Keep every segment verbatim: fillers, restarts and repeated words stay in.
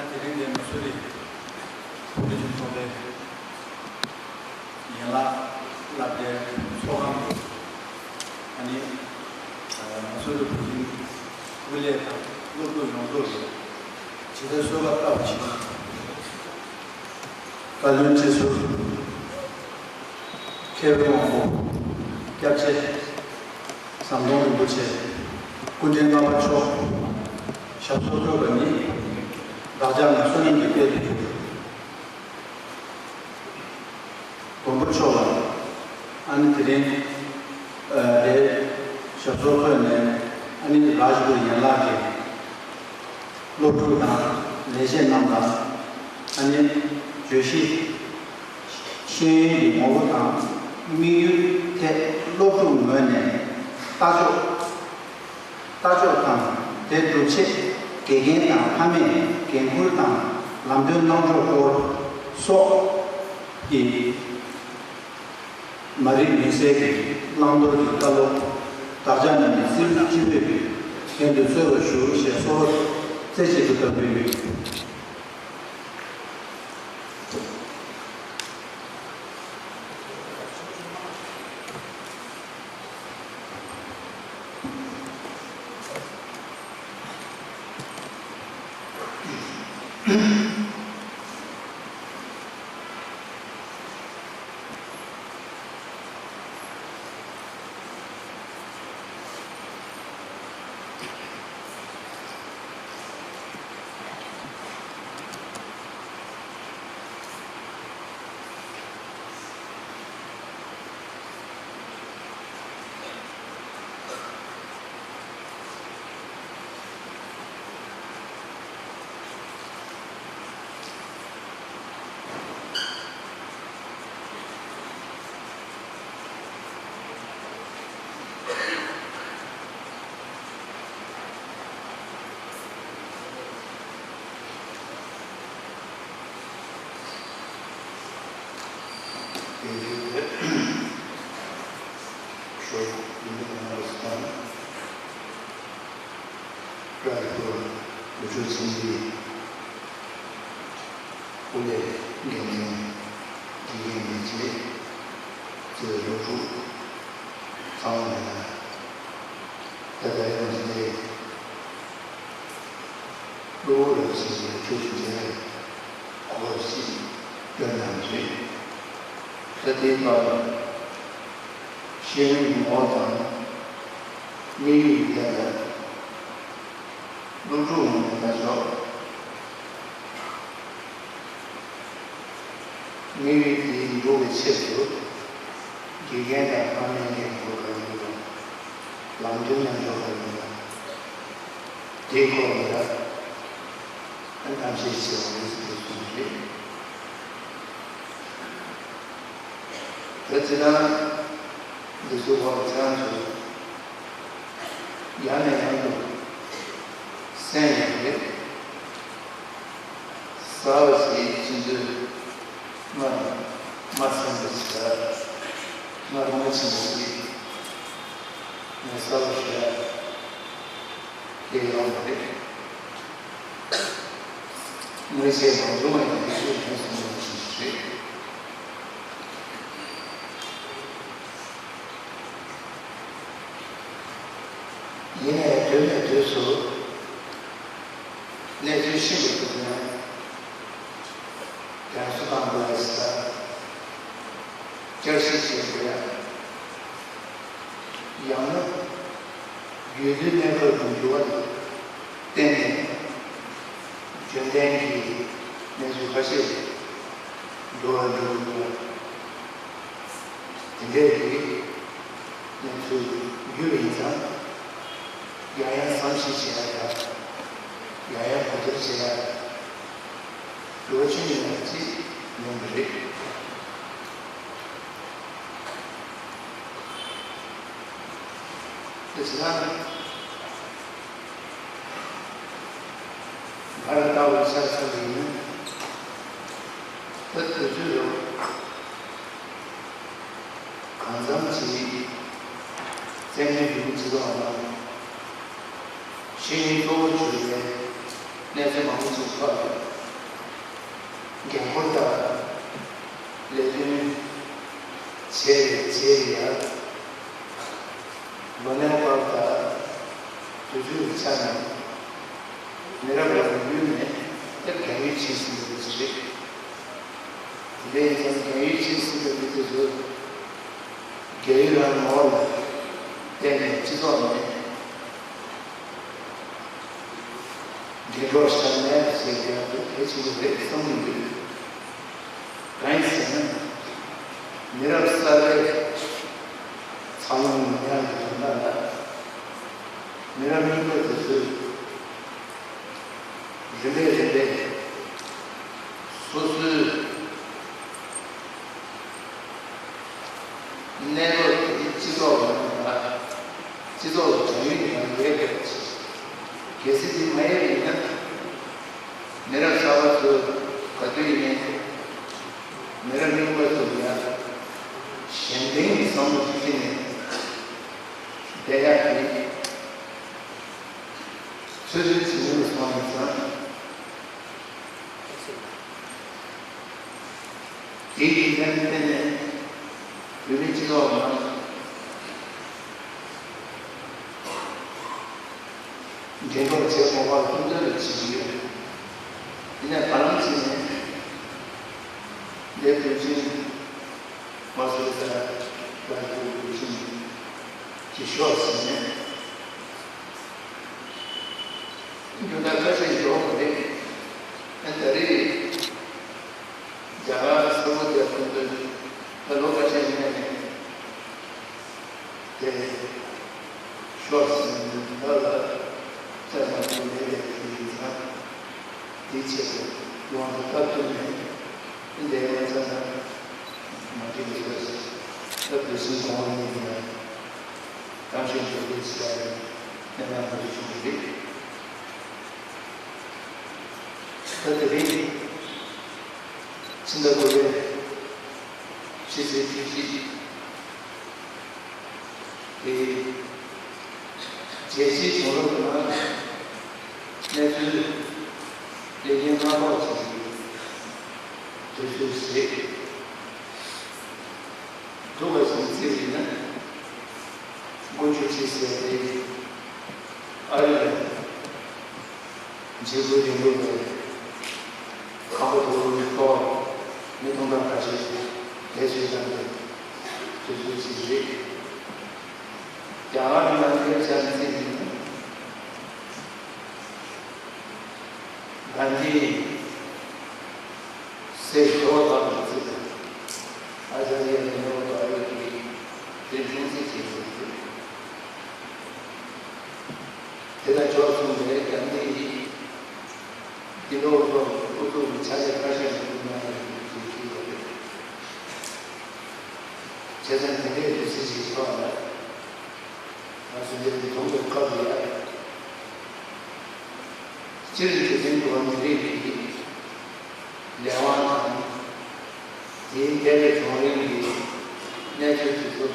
དེ་རིང་འདིར་མ་སུ་རི་བོད་རིགས་ཚོགས་པའི་ཡན་ལག་བསླབ་གྲྭའི་ཚོགས་ཁང་དུ། ཨ་ནི་མ་སུ་རི་བོད་ཁྱིམ་དབུ་ལས་དང་སློབ་ཕྲུག་ཡོངས་རྫོགས་ཀྱིས་ཇི་ལྟར་གསོལ་བ་བཏབ་པ་བཞིན། བཀའ་བློན་ཁྲི་ཟུར་མཁས་པའི་དབང་པོ་སྐྱབས་རྗེ་ཟམ་གདོང་རིན་པོ་ཆེ་སྐུ་ཕྲེང་ལྔ་པ་མཆོག་ཞབས་སོར་འཁོད་པ་ནི། བདག་ཅག་ནང་བསོད་ནམས་ཀྱི་དཔལ་དུ་གྱུར། མགོན་པོ་མཆོག་ལ་ཨ་ནི་དེ་རིང་ཨ་དེ་ཞབས་སོར་འཁོད་ནས། ཨ་ནི་རཱཇ་པུར་ཡན་ལག་གི་སློབ་ཕྲུག་དང་ལས་བྱེད་རྣམས་ལ། ཨ་ནི་བརྗོད་གཞི་ཤེས་ཡོན་གྱི་ངོ་བོ་དང་དམིགས་ཡུལ་ཐད་སློབ་ཕྲུག་ངོས་ནས་ལྟ་ཕྱོགས། ལྟ་ཕྱོགས་དང་། དེ་སྒྲུབ་ཆེད་དགེ་རྒན་དང་ཕ་མས་འགན་འཁུར་དང་ལམ་སྟོན་གནང་ཕྱོགས་སྐོར་སོགས་ཀྱི་མ་རིག་མུན་སེལ་གྱི་བླང་དོར་གྱི་བཀའ་སློབ། བདག་ཅག་རྣམས་ཀྱིས་རྩིས་རིག་སྤྱི་བོས་ཀྱི་རྒྱན་དུ་གསོལ་བར་ཞུ་ཞེས་གསོལ་བ་རྩེ་གཅིག་ཏུ་བཏབ་ཕུལ་ཡོད། དེ་རྗེས་ཞོགས་ཉིན་གང་ལ་སོང་། ར་ལ་སྐོར་བུ་ཕྲུག་ཚན་རིག་སྐུ་ལས་འགན་འཛིན་དགེ་རྒན་ལས་བྱེད་གཙོས་སློབ་ཕྲུག་ཚང་མ་ལ་ད་ལྟ་ཡོང་ཟིན་ཏེ། གློ་བུར་རབ་བྱུང་གི་ཁྱོད་ཀྱི་འབྲེལ་བའི་གོ་སྐབས་ཤིག་སྤྲོད་གནང་རེད། ད་ལྟའི་བར་ཤེས་ཡོན་གྱི་ངོ་བོ་དང་དམིགས་ཡུལ་ཐད་ལ་སློབ་ཕྲུག་ངོས་ནས་ལྟ་ཆོག་དམིགས་ཡུལ་དེ་འགྲུབ་པའི་ཆེད་དུ་དགེ་རྒན་དང་ཕ་མའི་འགན་འཁུར་ག་རེ་ཡོད་དང་། ལམ་སྟོན་གནང་ཕྱོགས་ག་རེ་ཡོད་དང་། དེའི་སྐོར་ལ་ཡང་གཏམ་བཤད་བྱས་པ་རེད་ཟེར་གསུངས་རེད། ད་ཅི་ན་འདི་ཚོ་བ་ཚང་ཚོ་ཡང་ནས་ཡང་དུ་གསན་ཡོང་རེད། གསར་བ་ཞིག་ཕྱིན་དུས་ང་མ་གསན་པ་ཞིག་ལ་ང་རང་ཕྱིན་པ་ཞིག་ངས་གསར་བ་ཞིག་ལ་དེ་ཡོང་བ་རེད། དངོས་གཞི་མང་ཚོགས་ལ་ཡང་འདི་ཚོ་ཡོང་སོང་བ་ཞིག་རེད། ཡིན་ནའི་དུས་ནས་དུས་སུ་གནས་ཚུལ་ཤིན་ཏུ་མཐུག་ན་དྲན་གསོ་བཏང་དགོས་ཡ་ཟེར། བསྐྱར་ཞིབ་བྱེད་དགོས་ཡ། ཡང་ན་ཡུལ་དུས་གནས་སྐབས་ཀྱི་འགྱུར་བ་ལ་བརྟེན་ནས་རྒྱུན་ལྡན་གྱི་གནས་ཚུལ་ཁ་ཤས་འགྱུར་བ་འགྲོ་གི་འདུག་དེ་འདྲའི་གི་གནས་ཚུལ་འགྱུར་བ་ཡིན་ཙང་། ཡང་ཡང་བསམ་གཞིག་བྱེད་ཡ་དང་། ཡང་ཡང་གོ་བསྡུར་བྱེད་ཡ། འགྱུར་བ་ཆུང་ངུ་ཡིན་ན་ཅིག་ཡོང་གི་རེད། དེ་བྱས་ན་ང་རང་ལྟ་བུ་ཆ་ཚང་གི་ཡིན་ན། ད་དུས་ཚོད་ལ་གང་འཚམ་ཅིག་བཙན་བྱོལ་བོད་མི་སྤྱི་ཚོགས་ནང་ཤེས་ཡོན་གཙོ་བོར་གྱུར་པའི་གནས་ཚུལ་མང་པོ་ཅིག་ཐོག་ལ་ འགན་འཁུར་དང་ལས་དོན་བྱས་རེད་བྱས་རེད་ཡ། ལོ་ནའི་བར་དང་དུས་ཚོད་ཀྱི་ཆ་ནས་མི་རབས་ལ་ཡུན་ནས་ད་རྒན་ཡོལ་ཕྱིན་ཟིན་པའི་མི་ཚོ་རེད། དེ་འདྲ་ཡིན་ཙང་རྒན་ཡོལ་ཕྱིན་ཟིན་པའི་མི་དེ་ཚོ་རྒན་ཡོལ་ལ་ངོ་བོ་ལ་བརྟེན་ནས་སྤྱི་ཚོགས་ནས། འགྱུར་ལྡོག་བྱུང་ནས་ཟེར་ཡག་དེ་གལ་ཆེན་པོ་རེད་བསམ་གྱི་ཡོད། གང་ཡིན་ཟེར་ན། མི་རབས་གསར་པའི་འཚར་ལོངས་ཡོང་ཡག་གི་དོན་དག་ལ། མི་རབས་རྙིང་པ་དེ་ཚོས་རིམ་པས་རིམ་པས་སོ་སོའི་གནས་བབ་དེ་སྤྱི་ཚོགས་ནང་ལ། སྤྱི་ཚོགས་ཀྱི་དོན་ཡོད་ནང་ཡོད་པའི་ཆེད། གལ་སྲིད་དེ་མ་ཡོད་པ་ཡིན་ན། མི་རབས་གསར་པ་ཚོས་ག་དུས་ཡིན་ནའི་མི་རབས་རྙིང་པ་ཚོ་ལ་ཡང་གཞན་དོན་གྱི་བསམ་བློ་ཞིག་བྱས་ནས་བསྡད་ཡག་གི་ཚོད་བསྲེ་བྱེད་མུས་ལ་སོང་ཡིན་ཙང་། དེའི་རྒྱུ་མཚན་བརྟེན་ནས་བོད་མི་སྤྱི་ཚོགས་ནང་འགྲན་སློང་བྱེད་དགོས་པ་ཁུངས་སྐྱེལ་བྱེད་ཀྱི་ཡོད། ཡིན་ནའི་བར་ལམ་ཞིག་ནས་འདས་པའི་ཆིང་མ་སོ་ས་ལ་གྱོད་ཕྱིན་གྱི་ཤོག་ཟེར་ནས། རྒྱུ་ད་ཁ་ཤས་ཡོང་གི་རེད། ཨ་ད་རེས་རྒྱ་གར་ས་འོག་རྒྱ་ཁུལ་དུ་ད་ལོ་ཁ་ཤས་སྔོན་ནས་དེ་ཤོག་ཟིན་ད་ལ་བཙན་མ་ཐུབ་མེད་པའི་དུས་ཡིན་ཙང་། དེའི་ཆེད་དུ་ཡོང་དུ་སྟབས་བསྟུན་ནས་འདི་འདྲའི་ཡོང་ཙང་ན་མ་འགྲིག་གི་ཡོད། ད་བོད་སྲིད་གོང་འོག་གཉིས་ཀྱི་ནང་གཏམ་བཤད་འགྲོ་དུས་ཟེར་ཡ་ནས་གནས་སྟངས་འདི་འདྲ་བྱུང་གི་རེད། ད་དེ་རིང་ཕྱི་ཟླ་དགུ་པའི་ཕྱི་ཚེས་བཅུ་གཅིག་དེ་རྒྱལ་སྤྱིའི་གཞུང་ལམ་ནང་གནས་ཚུལ་ལས་འགན་སྣ་ཚོགས་ཀྱི་དུས་ཚོད་རེད། འདུག་པ་ཞིག་བརྩིས་ཡིན་ན། དགུ་བཅུ་གཅིག་ཟེར་ཏེ་ཨ་རི་ལ་འཇིགས་སྐུལ་ལས་འགུལ་བས་ཁམས་པ་དོ་དགོང་ཐོག་མི་སྟོང་ཕྲག་ཁ་ཤས་བསྡད་ཚུལ་བཏང་སྟེ་དུས་ཚོད་ཅིག་རེད། རྒྱ་གར་ནང་ལ་ཆ་བརྩིས་ཡིན་ན། གྷན་དྷི་སྲས་ཤོ་ལོ་ཀ་དང་བརྩིས་ཏེ། ཨ་ཙརྱ་ནེ་རུ་ད་ཡོད་ཀྱི་དེ་ཆུང་ཚེ་བྱས་ཡོད་རེད། དེ་དང་ཕྱོགས་མཚུངས་པའི་གྷན་དྷི་ཡིས་འདི་ལོ་ཚོ་ཨུ་ཚུགས་ཀྱི་ཕྱག་ལས་ཁ་ཤས་ཤིག་གནང་ཡོད་ཀྱི་ཞུ་གི་ཡོད་རེད། བྱས་ཙང་དེ་འདྲའི་དུས་ཚོད་ཅིག་ཐོག་ལ། ང་ཚོ་འདིར་འཛོམས་པའི་སྐབས་ལ་ཡ། སྤྱིར་འཇིག་རྟེན་འགྲོ་བ་མི་རིགས་ཀྱི་ལས་དབང་དང་། དེའི་འདས་པའི་བྱུང་རིམ་གྱི་གནས་ཚུལ་དེ་ཚོ་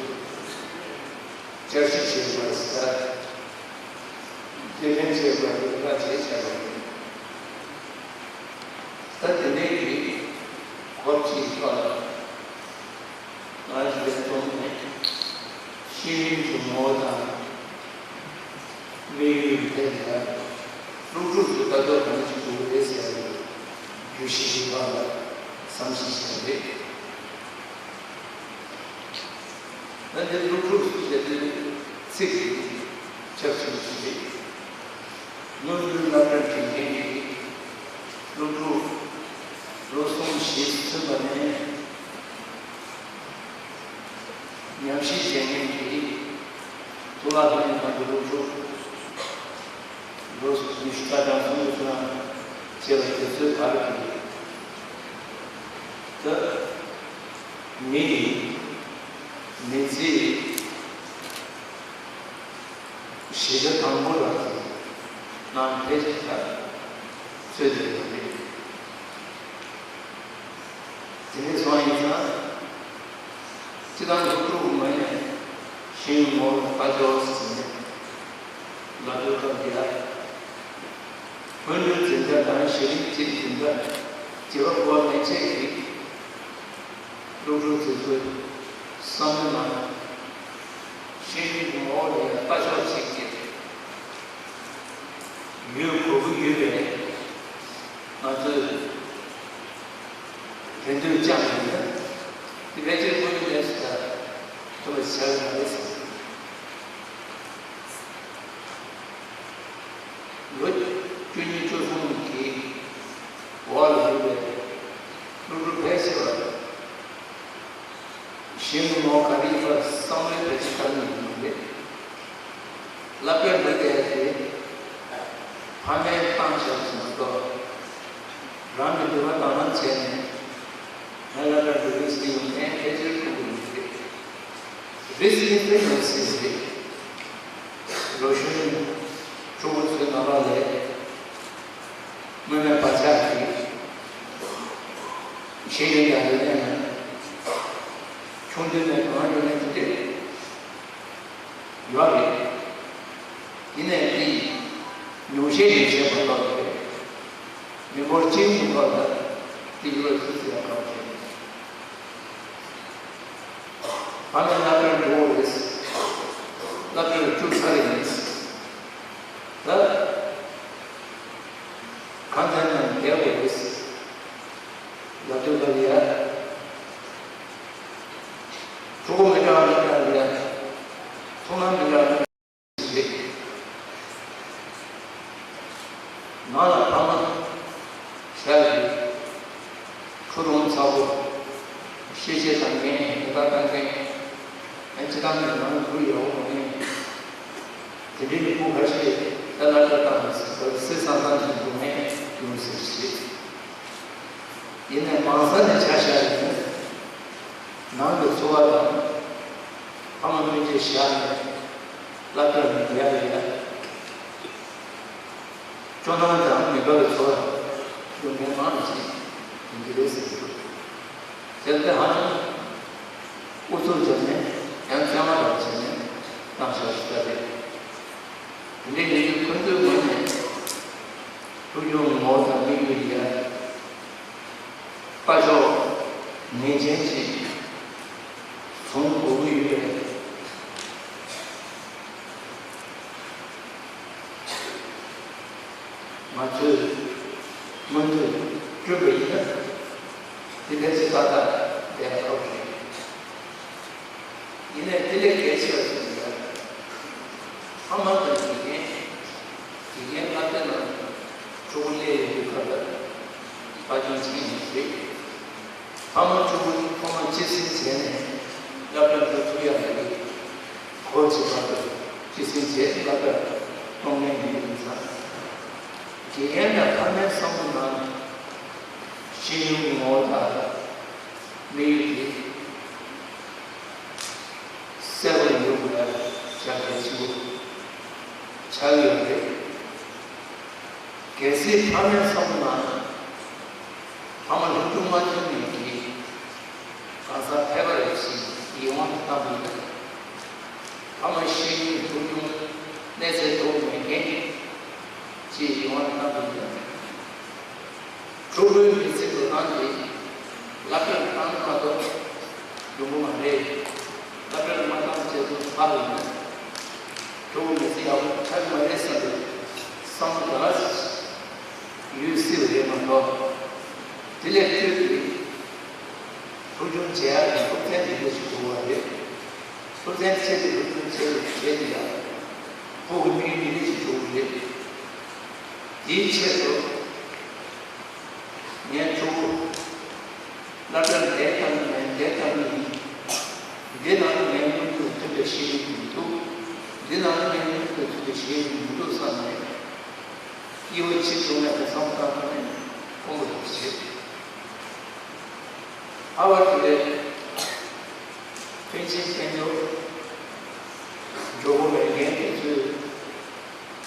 བསྐྱར་ཞིབ་བྱེད་པར་ཟེར། དེ་ལན་བྱེད་པར་ལས་ཀ་བྱེད་བྱས་པ་རེད། ད་དེ་འདྲའི་གི་གོ་སྐབས་ཅིག་ཐོག་ལ། ང་ཞུ་བའི་ཐོག་ནས་ཤེས་ཡོན་གྱི་ངོ་བོ་དང་དམིགས་ཡུལ་ཐད་ལ་སློབ་ཕྲུག་ཚོས་ལྟ་རྟོག་གང་ཞིག་དགོས་ཀྱི་རེད་ཟེར་བའི་བརྗོད་གཞི་ཞིག་ཐོག་ལ་བསམ་གཞིག་བྱས་རེད། ད་འདིར་སློབ་ཕྲུག་ཟེར་དུས་ཚིག་དེ་ཁྱབ་ཆེན་པོ་ཞིག་རེད། སྔོན་འགྲོའི་སློབ་གྲྭར་འགྲིམ་མཁན་གྱི་སློབ་ཕྲུག་ལོ་གསུམ་བཞི་ཚུད་པ་ནས་ཉམས་ཞིབ་བྱེད་མཁན་གྱི་གཙུག་ལག་སློབ་གཉེར་ཁང་གི་སློབ་ཕྲུག་ལོ་ཉི་ཤུ་རྩ་གྲངས་སུ་ཡོད་ཚུལ་བཅས་པ་དེ་ཚོའི་བར་གྱི་ད་མི་ཡི་མི་ཚེའི་གཞིས་ཆགས་དང་པོ་རང་གི་ནང་ཕལ་ཆེར་ད་ཚོད་བསྡད་ཡོད་རེད། དེ་ནས་སོང་ཡིན་ཙང་། སྤྱི་བཏང་སློབ་ཕྲུག་མ་ཡིན་ཤེས་ཡོན་ངོ་བོ་ལ་དཔའ་སྐྱོ་ཟེར་ནས་ལབ་དུས་སྐབས་འདི་ལ། སྔོན་འགྲོའི་འཛིན་གྲྭ་དང་གཞི་རིམ་གཅིག་འཛིན་གྲྭ་བརྗེ་བ་དགོས་པ་མེད་ ཆེད་ཀྱི་སློབ་ཕྲུག་དེ་ཚོའི་བསམ་བློའི་ནང་ཤེས་ཡོན་གྱི་ངོ་བོ་ལ་ཡང་ལྟ་ཕྱོགས་གཅིག་གི་ཡོད་དགོས་ཀྱི་ཡོད་པས། ང་ཚོས་རེ་འདུན་བཅངས་ཡོད་ན། དེ་ཕལ་ཆེར་དངོས་ཡོད་གནས་ཚུལ་དང་མཐུན་པ་ཞིག་ཆགས་ཀྱི་མ་རེད་ཟེར། ལོ་བཅུ་གཉིས་བཅུ་གསུམ་གྱི་འོག་ལ་ཡོད་པའི་སློབ་ཕྲུག་ཕལ་ཆེ་བ་གཞན་གྱི་ངོ་ག་རེ་ཡིན་པ་བསམ་བློའི་བེད་སྤྱོད་གཏང་གི་ཡོད་མ་རེད། སློབ་གྲྭར་འགྲོ་བསྡད་དེ་ཕ་མའི་བཏང་བཞག་ཙམ་མ་གཏོགས། རང་གི་འདོད་པ་དང་ལེན་བྱས་ནས་ང་སློབ་གྲྭར་འགྲོ་གི་ཟེར་ཡོང་མཁན་ཕལ་ཆེར་མཐོང་གི་མི་འདུག་རེད་ཟེར་མཁན་དཔེ་ཡོང་སྲིད་རེད། ལོ་གཞོན་ཕྲུ་གུ་ཚོའི་ནང་ལོགས་ལ་སྔོན་མའི་བག་ཆགས་ཀྱིས་ཤེས་ཡོན་ཡག་ཡོད་མཁན་ལ་ཆུང་དུས་ནས་གང་ཡོད་མཁན་དེ་འདྲས་ཡོད་རེད། ཡིན་ནའི་དེ་ཡིས་ཉུང་ཤས་ཉུང་ཤས་མ་གཏོགས་རེད། མི་འབོར་སྤྱིའི་ངོས་ཐོག་ལ་དེ་ཡོད་སྲིད་ཟེར་ཡག་གང་ཡང་མེད། ཕ་མའི་སློབ་གྲྭར་འགྲོ་དགོས་རེད། སློབ་གྲྭར་བཅུག་ཚར་ཡིན། ད་གང་ཙམ་ཡང་བསྡད་དགོས་རེད། ལབ་དུས་སྐབས་ལ་ཡ། ཕྲུ་གུ་མི་འདྲ་བ་མི་འདྲ་བ་ལ་ཡ། ཐུགས་སྣང་མི་འདྲ་བ་མི་འདྲ་བ་རེད། ནང་ལ་ཕ་མ་ཞལ་གྱི་ཁུ་རུང་ཚ་པོ། ཤེས་བྱ་དང་འགལ་ཉེན་བརྡ་བཏང་མཁན། ཨ་ཅེ་དང་ནི་ནང་ལ་བུ་ཡག་པོ་མེད། དེ་འདྲའི་མི་བུ་ཁ་ཤས་ད་ལྟ་ལྟ་སྟངས་སེ་སང་སང་ཞིག་འགྲོ་མཁན་ཡོང་སྲིད་ཅེས། ཡིན་ནའི་མང་ས་ནས་ཆ་བཞག་ཡིན་ན། ནང་གི་འཚོ་བ་དང་། ཕ་མ་སྤུན་མཆེད་བཞག་ནས་སློབ་གྲྭར་མི་འགྲོ་ཡ་ཡིན་ན། སྐྱོ་སྣང་དང་མུན་པ་གི་ཚོར་བ་ཡོང་མཁན་མང་ནས་ཅིག་ཡིན་གྱི་རེད་ཟེར་གྱི་འདུག་དེར་བརྟེན་ཧ་ཅང་ཨུ་ཚུགས་བརྒྱབ་ནས་ཡང་བཙན་མ་རང་བྱས་ནས་བཏང་བཞག་ཞུ་ད་རེད། དེ་འདྲའི་ཡིན་དུས་ཁོ་ཚོའི་ངོས་ནས་ཕུགས་རྒྱང་ངོ་བོ་དང་དམིགས་ཡུལ་ཡ། ལྟ་ཕྱོགས་ངེས་ཅན་ཅིག་བཟུང་དགོས་ཀྱི་ཡོད་པས། ང་ཚོས་མུ་མཐུད་བསྐྲུན་པ་ཡིན་ན། དེ་ལས་ཚེ་ཏག་ཏག་བསྡད་ཡག་ཁག་པོ་རེད། ཡིན་ནའི་དེ་ལས་གལ་ཆེ་བ་ཞིག་ལ། ཕ་མ་དང་དགེ་རྒན། དགེ་རྒན་ལྷག་དེ་ནང་ཕྲུ་གུ་སླེབས་ཡོང་དུས་སྐབས་ལ་དཔལ་འབྱོར་ཆེན་ཡིན་རེད། ཕ་མ་ཕྲུ་གུ་ཐོག་མ་སྤྱི་སེམས་བྱས་ནས་སློབ་གྲྭར་འགྲོ་ཐུབ་ཡག་ལ་གོ་བྱེད་པ་དང་སྤྱི་སེམས་བྱས་སློབ་གྲྭར་གཏོང་མཁན་ཡིན་པའི་ས། དགེ་རྒན་དང་ཕ་མའི་བསམ་བློ་ནང་ཤེས་ཡོན་གྱི་ངོ་བོ་དང་། དམིགས་ཡུལ་དེ་གསལ་པོ་ཡོང་དགོས་པ་ཞེ་དྲག་གལ་ཆེན་པོ་ཆགས་ཡོད་རེད། གལ་སྲིད་ཕ་མའི་བསམ་བློ་ནང་ཕ་མ་སློབ་ཕྲུག་མ་ཐོན་མཁན་གྱི་གང་ཟག་ཕལ་པ་རེ་ཞིག་ཡིད་དབང་དུ་བཏང་པ་ཡིན་ན། ཕ་མ་ཤེས་ཡོན་སློབ་སྦྱོང་གནས་ཚད་མཐོ་པོ་མེད་མཁན་ཅིག་ཡིད་དབང་དུ་བཏང་པ་ཡིན་ན། ཕྲུ་གུའི་མི་ཚེ་འགྲོ་སྟངས་དེ་སློབ་གྲྭར་བཏང་མ་གཏོགས་ཡོང་གི་མ་རེད། སློབ་གྲྭར་མ་བཏང་བྱས་ཚུར་ཕར་ཡོང་ན་ཕྲུ་གུ་མི་ཚེ་ཡག་པོ་ཆགས་ཀྱི་མ་རེད་བསམ་པའི་བསམ་བློ་ག་ལ་ཡོད་སྲིད་པ་རེད་མ་གཏོགས། དེ་ལས་བསྐྱོད་དེ་སློབ་སྦྱོང་བྱེད་ཡག་གི་སློབ་ཚན་དེ་འདྲ་ཞིག་དགོས་པ་རེད། སློབ་ཚན་ཆེད་དུ་སློབ་སྦྱོང་བྱེད་དུ་བྱེད་དུ་ཡག་ཕྲུ་གུ་མིག་དེ་འདྲ་ཞིག་དགོས་པ་རེད། དེའི་ཆེད་དུ། ངའི་ཕྲུ་གུ་སློབ་གྲྭར་བསྡད་ཐུབ་ནས་བསྡད་ཐུབ་ནས་ཡིན། འདི་ནང་ལ་ངས་མངོན་དུ་ཐུབ་པའི་ཤེས་ཡོན་མི་འདུག་འདི་ནང་ལ་ངས་མངོན་དུ་ཐུབ་པའི་ཤེས་ཡོན་མི་འདུག་བསམ་ནས་སྐྱིད་པོ་བྱེད་ཐུབ་ནས་བསམ་བཏང་ཐུབ་ནས་ཁོང་གི་རོགས་བྱེད། ཨ་བ་དེ་བས་ཕན་ཆད་ཕན་ཐོགས་འགྲོ་གི་མེད་མཁན་དེ་ཚོས།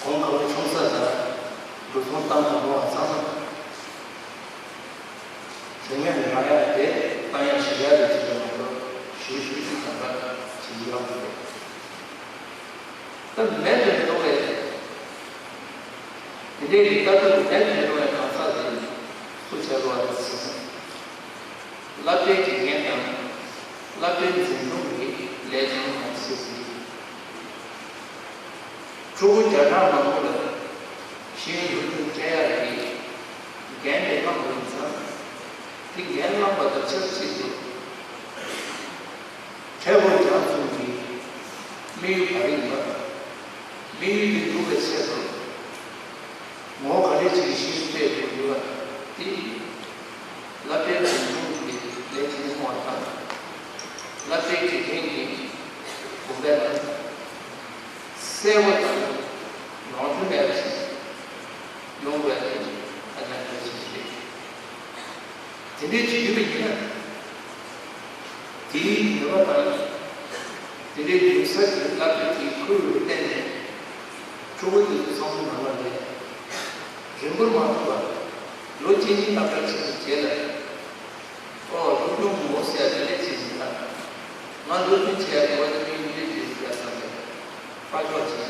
གོང་དཀའ་བ་ཆུང་ས་དང་འགྲོ་སོང་བཏང་དང་པོ་བ་ཚང་མ་དེ་ངས་རང་ཡག་དེ་བཏང་ཡག་ཞུ་ཡག་རེད་ཅེས་པའི་ངོ་ཐོག་ཞུ་ཞུ་ཞུ་དང་པ་ཞིག་ཡོད་རེད། ད་མེད་དུ་མི་འགྲོ་བའི་དེ་འདྲའི་རིགས་ལྟ་ཐུབ་མེད་དུ་མི་འགྲོ་བའི་གང་ཟག་དེ་སུ་བྱ་རུ་བ་རེད་ཟེར་ན། སློབ་གྲྭའི་དགེ་རྒན་དང་སློབ་གྲྭའི་འཛིན་སྐྱོང་གི་ལས་དོན་མང་ཞིག་ཡིན། ཕྲུ་གུ་བརྒྱ་ཕྲག་མང་པོ་ལ་ཤེས་ཡོན་སློབ་སྦྱོང་སྤྲད་ཡག་གི་འགན་དེ་བླངས་པ་ཡིན་ཙང་། དེ་འགན་བླངས་པ་དང་ཆབས་ཅིག་ཏུ་འཕྲལ་དབང་རྒྱང་མཚོ་གི་དམིགས་ཡུལ་ག་རེ་ཡིན་པ། དམིགས་ཡུལ་དེ་འགྲུབ་པའི་ཆེད་དུ་ངོ་བོ་ག་རེ་ཅིག་གི་ཤེས་ཡོན་སྤྲད་དགོས་ཡོད་པ་དེ། སློབ་གྲྭའི་འཛིན་སྐྱོང་གི་ལས་དོན་སྐོར་དང་། སློབ་གྲྭའི་དགེ་རྒན་གྱི་གོ་སྐབས་ལ་གསལ་པོ་དང་ལོངས་སྤྱོད་མེད་པ་ཞིག་ཡོང་དགོས་པ་དེ་ཧ་ཅང་གལ་ཆེན་པོ་རེད། དེ་འདྲའི་ཅིག་ཡོད་པ་ཡིན་ན། དེའི་ནུས་པ་དང་། དེ་འདྲའི་ཡིན་ས་ཀྱི་སློབ་གྲྭ་དེའི་ཁུར་བརྟེན་ནས། ཕྲུ་གུ་དེ་ཚོ་བསམ་བློ་ནང་ལ་ལས། རིང་པོར་མ་ཐོགས་པར། ལོ་གཅིག་གཉིས་སློབ་གྲྭ་ཕྱིན་པའི་རྗེས་ལ། ཨོ། སློབ་སྦྱོང་ངོ་ཟེར་ཡ་དེ་ལས་ཅི་ཡིན་ད། ང་སློབ་སྦྱོང་བྱས་ཡ་དེ་བ་དེ་མིན་འདི་རེད་ཟེར་བསམ་པའི་དཔའ་ཕྱོགས་ཅིག་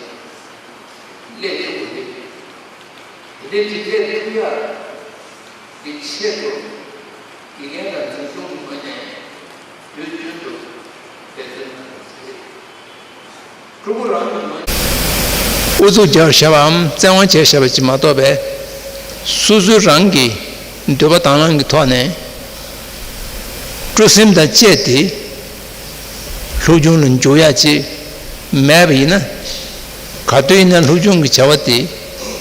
སླེབས་ཐུབ་དགོས་ཏེ། དེ་འདྲའི་འཇིགས་སྐྲག་ཐུབ་ཡ་གི་ཆེད་དུ། དགེ་རྒན་དང་འཛིན་སྐྱོང་གི་ངོས་ནས་དུས་རྒྱུན་དུ་འབད་བརྩོན་གནང་དགོས་ཀྱི་རེད། ཕྲུ་གུ་རང་གི་ངོས་ནས་ཨུ་ཚུགས་རྒྱབ་བཞག་པའམ་བཙན་དབང་བྱས་བཞག་པ་ཅིག་མ་གཏོགས་པས། སོ་སོའི་རང་གི་འདོད་པ་དང་བླངས་ཀྱི་ཐོག་ནས་སྤྲོ་སེམས་དང་བཅས་ཏེ་སློབ་སྦྱོང་ལ་འཇུག་ཡག་ཅིག་མེད་པ་ཡིན་ན། ག་དུས་ཡིན་ན་སློབ་སྦྱོང་གི་བྱ་བ་དེ་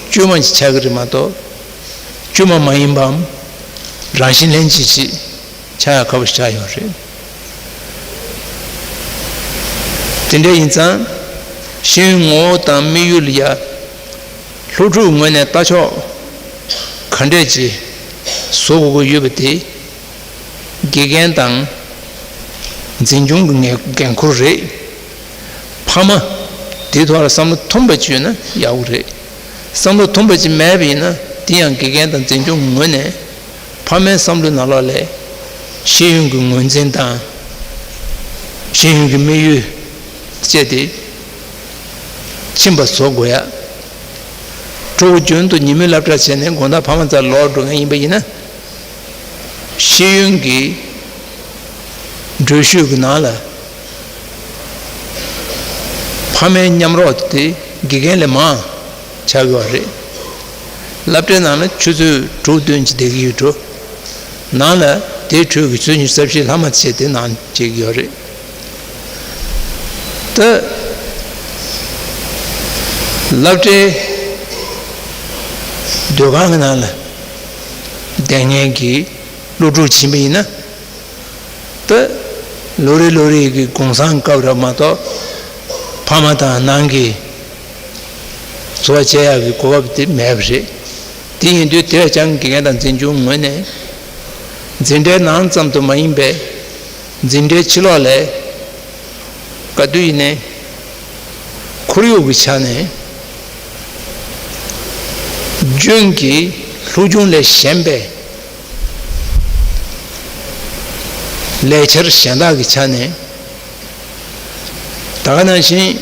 བཅོས་མ་ཅིག་ཆགས་ཀྱི་རེད་མ་གཏོགས། བཅོས་མ་མ་ཡིན་པའམ་རང་བཞིན་ལྷན་སྐྱེས་ཅིག་ཆགས་ཡག་ཁག་པོ་ཞིག་ཆགས་ཡོད་རེད། དེ་འདྲ་ཡིན་ཙང་། ཤེས་ཡོན་ངོ་བོ་དང་དམིགས་ཡུལ་ལ་ཡ། སློབ་ཕྲུག་ངོས་ནས་ལྟ་ཕྱོགས་ག་འདྲས་ཅིག་བཟོ་དགོས་ཀྱི་ཡོད་པ་དེ། དགེ་རྒན་དང་འཛིན་སྐྱོང་གི་འགན་འགན་ཁུར་རེད། ཕ་མ་དེའི་ཐོག་ལ་བསམ་བློ་མཐུན་པ་ཅིག་ཡོད་ན་ཡག་པོ་རེད། བསམ་བློ་མཐུན་པ་ཅིག་མེད་པ་ཡིན་ན། དེ་ཡང་དགེ་རྒན་དང་འཛིན་སྐྱོང་གི་ངོས་ནས། ཕ་མའི་བསམ་བློའི་ནང་ལོགས་ལ་ཤེས་ཡོན་གྱི་ངོས་འཛིན་དང་། ཤེས་ཡོན་གྱི་དམིགས་ཡུལ་བཅས་ཏེ་ཕྱིན་པ་བཟོ་དགོས་ཡ། ཕྲུ་གུ་རྒྱུན་དུ་ཉིན་མོའི་སློབ་གྲྭ་བྱས་ནས་དགོང་དག་ཕ་མ་རྩར་ལོག་འགྲོ་མཁན་ཡིན་པ་ཡིན་ན། ཤེས་ཡོན་གྱི་འགྲུལ་བཞུད་ཀྱི་ནང་ལ་ཕ་མའི་མཉམ་རོགས་དེ་དགེ་རྒན་ལས་མང་ཆགས་ཡོད་རེད། སློབ་གྲྭའི་ནང་ལ་ཆུ་ཚོད་དྲུག་བདུན་ཅིག་བསྡད་ཀྱི་ཡོད་འགྲོ། ནང་ལ་དེའི་ཁྲོད་ཀྱི་ཆུ་ཚོད་ཉི་ཤུ་རྩ་བཞི་ལྷག་མ་བྱས་དེ་ནང་བྱེད་ཀྱི་ཡོད་རེད། ད་སློབ་གྲྭའི་སྡོད་ཁང་གི་ནང་ལ་བསྡད་མཁན་གྱི་སློབ་ཕྲུག་ཡིན་པ་ཡིན་ན། ད་ལོ་རེ་ལོ་རེ་གི་གུང་སེང་སྐབས་རེད་མ་གཏོགས། ཕ་མ་དང་ནང་གི་འཚོ་བ་སྐྱེལ་ཡག་གི་གོ་སྐབས་དེ་མེད་པ་རེད། དེ་ཡིན་དུས་དེ་བས་ཀྱང་དགེ་རྒན་དང་འཛིན་སྐྱོང་ངོས་ནས། འཛིན་གྲྭའི་ནང་ཙམ་དུ་མ་ཡིན་པའི་འཛིན་གྲྭའི་ཕྱི་ལོགས་ལ་ག་དུས་ཡིན་ནའི་ཁོར་ཡུག་གི་ཆ་ནས་རྒྱུན་གྱི་སློབ་སྦྱོང་ལས་གཞན་པའི་ལས་འཆར་གཞན་དག་གི་ཆ་ནས། ད་ག་ནང་བཞིན་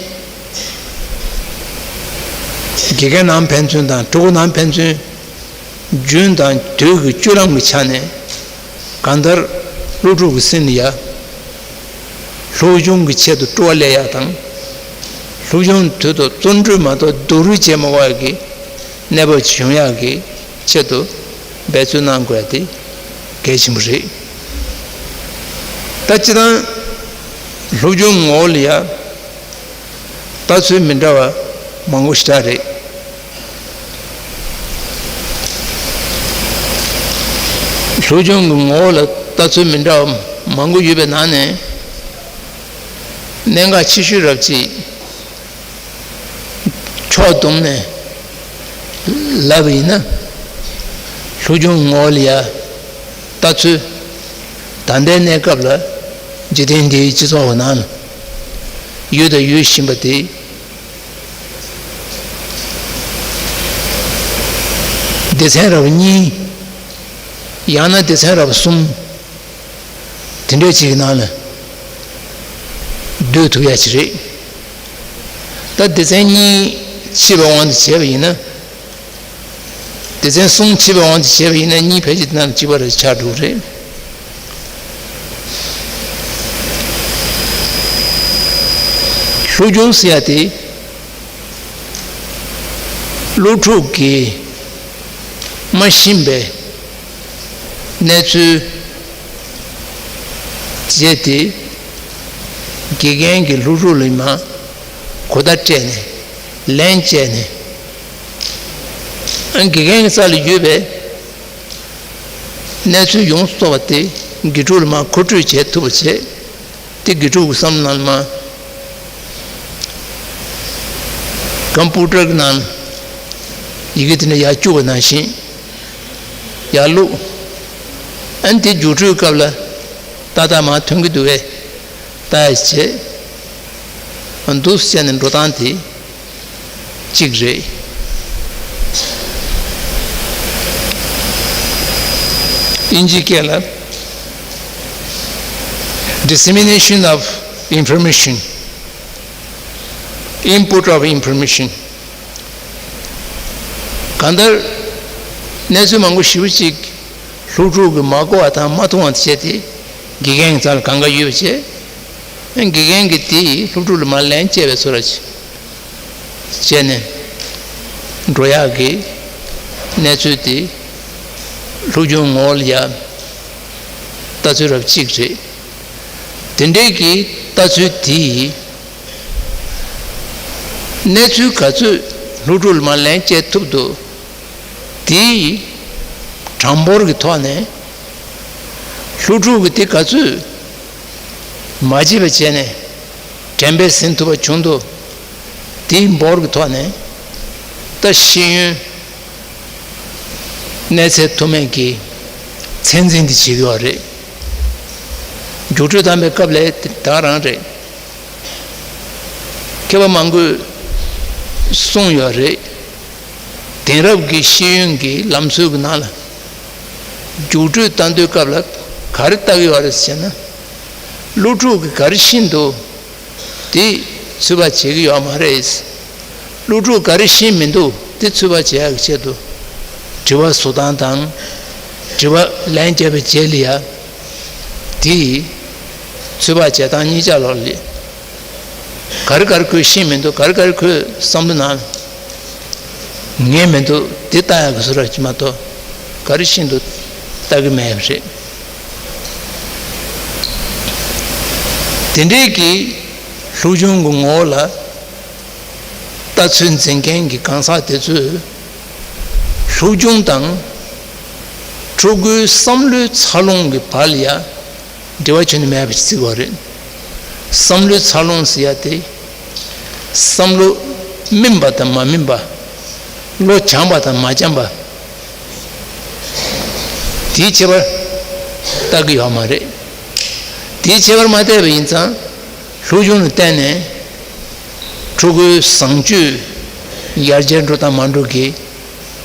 དགེ་རྒན་ནང་ཕན་ཚུན་དང་ཕྲུ་གུ་ནང་ཕན་ཚུན། རྒྱུན་དང་དུས་ཀྱི་བཅུད་རིམ་གྱི་ཆ་ནས། གང་ལྟར་སློབ་ཕྲུག་གི་སེམས་ལ་ཡ། སློབ་སྦྱོང་གི་ཆེད་དུ་སྤྲོ་བ་སླེབས་ཡག་དང་། སློབ་སྦྱོང་དུས་ཐོག་བརྩོན་འགྲུས་མ་གཏོགས་སྡུག་རུས་བྱེད་མ་དགོས་ཡག་གི་གནས་བབ་ཅིག་ཡོང་ཡག་གི་ཆེད་དུ་འབད་བརྩོན་གནང་དགོས་ཡག་དེ་གལ་ཆེན་པོ་རེད། ད་སྤྱིར་བཏང་སློབ་སྦྱོང་ངོ་བོ་ལ་ཡ། ལྟ་ཚུལ་མི་འདྲ་བ་མང་པོ་ཞེ་དྲག་རེད། སློབ་སྦྱོང་གི་ངོ་བོ་ལ་ལྟ་ཚུལ་མི་འདྲ་བ་མང་པོ་ཡོད་པའི་ནང་ནས། གནད་འགག་ཆེ་ཤོས་རབ་ཅིག་ཕྱོགས་བསྡོམས་ནས་ལབ་པ་ཡིན་ན། སློབ་སྦྱོང་ངོ་བོ་ལ་ཡ་ལྟ་ཚུལ། ད་ལྟའི་གནས་སྐབས་ལ་འཇིག་རྟེན་འདིའི་སྤྱི་ཚོགས་ནང་ཡོད་དང་ཡོད་བཞིན་པ་དེ། སྡེ་ཚན་རབ་གཉིས། ཡང་ན་སྡེ་ཚན་རབ་གསུམ། དེ་འདྲ་ཅིག་གི་ནང་ལ་སྡོད་ཐུབ་ཡ་ཅིག་རེད། ད་སྡེ་ཚན་གཉིས་ཕྱེ་བའི་དབང་དུ་བྱས་པ་ཡིན་ན། སྡེ་ཚན་གསུམ་ཕྱེ་བའི་དབང་དུ་བྱས་པ་ཡིན་ན། གཉིས་ཕལ་ཆེར་དེ་ནང་ལ་གཅིག་པ་རེ་ཆགས་འགྲོ་གི་རེད། སློབ་སྦྱོང་ཟེར་ཡ་དེ། སློབ་ཕྲུག་གིས་མ་ཤེས་པའི་གནས་ཚུལ་བྱས་ཏེ། དགེ་རྒན་གྱིས་སློབ་ཕྲུག་ལ་མར་གོ་བརྡ་སྤྲད་ནས་ལན་བཅད་ནས། ཨ། དགེ་རྒན་གྱི་རྩ་ལ་ཡོད་པའི་གནས་ཚུལ་ཡོངས་སུ་རྫོགས་པ་དེ་དགེ་ཕྲུག་ལ་མར་མཁོ་སྤྲོད་བྱེད་ཐུབ་པ་བྱས། དེ་དགེ་ཕྲུག་གི་བསམ་བློ་ནང་ལ་མར་ཀམ་པུ་ཊར་གྱི་ནང་ཡི་གེ་དེ་འདྲ་ཡར་བཅུག་པ་ནང་བཞིན་ཡར་བླུགས། ཨ་ནི་དེ་རྒྱུགས་སྤྲོད་སྐབས་ལ་ཏག་ཏག་མར་ཐོན་གྱི་འདུག་པས། ལྟ་ཡ་བྱས། འདུག་སེ་བྱས་ནས་འགྲོ་སྟངས་དེ་གཅིག་རེད། དབྱིན་ཇིའི་སྐད་ལ། Dissemination of information, input of information. གང་ལྟར་གནས་ཚུལ་མང་པོ་ཞེ་པོ་ཅིག་སློབ་ཕྲུག་གིས་མ་གོ་བ་དང་མ་མཐོང་བ་བྱས་ཏེ། དགེ་རྒན་གྱི་རྩ་ལ་གང་ག་ཡོད་པ་བྱས། དགེ་རྒན་གྱིས་དེ་སློབ་ཕྲུག་ལ་མར་ལན་བཅད་པའི་བཟོ་འདྲ་ཅིག་བྱས་ནས་འགྲོ་ཡག་གི་གནས་ཚུལ་དེ་སློབ་སྦྱོང་ངོ་བོ་ལ་ཡ་ལྟ་ཚུལ་རབ་གཅིག་རེད། དེ་འདྲའི་གི་ལྟ་ཚུལ་དེ་གནས་ཚུལ་ག་ཚོད་སློབ་ཕྲུག་ལ་མར་ལན་བཅད་ཐུབ་འདུག་དེའི་གྲངས་འབོར་གྱི་ཐོག་ནས་སློབ་ཕྲུག་གིས་དེ་ག་ཚོད་མ་བརྗེད་པ་བྱས་ནས་དྲན་པས་ཟིན་ཐུབ་པ་བྱུང་འདུག་དེའི་འབོར་གྱི་ཐོག་ནས་ད་ཤེས་ཡོན་གནས་ཚད་མཐོ་དམན་གྱི་ཚད་འཛིན་དེ་བྱེད་ཀྱི་ཡོད་རེད། རྒྱུགས་སྤྲོད་བཏང་པའི་སྐབས་ལ་དེ་ད་ག་རང་རེད། མཁས་པ་མང་པོས་གསུངས་ཡོད་རེད། དེང་རབས་ཀྱི་ཤེས་ཡོན་གྱི་ལམ་སྲོལ་གྱི་ནང་ལ་རྒྱུགས་སྤྲོད་བཏང་དུས་སྐབས་ལ་ག་རེ་ལྟ་གི་ཡོད་རེད་ཟེར་ན། སློབ་ཕྲུག་གིས་ག་རེ་ཤེས་འདུག་དེ་ཚོད་དཔག་བྱེད་ཀྱི་ཡོད་མ་རེད། སློབ་ཕྲུག་ག་རེ་ཤེས་མི་འདུག་དེ་ཚོད་དཔག་བྱེད་ཡག་གི་ཆེད་དུ་དྲི་བ་བཟོ་སྟངས་དང་། དྲི་བ་ལན་བརྒྱབ་པའི་རྗེས་ལ་ཡ་དེ་ཚོད་དཔག་བྱེད་སྟངས་གཉིས་ཆ་ལོག་ལས། ག་རེ་ག་རེ་ཁོས་ཤེས་མི་འདུག་ག་རེ་ག་རེ་ཁོས་བསམ་བློ་ནང་ངེས་མི་འདུག་དེ་ལྟ་ཡག་གི་བཟོ་འདྲ་ཅིག་མ་གཏོགས་ག་རེ་ཤེས་འདུག་ལྟ་གི་མེད་པ་རེད། དེ་འདྲའི་གི་སློབ་སྦྱོང་གི་ངོ་བོ་ལ་ལྟ་ཚུལ་འཛིན་མཁན་གྱི་གང་ཟག་དེ་ཚོས་སློབ་སྦྱོང་དང་ཕྲུ་གུའི་བསམ་བློའི་འཚར་ལོངས་ཀྱི་བར་ལ་ཡ་འབྲེལ་བ་ཁྱོན་ནས་མེད་པ་ཞིག་བརྩི་དགོས་རེད། བསམ་བློའི་འཚར་ལོངས་ཟེར་ཡ་དེ། བསམ་བློ་སྨིན་པ་དང་མ་སྨིན་པ། བློ་སྦྱངས་པ་དང་མ་སྦྱངས་པ། དེའི་ཁྱད་པར་ལྟ་གི་ཡོད་མ་རེད། དེའི་ཁྱད་པར་མ་བལྟས་པ་ཡིན་ཙང་། སློབ་སྦྱོང་ལ་བརྟེན་ནས་ཕྲུ་གུའི་བཟང་སྤྱོད་ཡར་རྒྱས་འགྲོ་དང་མ་འགྲོ་གི་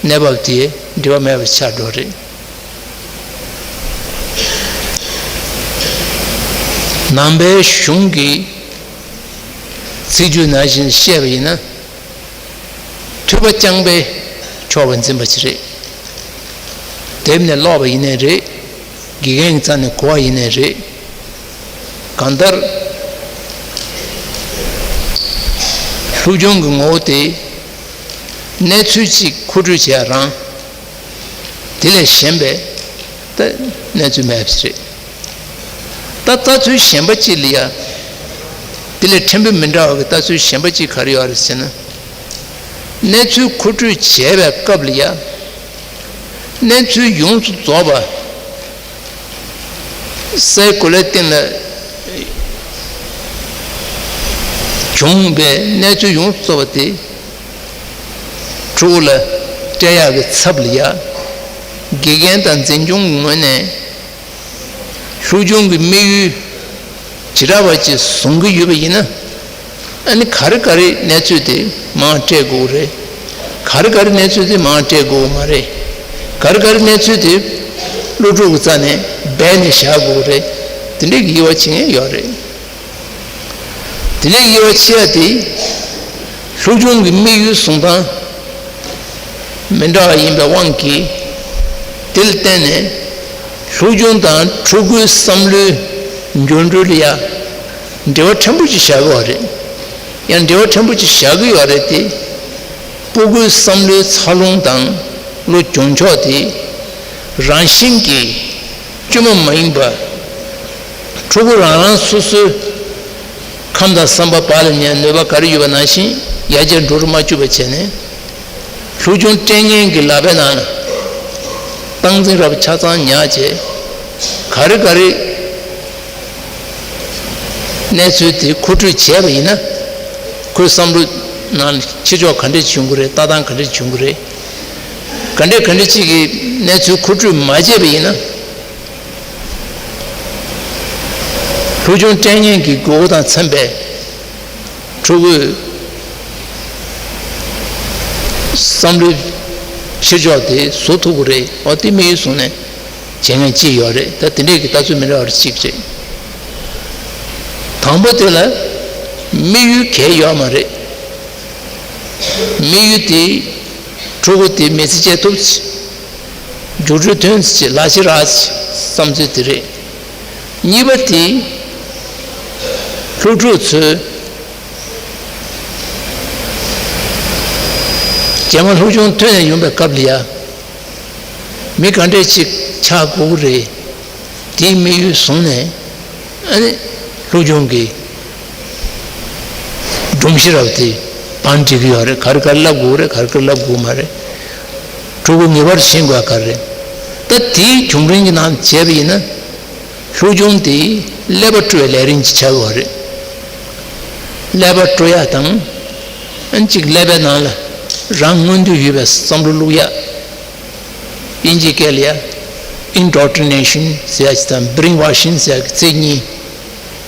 གནས་བབ་དེ་འབྲེལ་བ་མེད་པ་ཆགས་འགྲོ་རེད། ནང་པའི་གཞུང་གི་ཚིག་བརྗོད་ནང་བཞིན་བཤད་པ་ཡིན་ན། ཐོས་པ་རྐྱང་པས་ཆོག་པར་འཛིན་པ་ཅིག་རེད། དེབ་ནས་ཀློག་པ་ཡིན་ནའི་རེད། དགེ་རྒན་གྱི་རྩ་ནས་གོ་བ་ཡིན་ནའི་རེད། གང་ལྟར་སློབ་སྦྱོང་གི་ངོ་བོ་དེ་གནས་ཚུལ་གཅིག་མཁོ་སྤྲོད་བྱེད་ཡ་རང་། དེ་ལས་གཞན་པའི་ད་གནས་ཚུལ་མེད་པ་རེད། ད་ལྟ་ཚུལ་གཞན་པ་གཅིག་ལ་ཡ། དེ་ལས་ཕྲན་བུ་མི་འདྲ་བ་གི་ལྟ་ཚུལ་གཞན་པ་གཅིག་ག་རེ་ཡོད་རེད་ཟེར་ན། གནས་ཚུལ་མཁོ་སྤྲོད་བྱས་པའི་སྐབས་ལ་ཡ། གནས་ཚུལ་ཡོངས་སུ་རྫོགས་པ་སའི་གོ་ལའི་སྟེང་ལ་བྱུང་བའི་གནས་ཚུལ་ཡོངས་སུ་རྫོགས་པ་དེ། ཕྲུ་གུ་ལ་སྤྲད་ཡག་གི་ཚབ་ལ་ཡ། དགེ་རྒན་དང་འཛིན་སྐྱོང་གི་ངོས་ནས་སློབ་སྦྱོང་གི་དམིགས་ཡུལ་ཇི་འདྲ་བ་ཅིག་བཟུང་གི་ཡོད་པ་ཡིན་ན། ཨ་ནི་ག་རེ་ག་རེ་གནས་ཚུལ་དེ་མར་སྤྲད་དགོས་རེད། ག་རེ་ག་རེ་གནས་ཚུལ་དེ་མར་སྤྲད་དགོས་མ་རེད། ག་རེ་ག་རེ་གནས་ཚུལ་དེ་སློབ་ཕྲུག་གི་རྩ་ནས་སྦས་ནས་བཞག་དགོས་རེད། དེ་འདྲའི་དབྱེ་བ་ཕྱེ་མཁན་ཡོད་རེད། དེ་ནས་དབྱེ་བ་ཕྱེ་ཡ་དེ། སློབ་སྦྱོང་གི་དམིགས་ཡུལ་བཟུང་སྟངས་མི་འདྲ་བ་ཡིན་པའི་དབང་གིས། དེ་ལ་བརྟེན་ནས་སློབ་སྦྱོང་དང་ཕྲུ་གུའི་བསམ་བློའི་འགྱུར་འགྲོས་ལ་ཡ་འབྲེལ་བ་ཕྲན་བུ་ཅིག་བཞག་གི་ཡོད་རེད། ཡང་འགྲེལ་པ་ཕྲན་བུ་ཅིག་བཞག་གི་ཡོད་རེད་དེ། སྤུ་གུའི་བསམ་བློའི་འཚར་ལོངས་དང་བློ་སྦྱོང་ཕྱོགས་དེ་རང་བཞིན་གྱིས་བཅོས་མ་མ་ཡིན་པ། ཕྲུ་གུ་རང་རང་སོ་སོའི་ཁམས་དང་བསམ་པ་བག་ལ་ཉལ་ནུས་པ་ག་རེ་ཡོད་པ་ནང་བཞིན་ཡར་རྒྱས་འགྲོ་རུ་མ་བཅུག་པ་བྱས་ནས། སློབ་སྦྱོང་སྤྲད་མཁན་གྱི་ལག་པའི་ནང་ལ་སྟངས་འཛིན་རབ་ཆ་ཚང་ཉར་བྱས། ག་རེ་ག་རེ་གནས་ཚུལ་དེ་མཁོ་སྤྲོད་བྱས་པ་ཡིན་ན། ཁོའི་བསམ་བློ་ནང་ཕྱིར་ཕྱོགས་ག་འདྲས་བྱུང་གི་རེད། ལྟ་སྟངས་ག་འདྲས་བྱུང་གི་རེད། ག་འདྲས་ག་འདྲས་ཅིག་གི་གནས་ཚུལ་མཁོ་སྤྲོད་མ་བྱས་པ་ཡིན་ན། སློབ་སྦྱོང་སྤྲད་མཁན་གྱི་དགོས་མཁོ་དང་འཚམ་པའི་ཕྲུ་གུའི་བསམ་བློའི་ཕྱིར་ཕྱོགས་དེ་བཟོ་ཐུབ་ཀྱི་རེད། འོ་དེ་དམིགས་ཡུལ་བཟུང་ནས་བྱེད་མཁན་གཅིག་ཡོད་རེད། ད་དེ་འདྲས་ཀྱི་ལྟ་ཚུལ་མི་འདྲ་བ་གཅིག་རེད། དང་པོ་དེ་ལ་དམིགས་ཡུལ་གང་ཡང་ཡོད་མ་རེད། དམིགས་ཡུལ་དེ་ཕྲུ་གུ་དེ་མི་ཚེ་སྐྱེལ་ཐུབ་ཅིག་རྒྱུགས་སྤྲོད་ཐོན་ཅིག་ལག་ཕྱིས་རག་ཅིག་བསམ་ཚུལ་དེ་རེད། གཉིས་པ་དེ་སློབ་ཕྲུག་ཚོས་རྗེས་མ་སློབ་སྦྱོང་ཐོན་ནས་ཡོང་པའི་སྐབས་ལ་ཡ། མི་ག་འདྲས་ཅིག་ཆགས་དགོས་ཀྱི་རེད། དེའི་དམིགས་ཡུལ་བཟུང་ནས། ཨ་ནི་སློབ་སྦྱོང་གི་སྒྲོམ་གཞི་རབ་དེ་བང་སྒྲིག་གི་ཡོད་རེད། ག་རེ་ག་རེ་བསླབ་དགོས་རེད། ག་རེ་ག་རེ་བསླབ་དགོས་མ་རེད། ཕྲུ་གུ་ངེས་པར་ཤེས་དགོས་ག་རེ་རེད། ད་དེའི་བྱུང་རིམ་གྱི་ནང་བྱས་པ་ཡིན་ན། སློབ་སྦྱོང་དེ་ཀླད་པ་བཀྲུ་བའི་ལས་རིམ་ཅིག་ཆགས་ཡོད་རེད། ཀླད་པ་བཀྲུ་ཡག་དང་། ཨ་ནི་གཅིག་ཀླད་པའི་ནང་ལ་རང་མངོན་འདོད་ཡོད་པའི་བསམ་བློ་བླུག་ཡག་དབྱིན་ཇིའི་སྐད་ལ་ཡ། Indoctrination ཟེར་ཡག་ཅིག་དང་། Brainwashing ཟེར་ཡག་གི་ཚིག་གཉིས་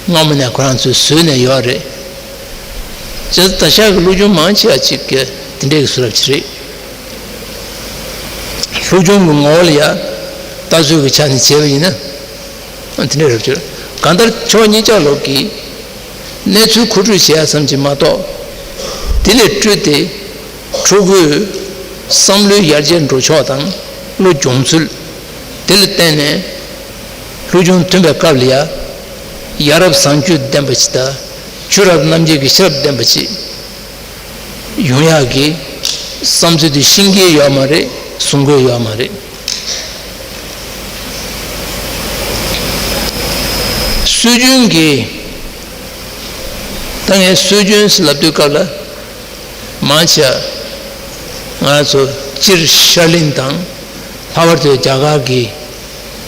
སྔ་མོ་ནས་ཁོ་རང་ཚོས་བཟོས་ནས་ཡོད་རེད། བྱས་ཙང་ད་ཆ་གི་སློབ་སྦྱོང་མང་ཆེ་བ་ཅིག་གི་དེ་འདྲས་ཀྱི་བཟོ་འདྲ་ཅིག་རེད། སློབ་སྦྱོང་གི་ངོ་བོ་ལ་ཡ་ལྟ་ཚུལ་གྱི་ཆ་ནས་བྱས་པ་ཡིན་ན། དེ་འདྲ་རེད་ཅེས། གང་ལྟར་ཕྱོགས་གཉིས་ཆ་ལོག་གི་གནས་ཚུལ་མཁོ་སྤྲོད་བྱེད་ཡ་ཙམ་གྱིས་མ་གཏོགས། དེ་ལས་བཀྲུས་ཏེ་ཕྲུ་གུའི་བསམ་བློའི་ཡར་རྒྱས་འགྲོ་ཕྱོགས་དང་བློ་སྦྱོང་ཚུལ་དེ་ལ་བརྟེན་ནས། སློབ་སྦྱོང་ཐོན་པའི་སྐབས་ལ་ཡ། ཡ་རབས་བཟང་སྤྱོད་ལྡན་པ་ཞིག་དང་། ཆོས་རབ་རྣམ་འབྱེད་ཀྱི་ཤེས་རབ་ལྡན་པ་ཞིག་ཡོང་ཡག་གི་བསམ་ཚུལ་དེ་ཤེས་ཀྱི་ཡོད་མ་རེད། གསུང་གི་ཡོད་མ་རེད། སྲོལ་རྒྱུན་གྱི། ད་ངས་སྲོལ་རྒྱུན་ཟེར་ལབ་དུས་སྐབས་ལ། མང་ཆེ་བ་ང་ཚོ་སྤྱིར་ཤར་གླིང་དང་། ལྷག་པར་དུ་རྒྱ་གར་གྱི་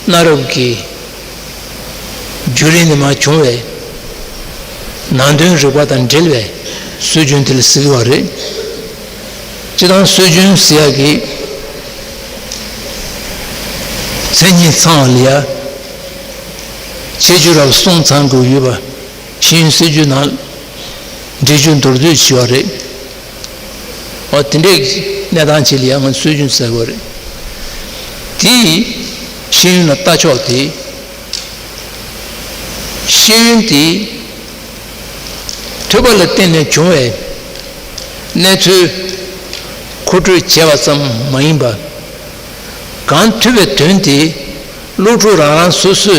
གནའ་རབས་ཀྱི་བརྒྱུད་རིམ་ནས་མར་བྱུང་བའི་ནང་དོན་རིག་པ་དང་འབྲེལ་བའི་སྲོལ་རྒྱུན་དེ་ལ་ཟེར་གྱི་ཡོད་རེད། སྤྱིར་བཏང་སྲོལ་རྒྱུན་ཟེར་ཡག་གི་མཚན་ཉིད་ཚང་བ་ལ་ཡ། ཁྱད་ཆོས་རབ་གསུམ་ཚང་དགོས་ཡོད་པ། ཤེས་ཡོན་སྲོལ་རྒྱུན་ནང་འགྲེལ་བརྗོད་མདོར་བསྡུས་བྱས་པ་རེད། འོ་དེ་འདྲའི་གནས་སྟངས་ཅིག་ལ་ཡང་ང་ཚོས་སྲོལ་རྒྱུན་ཟེར་དགོས་རེད། དེ་ཤེས་ཡོན་ལ་ལྟ་ཕྱོགས་དེ། ཤེས་ཡོན་དེ་ཐོས་པ་ལ་བརྟེན་ནས་བྱུང་བའི་གནས་ཚུལ་མཁོ་སྤྲོད་བྱས་པ་ཙམ་མ་ཡིན་པར། གང་ཐོས་པའི་དོན་དེ་སློབ་ཕྲུག་རང་རང་སོ་སོས་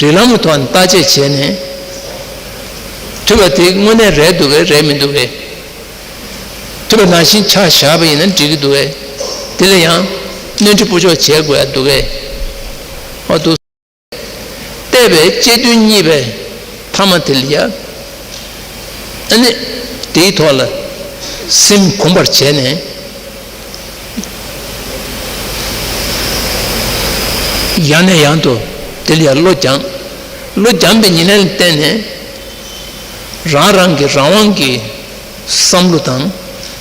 རིགས་ལམ་གྱི་ཐོག་ནས་བརྟག་དཔྱད་བྱས་ནས། ཐོས་པ་དེ་དངོས་གནས་རེད་འདུག་གས། རེད་མི་འདུག་གས། ཐོས་པ་ནང་བཞིན་ཆ་བཞག་པ་ཡིན་ན་འགྲིག་གི་འདུག་གས། དེ་ལ་ཡང་སྣོན་འཕྲི་སྤོ་སྐྱོར་བྱེད་དགོས་ཡ་འདུག་གས། འོ་འདུག་བལྟས་པའི་དཔྱད་དོན་གཉིས་པའི་ཐ་མ་དེ་ལ་ཡ། ཨ་ནི་དེའི་ཐོག་ལ་སེམས་གོམས་པར་བྱས་ནས། ཡང་ནས་ཡང་དུ་དེ་ལ་ཡ་བློ་སྦྱངས། བློ་སྦྱངས་པའི་ཉེར་ལེན་ལ་བརྟེན་ནས། རང་རང་གི་རང་དབང་གི་བསམ་བློ་དང་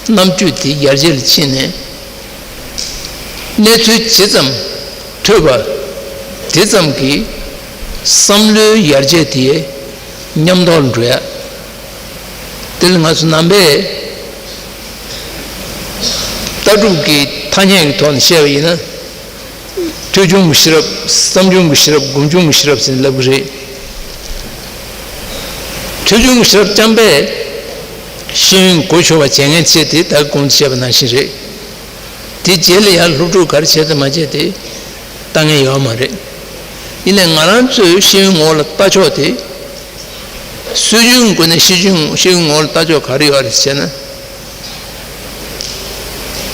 རྣམ་དཔྱོད་དེ་ཡར་རྒྱས་ལ་ཕྱིན་ནས། གནས་ཚུལ་ཇི་ཙམ་ཐོས་པ་དེ་ཙམ་གྱིས་བསམ་བློའི་ཡར་རྒྱས་དེ་ཉམས་རྟོགས་འགྲོ་ཡ། དེ་ལ་ང་ཚོ་ནང་པའི་ལྟ་གྲུབ་ཀྱི་ཐ་སྙད་ཀྱི་ཐོག་ནས་བཤད་པ་ཡིན་ན། ཐོས་བྱུང་གི་ཤེས་རབ། བསམ་བྱུང་གི་ཤེས་རབ། སྒོམ་བྱུང་གི་ཤེས་རབ་ཟེར་ནས་ལབ་ཀྱི་རེད། ཐོས་བྱུང་གི་ཤེས་རབ་རྐྱང་པས་ཤེས་ཡོན་གོ་ཆོད་པ་བྱེད་མཁན་བྱས་ཏེ། ད་གོང་དུ་བཤད་པ་ནང་བཞིན་རེད། དེ་རྗེས་ལ་ཡང་སློབ་ཕྲུག་ག་རེ་བྱས་ཏེ་མ་བྱས་ཏེ་ལྟ་མཁན་ཡོད་མ་རེད། ཡིན་ནའི་ང་རང་ཚོའི་ཤེས་ཡོན་ངོ་ལ་ལྟ་ཕྱོགས་དེ། སྲོལ་རྒྱུན་སྒོ་ནས་ཤེས་ཡོན་ཤེས་ཡོན་ངོ་ལ་ལྟ་ཕྱོགས་ག་རེ་ཡོད་རེད་ཟེར་ན།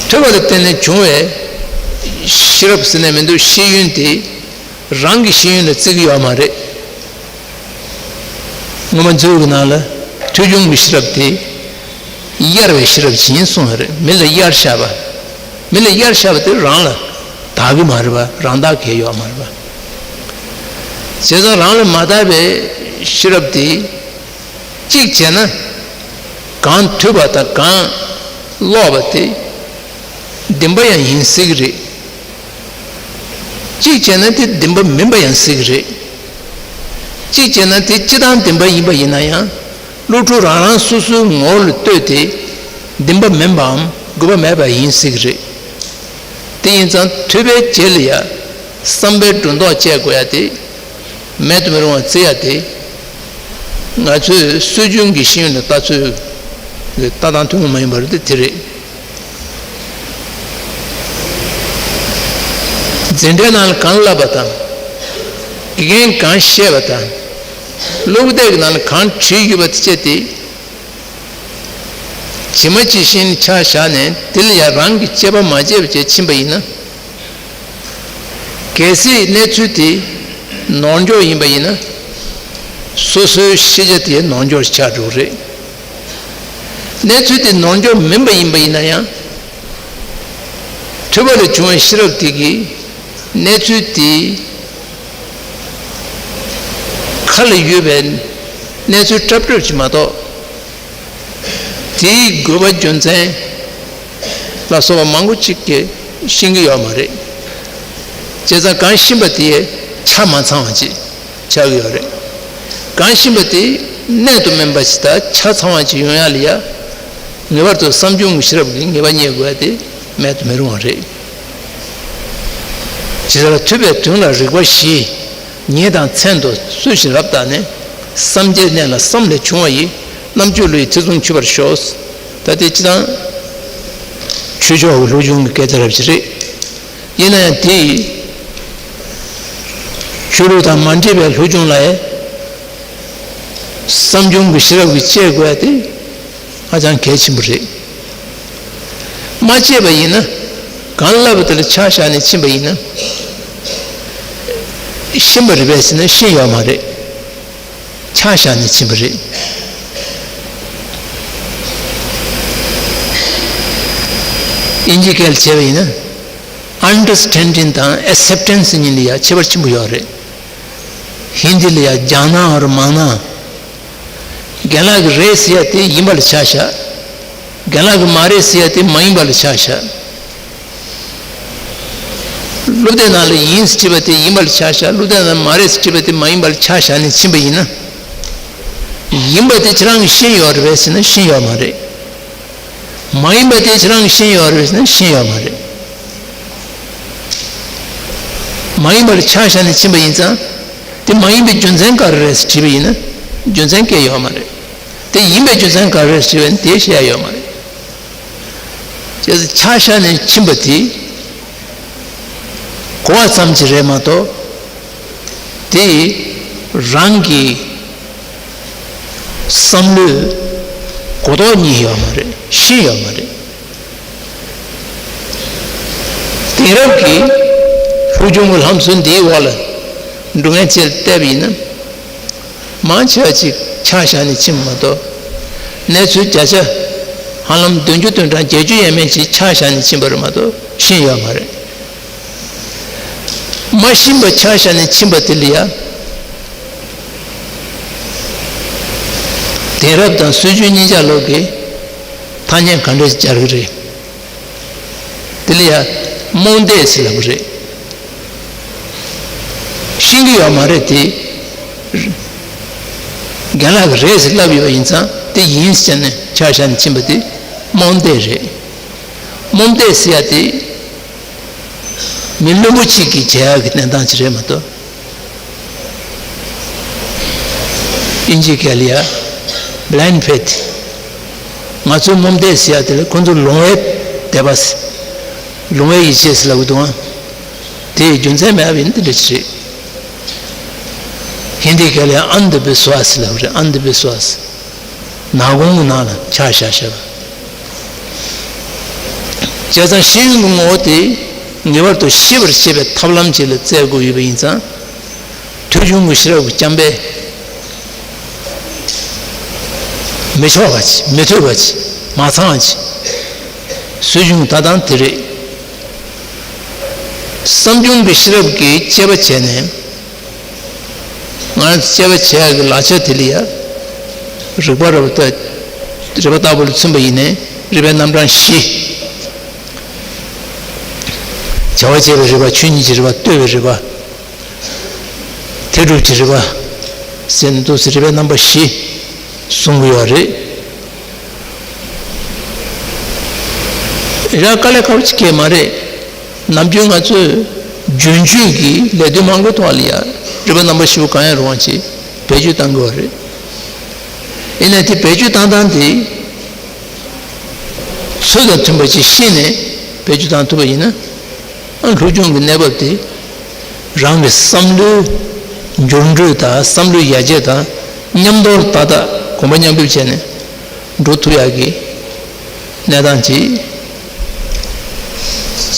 ཐོས་པ་ལ་བརྟེན་ནས་བྱུང་བའི་ཤེས་རབ་ཟེར་ནས་མི་འདུག་ཤེས་ཡོན་དེ་རང་གི་ཤེས་ཡོན་ལ་བརྩི་གི་ཡོད་མ་རེད། སྔོན་མ་མཛོད་ཀྱི་ནང་ལ་ཐོས་བྱུང་གི་ཤེས་རབ་དེ་གཡར་བའི་ཤེས་རབ་ཅིག་ཡིན་གསུངས་ཡོད་རེད། མི་ལ་གཡར་བཞག་པ། མི་ལ་གཡར་བཞག་པ་དེ་རང་ལ་དག་གི་མ་རེད་པ། རང་དག་གི་ཡོད་མ་རེད་པ། བྱས་ཙང་རང་ལ་མ་དག་པའི་ཤེས་རབ་དེ་གཅིག་བྱས་ན་གང་ཐོས་པ་དང་གང་ཀློག་པ་དེ་བདེན་པ་ཡང་ཡིན་སྲིད་ཀྱི་རེད། གཅིག་བྱས་ན་དེ་བདེན་པ་མིན་པ་ཡང་སྲིད་ཀྱི་རེད། གཅིག་བྱས་ན་དེ་སྤྱིར་བཏང་བདེན་པ་ཡིན་པ་ཡིན་ན་ཡང་། སློབ་ཕྲུག་རང་རང་སོ་སོའི་ངོ་བོ་ལ་ལྟོས་ཏེ་བདེན་པ་མིན་པའམ་དགོས་པ་མེད་པ་ཡིན་སྲིད་ཀྱི་རེད། དེ་ཡིན་ཙང་ཐོས་པའི་རྗེས་ལ་ཡང་བསམ་པའི་སྒྲོ་འདོགས་བཅད་དགོས་ཡ་དེ། མེད་དུ་མི་རུང་བ་བརྩི་ཡ་དེ། ང་ཚོས་སྲོལ་རྒྱུན་གྱི་ཤེས་ཡོན་ལ་ལྟ་ཚུལ་གྱི་ལྟ་སྟངས་ཐུན་མོང་མ་ཡིན་པ་རེད་དེ་དེ་རེད། འཛིན་གྲྭའི་ནང་ལ་གང་བསླབ་པ་དང་། དགེ་རྒན་གང་བཤད་པ་དང་། སློབ་དེབ་ཀྱི་ནང་ལ་གང་བྲིས་ཡོད་པ་དེ་བྱས་ཏེ། ཇི་མ་ཇི་བཞིན་ཆ་བཞག་ནས་དེ་ལ་ཡང་རང་གིས་དཔྱད་པ་མ་བྱས་པ་བྱས་ཕྱིན་པ་ཡིན་ན། གལ་སྲིད་གནས་ཚུལ་དེ་ནོར་འཁྱོག་ཡིན་པ་ཡིན་ན། སོ་སོའི་ཤེས་བྱ་དེ་ནོར་འཁྱོག་ཆགས་འགྲོ་གི་རེད། གནས་ཚུལ་དེ་ནོར་འཁྱོག་མིན་པ་ཡིན་པ་ཡིན་ན་ཡང་། ཐོས་པ་ལས་བྱུང་བའི་ཤེས་རབ་དེ་གིས་གནས་ཚུལ་དེ་ཁ་ལ་ཡོད་པའི་གནས་ཚུལ་འཁྲབ་འཁྲབ་ཅིག་མ་གཏོགས། དེའི་དགོས་པ་རྒྱུ་མཚན་ལ་སོགས་པ་མང་པོ་ཅིག་གིས་ཤེས་ཀྱི་ཡོད་མ་རེད། བྱས་ཙང་གང་ཤེས་པ་དེ་ཆ་མ་ཚང་བ་ཅིག་ཆགས་ཀྱི་ཡོད་རེད། གང་ཤེས་པ་དེ་གནད་དུ་སྨིན་པ་ཞིག་དང་ཆ་ཚང་བ་ཅིག་ཡོང་ཡ་ལ་ཡ། ངེས་པར་དུ་བསམ་བྱུང་གི་ཤེས་རབ་ཀྱི་ངེས་པ་རྙེད་དགོས་ཡ་དེ་མེད་དུ་མི་རུང་བ་རེད། ཇི་ལྟར་ཐོས་པའི་དོན་ལ་རིགས་པ་བཞི། ཉིན་དང་མཚན་དུ་སུ་ཞིག་རབ་བརྟགས་ནས། བསམ་གྱི་གནས་ལ་བསམ་ལས་བྱུང་བ་ཡི། རྣམ་དཔྱོད་བློ་ཡིས་ཐེ་ཚོམ་ཆུད་པར་ཤོག་ད་དེ་སྤྱིར་བཏང་ཆོས་ཕྱོགས་ཀྱི་སློབ་སྦྱོང་གི་སྐད་ཆ་རབ་ཞིག་རེད། ཡིན་ན་ཡང་དེ་ཡི་ཆོས་ལུགས་དང་མ་འདྲེས་པའི་སློབ་སྦྱོང་ལ་ཡང་བསམ་བྱུང་གི་ཤེས་རབ་ཀྱིས་དཔྱད་དགོས་ཡ་དེ་ཧ་ཅང་གལ་ཆེན་པོ་རེད། མ་དཔྱད་པ་ཡིན་ན། གང་བསླབ་པ་དེ་ལ་ཆ་བཞག་ནས་ཕྱིན་པ་ཡིན་ན། ཤེས་པ་རེད་པས་ཟེར་ན་ཤེས་ཡོད་མ་རེད། ཆ་བཞག་ནས་ཕྱིན་པ་རེད། དབྱིན་ཇིའི་སྐད་ལ་བྱས་པ་ཡིན་ན། Understanding དང་Acceptance གཉིས་ལ་ཡང་ཁྱད་པར་ཆེན་པོ་ཡོད་རེད། ཧིན་དི་ལ་ཡང་ཇཱ་ན་འོར་མཱ་ན། རྒན་ལགས་ཀྱི་རེད་ཟེར་ཡ་དེ་ཡིན་པ་ལ་ཆ་བཞག་རྒན་ལགས་ཀྱི་མ་རེད་ཟེར་ཡ་དེ་མ་ཡིན་པ་ལ་ཆ་བཞག་སློབ་དེབ་ནང་ལ་ཡིན་ཟེར་བྲིས་པ་དེ་ཡིན་པ་ལ་ཆ་བཞག་སློབ་དེབ་ནང་ལ་མ་རེད་ཟེར་བྲིས་པ་དེ་མ་ཡིན་པ་ལ་ཆ་བཞག་ནས་ཕྱིན་པ་ཡིན་ན། ཡིན་པ་དེ་ཁྱེད་རང་གིས་ཤེས་ཡོད་རེད་པས་ཟེར་ན་ཤེས་ཡོད་མ་རེད། མ་ཡིན་པ་དེ་ཁྱེད་རང་གིས་ཤེས་ཡོད་རེད་ཟེར་ན་ཤེས་ཡོད་མ་རེད། མ་ཡིན་པ་ལ་ཆ་བཞག་ནས་ཕྱིན་པ་ཡིན་ཙང་། དེ་མ་ཡིན་པའི་རྒྱུ་མཚན་ག་རེ་རེད་ཟེར་དྲིས་པ་ཡིན་ན། རྒྱུ་མཚན་གང་ཡང་ཡོད་མ་རེད། དེ་ཡིན་པའི་རྒྱུ་མཚན་ག་རེ་རེད་ཟེར་བ་ཡིན་ན་དེ་བཤད་ཡ་ཡོད་མ་རེད། བྱས་ཙང་ཆ་བཞག་ནས་ཕྱིན་པ་དེ་གོ་བ་ཙམ་གྱིས་རེད་མ་གཏོགས། དེ་རང་གི་བསམ་བློའི་གོ་རྟོགས་རྙེད་ཡོད་མ་རེད། ཤེས་ཡོད་མ་རེད། དེང་རབས་ཀྱི་སློབ་སྦྱོང་གི་ལམ་སྲོལ་འདིའི་འོག་ལ་འགྲོ་མཁན་བཅས་ལ་བལྟས་པ་ཡིན་ན། མང་ཆེ་བ་ཅིག་ཆ་བཞག་ནས་ཕྱིན་པ་མ་གཏོགས། གནས་ཚུལ་བརྒྱ་ཆ་ཧ་ལམ་བདུན་ཅུ་དོན་གྲངས་བརྒྱད་ཅུ་ཡས་མས་ཅིག་ཆ་བཞག་ནས་ཕྱིན་པ་རེད་མ་གཏོགས་ཤེས་ཡོད་མ་རེད། མ་ཤེས་པ་ཆ་བཞག་ནས་ཕྱིན་པ་དེ་ལ་ཡང་། དེང་རབས་དང་སྲོལ་རྒྱུན་གཉིས་ཆ་ལོག་གི་ཐ་སྙད་ག་འདྲ་སྦྱར་གི་རེད། དེ་ལ་ཡང་རྨོངས་དད་ཟེར་ལབ་གི་རེད། ཤེས་ཀྱི་ཡོད་མ་རེད་དེ། རྒན་ལགས་ཀྱིས་རེད་ཟེར་ལབ་ཡོད་པ་ཡིན་ཙང་དེ་ཡིན་ཟེར་ནས་ཆ་བཞག་ནས་ཕྱིན་པ་དེ་རྨོངས་དད་རེད། རྨོངས་དད་ཟེར་ཡ་དེ། མི་བླུན་པོ་གཅིག་གིས་བྱེད་ཡག་གི་གནས་སྟངས་ཅིག་རེད་མ་གཏོགས། དབྱིན་ཇིའི་སྐད་ལ་ཡ། Blind faith། ང་ཚོའི་རྨོངས་དད་ཟེར་ཡ་དེ་ལ་ཁོ་ཚོ་ལོང་བའི་དད་པ་ཟེར། ལོང་བའི་ཡིད་ཆེས་ཟེར་ལབ་གི་འདུག་ཨང་། དེ་ཡི་རྒྱུ་མཚན་མེད་པ་ཡིན་དེ་འདྲ་ཅིག་རེད། ཧིན་དི་སྐད་ལ་ཨན་དྷ་བི་སུ་ཝཱ་སི་ལབ་རེད། ཨན་དྷ་བི་སུ་ཝཱ་སི། ནག་ཁུང་གི་ནང་ལ་ཆགས་བཞག་བྱས་པ། བྱས་ཙང་ཤེས་ཡོན་གྱི་ངོ་བོ་དེ་ངེས་པར་དུ་ཤེས་པར་བྱེད་པའི་ཐབས་ལམ་ཅིག་ལ་བཙལ་དགོས་ཡོད་པ་ཡིན་ཙང་། ཐོས་བྱུང་གི་ཤེས་རབ་ཀྱི་རྐྱང་པས་མི་ཆོག་པ་ཅིག་མི་ཐོས་པ་ཅིག་མ་ཚང་བ་ཅིག་སྲོལ་རྒྱུན་ད་དང་དེ་རེད། བསམ་བྱུང་གི་ཤེས་རབ་ཀྱིས་དཔྱད་པ་བྱས་ནས། ང་རང་ཚོ་དཔྱད་པ་བྱེད་ཡག་གི་ལག་ཆ་དེ་ལ་ཡ། རིག་པ་རབ་ལྟ། རིག་པ་ལྟ་བུ་ལ་མཚོན་པ་ཡིན་ནའི་རིག་པའི་རྣམ་གྲངས་བཞི། བྱ་བ་བྱེད་པའི་རིག་པ། ཆོས་ཉིད་ཀྱི་རིག་པ། ལྟོས་པའི་རིག་པ། མཐས་གྲུབ་ཀྱི་རིག་པ། ཟེར་ནས་འདུག་སེ་རིག་པའི་རྣམ་པ་བཞི་གསུང་གི་ཡོད་རེད། ར་དཀའ་ལས་ཁག་པོ་ཅིག་གང་ཡང་མ་རེད། ནམ་རྒྱུན་ང་ཚོས་རྒྱུན་སྤྱོད་ཀྱི་ལས་དོན་མང་པོའི་ཐོག་ལ་ཡང་རིག་པ་རྣམ་པ་བཞི་པོ་གང་ཡང་རུང་བ་ཅིག་བེད་སྤྱོད་གཏང་གི་ཡོད་རེད། ཡིན་ནའི་དེ་བེད་སྤྱོད་གཏང་སྟངས་དེ་ཚུལ་དང་མཐུན་པ་ཅིག་ཤེས་ནས་བེད་སྤྱོད་གཏང་ཐུབ་པ་ཡིན་ན། ཨ། སློབ་སྦྱོང་གི་གནས་བབ་དེ་རང་གི་བསམ་བློའི་འགྱུར་འགྲོས་དང་བསམ་བློའི་ཡར་རྒྱས་དང་མཉམ་དུ་ཏག་ཏག་གོམ་པ་མཉམ་འདེགས་བྱས་ནས་འགྲོ་ཐུབ་ཡག་གི་གནས་སྟངས་ཅིག་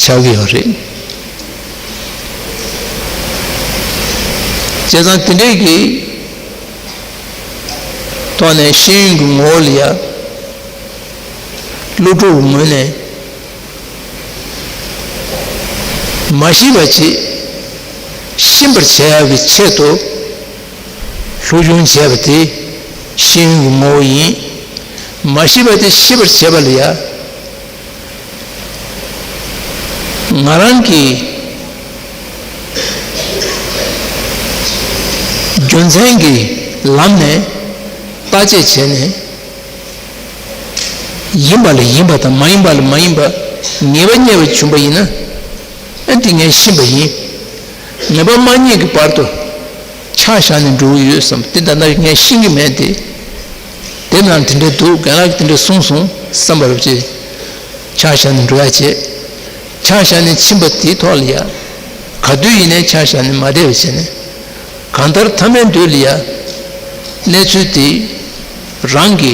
ཆགས་ཀྱི་ཡོད་རེད། བྱས་ཙང་དེ་འདྲའི་གི་ཐོག་ནས་ཤེས་ཡོན་གྱི་ངོ་བོ་ལ་ཡ། སློབ་ཕྲུག་གི་ངོས་ནས་མ་ཤེས་པ་ཅིག་ཤེས་པར་བྱ་ཡག་གི་ཆེད་དུ་སློབ་སྦྱོང་བྱས་པ་དེ་ཤེས་ཡོན་གྱི་ངོ་བོ་ཡིན། མ་ཤེས་པ་དེ་ཤེས་པར་བྱེད་པ་ལ་ཡ། ང་རང་གི་རྒྱུ་མཚན་གྱི་ལམ་ནས་བརྟག་དཔྱད་བྱས་ནས། ཡིན་པ་ལ་ཡིན་པ་དང་མ་ཡིན་པ་ལ་མ་ཡིན་པ་ངེས་པ་རྙེད་པ་བྱུང་བ་ཡིན་ན། ཨ། འདི་ངས་ཤེས་པ་ཡིན། ངེས་པ་མ་རྙེད་ཀྱི་བར་དུ་ཆ་བཞག་ནས་འགྲོ་གི་ཡོད་བསམ། དེ་ད་ལྟ་ངས་ཤེས་ཀྱི་མེད་དེ། དེབ་ནང་དེ་འདྲ་འདུག་རྒན་ལགས་ཀྱིས་དེ་འདྲ་གསུངས་སོང་བསམ་པ་རུ་བྱས། ཆ་བཞག་ནས་འགྲོ་ཡ་བྱས། ཆ་བཞག་ནས་ཕྱིན་པ་དེའི་ཐོག་ལ་ཡ། ག་དུས་ཡིན་ནའི་ཆ་བཞག་ནས་མ་བསྡད་པ་བྱས་ནས། གང་ལྟར་མཐའ་མའི་དུས་ལ་ཡ། གནས་ཚུལ་དེ་རང་གི་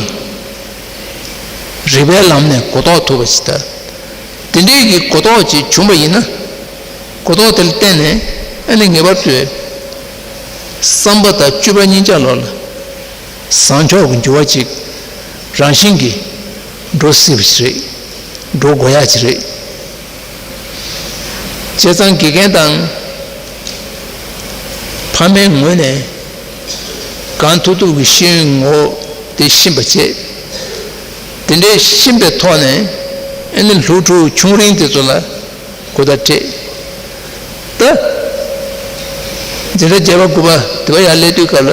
རིག་པའི་ལམ་ནས་གོ་རྟོགས་ཐུབ་པ་ཞིག་དང་། དེ་འདྲའི་གི་གོ་རྟོགས་ཅིག་བྱུང་བ་ཡིན་ན། གོ་རྟོགས་དེ་ལ་བརྟེན་ནས་ཨ་ནི་ངེས་པར་དུ་བསམ་པ་དང་སྤྱོད་པ་གཉིས་ཆ་ལོག་ལ་བཟང་ཕྱོགས་ཀྱི་འགྱུར་བ་ཅིག་རང་བཞིན་གྱིས་འགྲོ་སྲིད་པ་ཞིག་རེད། འགྲོ་དགོས་ཡག་ཅིག་རེད། བྱས་ཙང་དགེ་རྒན་དང་ཕ་མའི་ངོས་ནས་གང་ཐུབ་ཐུབ་ཀྱིས་ཤེས་ཡོན་ངོ་བོ་དེ་ཤེས་པ་བྱེད། དེ་འདྲའི་ཤེས་པའི་ཐོག་ནས་ཨ་ནི་སློབ་ཕྲུག་ཆུང་རིང་དེ་ཚོ་ལ་གོ་བརྡ་སྤྲད། ད་འཛིན་གྲྭ་བརྒྱད་པ་དགུ་པ་དེ་བ་ཡར་སླེབས་དུས་སྐབས་ལ་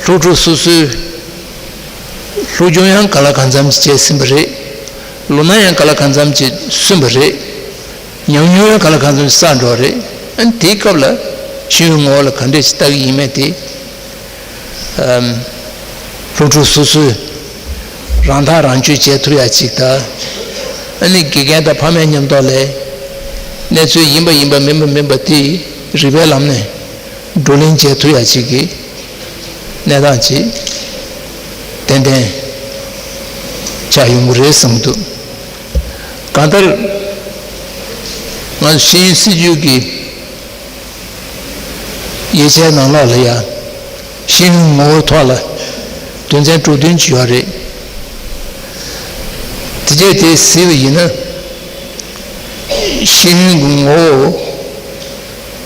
སློབ་ཕྲུག་སོ་སོའི་སློབ་སྦྱོང་ཡང་ག་ལ་གང་འཚམ་ཅིག་བྱས་ཟིན་པ་རེད། ལོ་ན་ཡང་ག་ལ་གང་འཚམ་ཅིག་སོན་པ་རེད། ཉམས་མྱོང་ཡང་ག་ལ་གང་འཚམ་ཅིག་བསགས་འགྲོ་བ་རེད། ཨ་ནི་དེའི་སྐབས་ལ་ཤེས་ཡོན་ངོ་བོ་ལ་ག་འདྲས་ཅིག་ལྟ་གི་ཡིན་མེད་དེ། ཨམ། སློབ་ཕྲུག་སོ་སོས་རང་ཐག་རང་གཅོད་བྱེད་ཐུབ་ཡ་ཅིག་དང་། ཨ་ནི་དགེ་རྒན་དང་ཕ་མའི་མཉམ་དུ་ལས་གནས་ཚུལ་ཡིན་པ་ཡིན་པ་མིན་པ་མིན་པ་དེ་རིག་པའི་ལམ་ནས་བགྲོ་གླེང་བྱེད་ཐུབ་ཡ་ཅིག་གི་གནས་སྟངས་ཅིག་ཏན་ཏན་ཆགས་ཡོང་གི་རེད་བསམ་གྱི་འདུག་གང་ལྟར་ང་ཚོ་ཤེས་ཡོན་སྲིད་བྱུས་ཀྱི་དབྱེ་ཆའི་ནང་ལོགས་ལ་ཡང་ཤེས་ཡོན་ངོ་བོའི་ཐོག་ལ་དོན་ཚན་དྲུག་བདུན་ཅིག་ཡོད་རེད། དེ་རྗེས་དེ་གཟིགས་པ་ཡིན་ན། ཤེས་ཡོན་གྱི་ངོ་བོ་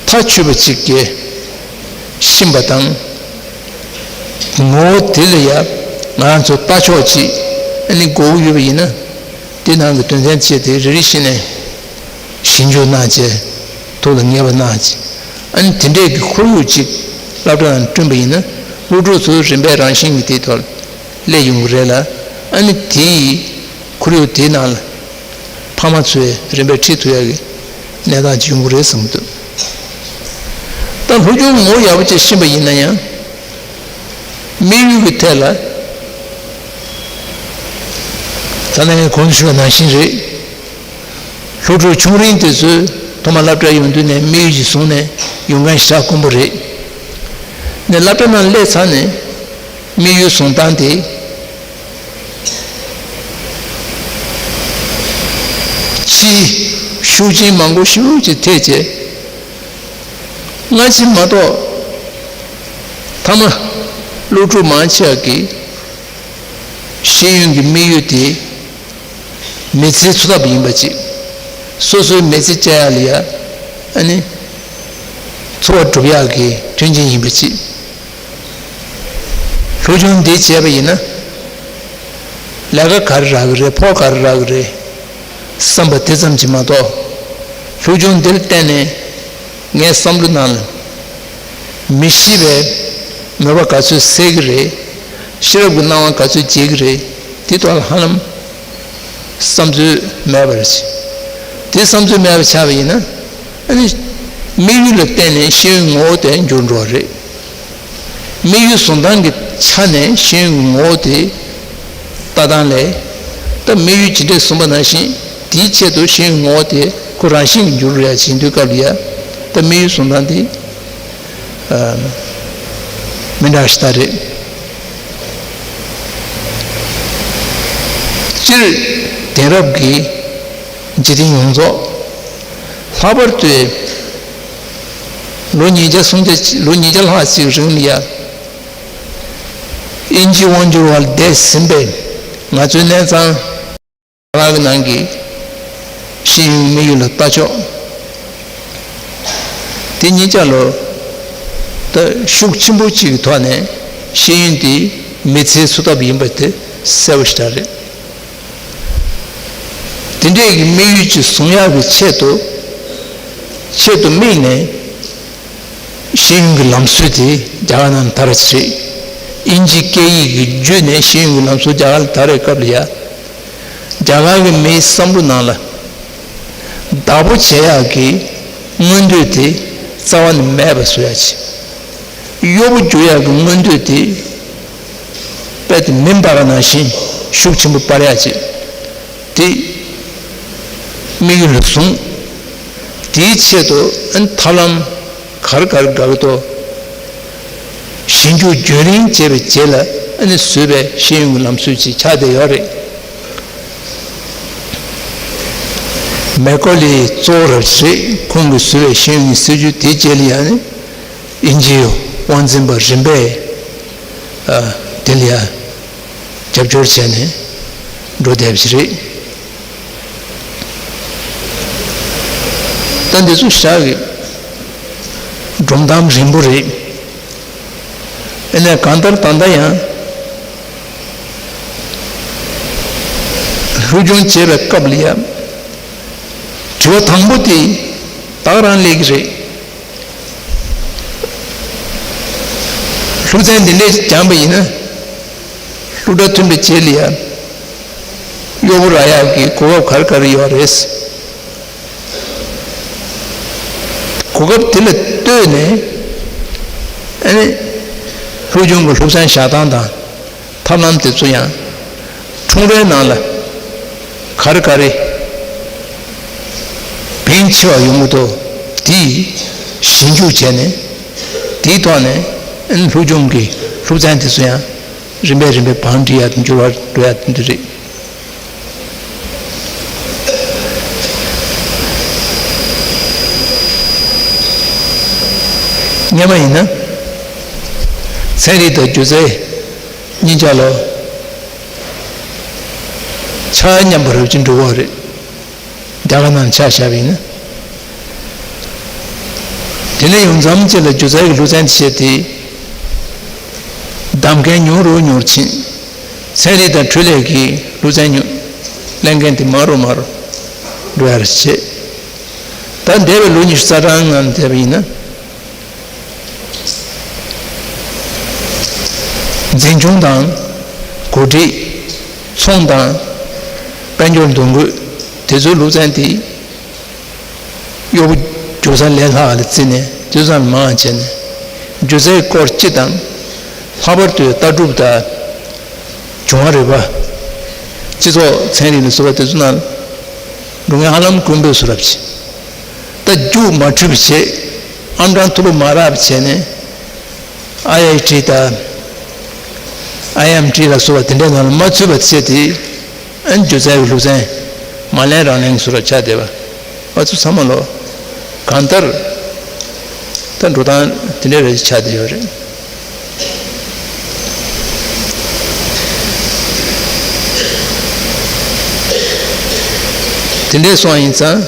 མཐའ་ཆོད་པ་ཅིག་གིས་ཤེས་པ་དང་། ངོ་བོ་དེ་ལ་ཡང་ང་རང་ཚོ་ལྟ་ཕྱོགས་ཅིག་ཨ་ནི་དགོས་ཀྱི་ཡོད་པ་ཡིན་ན། དེ་ནང་གི་དོན་ཚན་བཅས་དེ་རེ་རེ་བཞིན་ནས་ཞིབ་འཇུག་གནང་བྱས། ཐུགས་ལ་ངེས་པ་གནང་བྱས། ཨ་ནི་དེ་འདྲས་ཀྱི་ཁོར་ཡུག་ཅིག་སློབ་གྲྭ་ནང་བསྐྲུན་པ་ཡིན་ན། སློབ་ཕྲུག་ཚོ་རིམ་པས་རང་བཞིན་གྱིས་དེའི་ཐོག་སླེབས་ཡོང་གི་རེད་ལ། ཨ་ནི་དེའི་ཁོར་ཡུག་དེའི་ནང་ལ་ཕ་མ་ཚོས་རིམ་པས་ཁྲིད་ཐུབ་ཡག་གི་གནས་སྟངས་ཅིག་ཡོང་གི་རེད་བསམ་གྱི་འདུག་ད་སློབ་སྦྱོང་ངོ་བོ་ཡག་པོ་ཅིག་ཤེས་པ་ཡིན་ན་ཡང་། དམིགས་ཡུལ་གྱི་ཐད་ལ་ད་ནང་གོང་དུ་ཞུས་པ་ནང་བཞིན་རེད། སློབ་ཕྲུག་ཆུང་རིང་དེ་ཚོས་ཐོག་མ་སློབ་གྲྭར་ཡོང་དུས་ནས་དམིགས་ཡུལ་ཅིག་བཟུང་ནས་ཡོང་མཁན་ཞེ་དྲག་དཀོན་པོ་རེད། ནས་སློབ་གྲྭ་ནང་སླེབས་ཚར་ནས་དམིགས་ཡུལ་བཟུང་སྟངས་དེ། ཕྱིའི་ཤུགས་རྐྱེན་མང་པོ་ཞེ་པོ་ཅིག་ཐེབས་བྱས། སྔ་ཕྱི་མ་གཏོགས། མཐའ་མ་སློབ་ཕྲུག་མང་ཆེ་བ་གིས་ཤེས་ཡོན་གྱི་དམིགས་ཡུལ་དེ་མི་ཚེའི་འཚོ་ཐབས་ཡིན་པ་གཅིག་སོ་སོའི་མི་ཚེ་སྐྱེལ་ཡག་ལ་ཡ། ཨ་ནི། འཚོ་བ་སྒྲུབ་ཡག་གི་མཐུན་རྐྱེན་ཡིན་པ་གཅིག་སློབ་སྦྱོང་འདི་བྱས་པ་ཡིན་ན། ལས་ཀ་ག་རེ་རག་གི་རེད། ཕོགས་ག་རེ་རག་གི་རེད། བསམ་པ་དེ་ཙམ་གྱིས་མ་གཏོགས། སློབ་སྦྱོང་འདིར་བརྟེན་ནས་ངའི་བསམ་བློ་ནང་ལ། མི་ཤི་བའི་མོས་པ་ག་ཚོད་སད་ཀྱི་རེད། ཤེས་རབ་ཀྱི་སྣང་བ་ག་ཚོད་རྒྱས་ཀྱི་རེད། དེ་ཐོག་ལ་ཧ་ལམ་བསམ་ཚུལ་མེད་པ་རེད། དེ་བསམ་ཚུལ་མེད་པ་ཆགས་པ་ཡིན་ན། ཨ་ནི། དམིགས་ཡུལ་ལ་བརྟེན་ནས་ཤེས་ཡོན་ངོ་བོ་དེ་འགྱུར་འགྲོ་བ་རེད། དམིགས་ཡུལ་བཟུང་སྟངས་ཀྱི་ཆ་ནས་ཤེས་ཡོན་གྱི་ངོ་བོ་དེ་ལྟ་སྟངས་ལས། ད་དམིགས་ཡུལ་ཇི་འདྲས་བཟུང་པ་ནང་བཞིན་དེའི་ཆེད་དུ་ཤེས་ཡོན་ངོ་བོ་དེ་ཁོ་རང་བཞིན་གྱིས་འགྱུར་ཡ་བྱེད་དུས་སྐབས་ལ་ཡ། ད་དམིགས་ཡུལ་བཟུང་སྟངས་དེ་ཨ་མི་འདྲ་ཞིག་ད་རེད། སྤྱིར་དེང་རབས་ཀྱི་འཇིག་རྟེན་ཡོངས་རྫོགས་ལྷག་པར་དུ་ལོ་ཉིས་བརྒྱ་སུམ་བརྒྱ་ལོ་ཉིས་བརྒྱ་ལྷག་ཅིག་རིང་ལ་ཡ། དབྱིན་ཇིའི་དབང་སྒྱུར་འོག་ལ་བསྡད་ཟིན་པའི་ང་ཚོའི་གནས་ཚང་། རང་གི་ནང་གི་ཤེས་ཡོན་དམིགས་ཡུལ་ལ་ལྟ་ཕྱོགས་དེ་གཉིས་ཆ་ལོ། ད་ཤུགས་ཆེན་པོ་གཅིག་གི་ཐོག་ནས་ཤེས་ཡོན་དེ་མི་ཚེའི་འཚོ་ཐབས་ཡིན་པ་དེ་གསལ་པོ་ཞེ་དྲག་རེད། དེ་འདྲའི་གི་དམིགས་ཡུལ་ཅིག་བཟུང་ཡག་གི་ཆེད་དུ་ཆེད་དུ་དམིགས་ནས། ཤེས་ཡོན་གྱི་ལམ་སྲོལ་དེ་རྒྱ་གར་ནང་དར་བ་ཞིག་རེད། དབྱིན་ཇིའི་སྐད་ཡིག་གི་བརྒྱུད་ནས་ཤེས་ཡོན་གྱི་ལམ་སྲོལ་རྒྱ་གར་ལ་དར་བའི་སྐབས་ལ་ཡ། རྒྱ་གར་གྱི་མིའི་བསམ་བློ་ནང་ལ་བདག་པོ་བྱེད་ཡག་གི་མངོན་འདོད་དེ་རྩ་བ་ནས་མེད་པ་བཟོ་ཡག་ཅིག་གཡོག་པོ་རྒྱུག་ཡག་གི་མངོན་འདོད་དེ་དཔེ་དེ་མི་འབར་བ་ནང་བཞིན་ཤུགས་ཆེན་པོ་སྤར་ཡག་ཅིག་དེ་དམིགས་ཡུལ་ལ་བཟུང་། དེའི་ཆེད་དུ་ཨ་ནི་ཐབས་ལམ་ག་རེ་ག་རེ་དགའ་གི་འདུག་ཞིབ་འཇུག་རྒྱུན་རིང་བྱས་པའི་རྗེས་ལ་ཨ་ནི་བཟོས་པའི་ཤེས་ཡོན་གྱི་ལམ་སྲོལ་ཅིག་ཆགས་བསྡད་ཡོད་རེད། མེ་ཀོ་ལི་གཙོ་བོ་རེད། ཁོང་གིས་བཟོས་པའི་ཤེས་ཡོན་གྱི་སྲིད་བྱུས་དེའི་རྗེས་ལ་ཡང་ནི་དབྱིན་ཇིའི་དབང་འཛིན་པ་རིམ་པས་ཨ་དེ་ལ་ཡང་། རྒྱབ་སྐྱོར་བྱས་ནས་འགྲོ་བསྡད་པ་ཞིག་རེད། ད་འདི་ཚོ་ཞག་གི་སྒྲུང་གཏམ་རིང་པོ་རེད། ཨ་ནི་གང་ལྟར་ད་ལྟ་ཡང་སློབ་སྦྱོང་བྱེད་པའི་སྐབས་ལ་ཡང་དྲི་བ་དང་པོ་དེ་ད་ག་རང་སླེབས་ཀྱི་རེད། སློབ་ཚན་འདི་འདྲས་སྦྱངས་པ་ཡིན་ན། སློབ་གྲྭ་ཐོན་པའི་རྗེས་ལ་ཡང་གཡོག་པོ་རག་ཡག་གི་གོ་སྐབས་ག་རེ་ག་རེ་ཡོད་རེད། གོ་སྐབས་དེ་ལ་ལྟོས་ནས་ཨ་ནི་སློབ་སྦྱོང་གི་སློབ་ཚན་བཞག་སྟངས་དང་། ཐབས་ལམ་དེ་ཚོ་ཡང་ཁྲོམ་རའི་ནང་ལ་ག་རེ་ག་རེ་བེད་ཆེ་བ་ཡོང་གི་འདུག་དེ་ཞིབ་འཇུག་བྱས་ནས་དེའི་ཐོག་ནས་སློབ་སྦྱོང་གི་སློབ་ཚན་དེ་ཚོ་ཡང་རིམ་པས་རིམ་པས་བང་སྒྲིག་ཡག་དང་འགྱུར་བ་འགྲོ་ཡག་དེ་འདྲ་རེད། སྔོན་མ་ཡིན་ན་ཚན་རིག་དང་སྒྱུ་རྩལ། གཉིས་ཆ་ལོ། ཆ་མཉམ་པ་རབ་ཅིག་འགྲོ་གི་རེད། རྒྱ་གར་ནང་ཆ་བཞག་པ་ཡིན་ན། དེ་ནས་ཡོང་མཚམས་ཅིག་ལ་སྒྱུ་རྩལ་གྱི་སློབ་ཚན་དེ་བྱས་ཏེ། གདམ་མཁན་ཉུང་རུ་ཉུང་རུ་ཕྱིན། ཚན་རིག་དང་འཕྲུལ་ལས་ཀྱི་སློབ་ཚན་ཉུང་ལེན་མཁན་དེ་མང་རུ་མང་རུ་འགྲོ་ཡ་རེད་བྱས། ད་འདས་པའི་ལོ་ཉི་ཤུ་རྩ་གྲངས་ནང་བལྟས་པ་ཡིན་ན། འཛིན་སྐྱོང་དང་། གོ་སྒྲིག་ཚོང་དང་། དཔལ་འབྱོར་འདུ་འགོད། དེ་ཚོའི་སློབ་ཚན་དེ་གཡོག་པོ་རྒྱུག་ས་ལས་སླ་བ་ལ་བརྩིས་ནས་དེ་ཚོ་མང་བ་བྱས་ནས་སྒྱུ་རྩལ་སྐོར་སྤྱི་དང་། ལྷག་པར་དུ་ལྟ་གྲུབ་དང་། འབྱུང་བ་རིག་པ། སྤྱི་ཚོགས་ཚན་རིག་ལ་སོགས་པ་དེ་ཚོ་ནང་འགྲོ་མཁན་ཧ་ལམ་དཀོན་པོའི་བཟོ་འདྲ་བྱས། ད་རྒྱུགས་མ་འཕྲོད་པ་བྱས། ཨང་གྲངས་མཐོ་པོ་མ་རག་པ་བྱས་ནས། ཨའི་ཨའི་ཊི་དང་ཨའི་ཨེམ་ཊི་ལ་སོགས་པ་དེ་འདྲའི་ནང་ལ་མ་ཚུད་པ་བྱས་ཏེ། ཨན་སྒྱུ་རྩལ་གྱི་སློབ་ཚན་མ་ལེན་རང་ལེན་སུ་ར་ཆགས་བསྡད་པ། ཨ་ཚོ་ཚང་མ་ལོ་གང་ལྟར་ད་འགྲོ་སྟངས་དེ་འདྲའི་རེ་ཆགས་བསྡད་ཡོད་རེད། དེ་འདྲའི་སོང་ཡིན་ཙང་།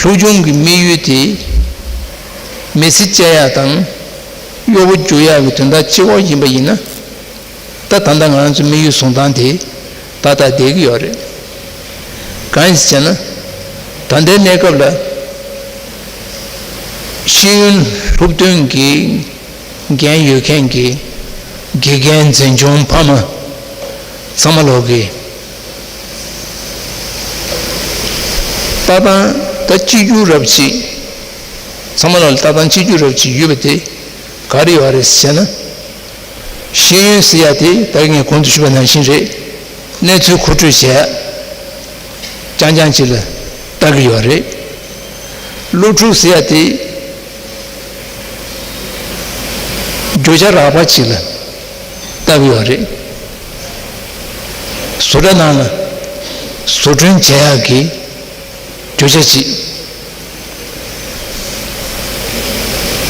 སློབ་སྦྱོང་གི་དམིགས་ཡུལ་དེ་མི་ཚེ་གཅེས་ཡག་དང་གཡོག་པོ་རྒྱུག་ཡག་གི་དོན་དག་གཅིག་པོ་ཡིན་པ་ཡིན་ན། ད་ད་ལྟ་ང་རང་ཚོའི་དམིགས་ཡུལ་བཟུང་སྟངས་དེ་ཏག་ཏག་བསྡད་ཀྱི་ཡོད་རེད། གང་ཡིན་ཟེར་ན། ད་ལྟའི་གནས་སྐབས་ལ་ཤེས་ཡོན་སློབ་སྟོན་གྱི་འགན་ཡོད་མཁན་གྱི་དགེ་རྒན་འཛིན་སྐྱོང་ཕ་མ་ཚང་མ་ལོག་གི་ལྟ་སྟངས་ད་གཅིག་གྱུར་རབ་ཅིག་ཚང་མ་ལོག་ལ་ལྟ་སྟངས་གཅིག་གྱུར་རབ་ཅིག་ཡོད་པ་དེ་ག་རེ་ཡོད་རེད་ཟེར་ན། ཤེས་ཡོན་ཟེར་ཡ་དེ་ད་ངས་གོང་དུ་ཞུས་པ་ནང་བཞིན་རེད། གནས་ཚུལ་མཁོ་སྤྲོད་བྱས་རྐྱང་རྐྱང་ཅིག་ལ་ལྟ་གི་ཡོད་རེད། སློབ་ཕྲུག་ཟེར་ཡ་དེ་བརྗོད་བྱ་རགས་པ་ཅིག་ལ་ལྟ་གི་ཡོད་རེད། བཟོ་གྲྭ་ནང་ལ་བཟོ་སྐྲུན་བྱེད་ཡག་གི་བརྗོད་བྱ་ཅིག་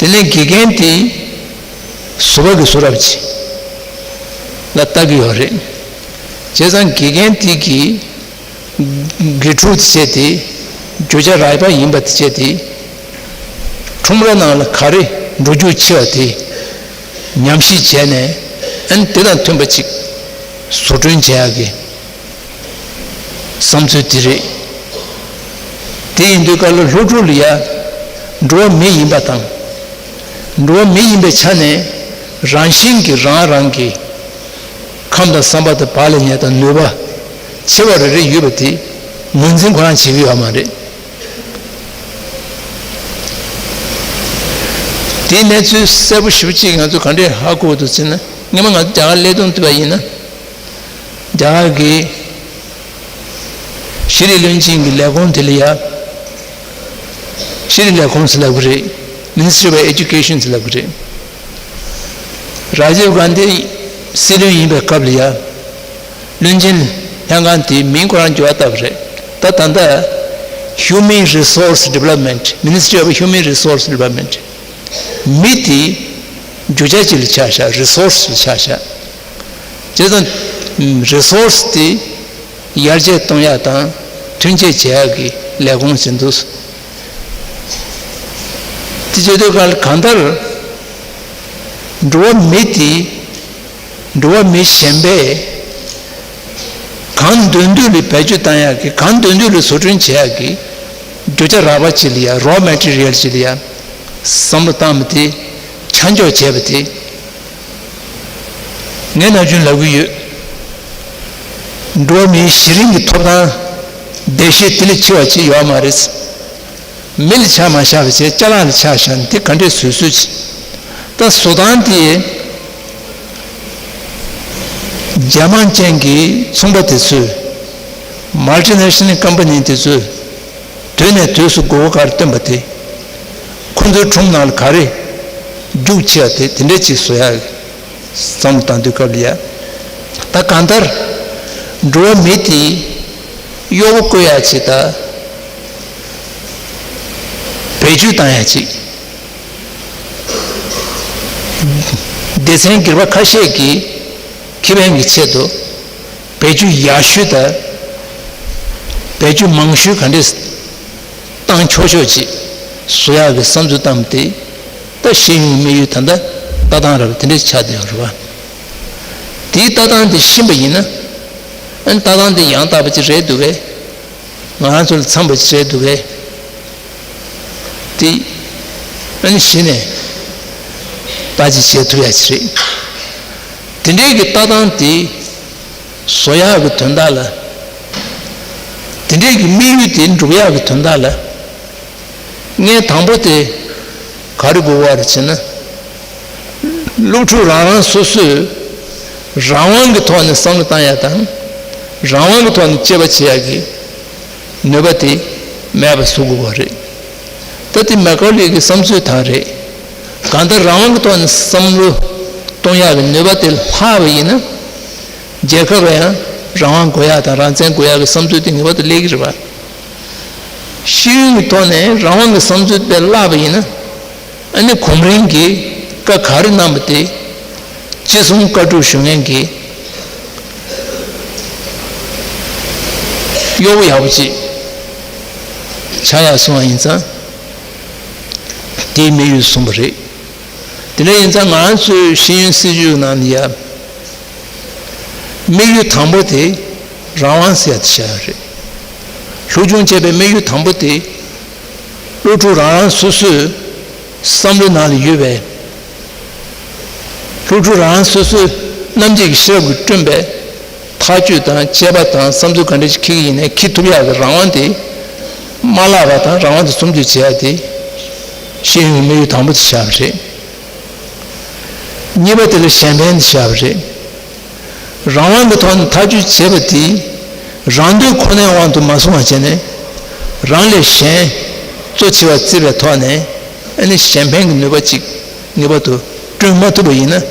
དེ་ནས་དགེ་རྒན་དེ་བཟོ་པ་གི་བཟོ་རབས་ཅིག་ལ་ལྟ་གི་ཡོད་རེད། བྱས་ཙང་དགེ་རྒན་དེ་གི་དགེ་ཕྲུག་དེ་བྱས་ཏེ་བརྗོད་བྱ་རགས་པ་ཡིན་པ་དེ་བྱས་ཏེ་ཁྲོམ་ར་ནང་ལ་ག་རེ་འགྲོ་རྒྱུ་ཆེ་བ་དེ་ཉམས་ཞིབ་བྱས་ནས། ཨན་དེ་དང་མཐུན་པ་ཅིག་བཟོ་སྐྲུན་བྱེད་ཡག་གི་བསམ་ཚུལ་དེ་རེད། དེ་ཡིན་དུས་སྐབས་ལ་སློབ་ཕྲུག་ལ་ཡ་འགྲོ་བ་མི་ཡིན་པ་དང་། འགྲོ་བ་མི་ཡིན་པའི་ཆ་ནས་རང་བཞིན་གྱིས་རང་རང་གི་ཁམས་དང་བསམ་པ་དང་བག་ལ་ཉལ་དང་ནུས་པ་ཆེ་བ་རེ་རེ་ཡོད་པ་དེ་ངོས་འཛིན་ཁོ་རང་བྱེད་ཀྱི་ཡོད་མ་རེད། དེའི་གནས་ཚུལ་གསལ་པོ་ཞེ་པོ་ཅིག་ང་ཚོ་ག་འདྲས་ཧ་གོ་འདུག་ཟེར་ན། སྔོན་མ་ང་ཚོ་རྒྱ་གར་སླེབས་དུས་དུས་པ་ཡིན་ན། རྒྱ་གར་གྱི་ཤེས་རིག་བློན་ཆེན་གྱི་ལས་ཁུངས་དེ་ལ་ཡ། ཤེས་རིག་ལས་ཁུངས་ཟེར་ལབ་ཀྱི་རེད། Ministry of Education ཟེར་ལབ་ཀྱི་རེད། རཱ་ཇིབ་གྷན་དྷི་སྲིད་བློན་ཡིན་པའི་སྐབས་ལ་ཡ། བློན་ཆེན་ལྷན་ཁང་དེའི་མིང་ཁོ་རང་འགྱུར་བ་བཏབ་པ་རེད། ད་ད་ལྟ་Human Resource Development, Ministry of Human Resource Development. མི་དེ་རྒྱུ་ཆ་ཅིག་ལ་ཆགས་བཞག་རི་སོར་སི་ལ་ཆགས་བཞག་བྱས་ཙང་རི་སོར་སི་དེ་ཡར་རྒྱས་གཏོང་ཡག་དང་ཐོན་སྐྱེད་བྱེད་ཡག་གི་ལས་ཁུངས་ཟེར་འདུག་དེ་བྱེད་དུས་གང་ལ་གང་ལྟར་འགྲོ་བ་མི་དེ། འགྲོ་བ་མི་གཞན་པས་གང་འདོད་འདོད་ལ་བེད་སྤྱོད་བཏང་ཡག་གི། གང་འདོད་འདོད་ལ་བཟོ་སྐྲུན་བྱེད་ཡག་གི་རྒྱུ་ཆ་རགས་པ་ཅིག་ལ་ཡ། རོ་མེ་ཊི་རི་ཡལ་ཅིག་ལ་ཡ་བསམ་བློ་བཏང་བ་དེ། ཆ་འཇོག་བྱས་པ་དེ། ངས་ནམ་རྒྱུན་ལབ་ཀྱི་ཡོད། འགྲོ་བ་མིའི་གཞི་རིམ་གྱི་ཐོབ་ཐང་འདུ་ཤེས་དེ་ལས་ཆེ་བ་ཅིག་ཡོད་མ་རེད། མི་ལ་ཆ་མ་བཞག་པ་བྱས་ཅ་ལག་ལ་ཆ་བཞག་ན་དེ་ག་འདྲས་བཟོས་བཟོས་ཅིག་ད་བཟོ་སྟངས་དེ་རྒྱ་དམག་ཅན་གྱི་ཚོང་པ་དེ་ཚོས། མལ་ཊི་ནེ་ཤ་ནལ་ཀམ་པ་ནི་དེ་ཚོས་དུས་ནས་དུས་སུ་མགོ་སྐོར་ག་རེ་བཏོན་པ་དེ། ཁོ་ཚོའི་ཁྲོམ་ནང་ལ་ག་རེ་རྒྱུག་ཆེ་བ་དེ་དེ་འདྲས་ཅིག་བཟོ་ཡག་བསམ་བློ་བཏང་དུས་སྐབས་ལ་ཡ། ད་གང་ལྟར་འགྲོ་བ་མི་དེ་གཡོག་པོ་བཀོལ་ཡག་ཅིག་དང་། བེད་སྤྱོད་བཏང་ཡག་ཅིག་སྡེ་ཚན་སྒེར་པ་ཁ་ཤས་ཀྱིས་ཁེ་ཕན་གྱི་ཆེད་དུ་བེད་སྤྱོད་ཡག་ཤོས་དང་། བེད་སྤྱོད་མང་ཤོས་ག་འདྲས་བཏང་ཆོག་ཆོག་ཅིག་བཟོ་ཡག་གི་བསམ་ཚུལ་བཏང་སྟེ། ད་ཤེས་ཡོན་དམིགས་ཡུལ་ད་ལྟ་ལྟ་སྟངས་རབ་དེ་འདྲས་ཆགས་བསྡད་ཡོད་རེད་བ། དེའི་ལྟ་སྟངས་དེ་ཤེས་པ་ཡིན་ན། ཨ་ནི་ལྟ་སྟངས་དེ་ཡང་དག་པ་ཅིག་རེད་འདུག་གས། ང་རང་ཚོ་ལ་འཚམ་པ་ཅིག་རེད་འདུག་གས། དེ་ཨ་ནི་གཞི་ནས་ལྟ་ཅིག་བྱེད་ཐུབ་ཡག་ཅིག་རེད། དེ་འདྲའི་གི་ལྟ་སྟངས་དེ་བཟོ་ཡག་གི་དོན་དག་ལ། དེ་འདྲའི་གི་དམིགས་ཡུལ་དེ་འགྲུབ་ཡག་གི་དོན་དག་ལ། ངས་དང་པོ་དེ་ག་རེ་དགོས་པ་རེད་ཟེར་ན། སློབ་ཕྲུག་རང་རང་སོ་སོས་རང་དབང་གི་ཐོག་ནས་བསམ་བློ་བཏང་ཡག་དང་། རང་དབང་གི་ཐོག་ནས་དཔྱད་པ་བྱེད་ཡག་གི་ནུས་པ་དེ་མེད་པ་བཟོ་དགོས་པ་རེད། ད་དེ་མེ་ཀོ་ལི་གི་བསམ་ཚུལ་དག་རེད། གང་ལྟར་རང་དབང་གི་ཐོག་ནས་བསམ་བློ་གཏོང་ཡག་གི་ནུས་པ་དེ་ལྷག་པ་ཡིན་ན། རྒྱལ་ཁབ་ལ་ཡང་རང་དབང་དགོས་ཡག་དང་རང་བཙན་དགོས་ཡག་གི་བསམ་ཚུལ་དེ་ངེས་པར་དུ་སླེབས་ཀྱི་རེད་པ། ཤེས་ཡོན་གྱི་ཐོག་ནས་རང་དབང་གི་བསམ་ཚུལ་དེ་བརླག་པ་ཡིན་ན། ཨ་ནི་གོང་རིམ་གྱིས་བཀའ་ག་རེ་གནང་པ་དེ་ཅི་གསུང་བཀའ་སྒྲུབ་ཞུ་མཁན་གྱི་གཡོག་པོ་ཡག་པོ་ཅིག་ཆགས་ཡག་སོང་བ་ཡིན་ཙང་། དེའི་དམིགས་ཡུལ་བཟུང་བ་རེད། དེ་འདྲ་ཡིན་ཙང་ང་རང་ཚོའི་ཤེས་ཡོན་སྲིད་བྱུས་ནང་ལ་ཡ། དམིགས་ཡུལ་དང་པོ་དེ་རང་དབང་ཟེར་ཡ་དེ་བཞག་ཡོད་རེད། སློབ་སྦྱོང་བྱེད་པའི་དམིགས་ཡུལ་དང་པོ་དེ། སློབ་ཕྲུག་རང་རང་སོ་སོའི་བསམ་བློའི་ནང་ལ་ཡོད་པའི། སློབ་ཕྲུག་རང་རང་སོ་སོའི་རྣམ་འབྱེད་ཀྱི་ཤེས་རབ་ཀྱིས་བསྐྲུན་པའི་ཐག་གཅོད་དང་དཔྱད་པ་དང་བསམ་ཚུལ་ག་འདྲ་ཞིག་འཁྱེར་གྱི་ཡིན་ནའི་འཁྱེར་ཐུབ་ཡག་གི་རང་དབང་དེ་མ་བརླག་པ་དང་རང་དབང་དེ་སྲུང་སྐྱོབ་བྱེད་ཡག་དེ་ཤེས་ཡོན་གྱི་དམིགས་ཡུལ་དང་པོ་དེ་བཞག་པ་རེད། གཉིས་པ་དེ་ལ་གཞན་ཕན་དེ་བཞག་པ་རེད། རང་དབང་གི་ཐོག་ནས་ཐག་གཅོད་བྱས་པ་དེ་རང་འདོད་ཁོ་ནའི་དབང་དུ་མ་སོང་བ་བྱས་ནས་རང་ལས་གཞན་གཙོ་ཆེ་བ་བརྩི་བའི་ཐོག་ནས་ཨ་ནི་གཞན་ཕན་གྱི་ནུས་པ་གཅིག་ངེས་པར་དུ་བསྐྲུན་མ་ཐུབ་པ་ཡིན་ན་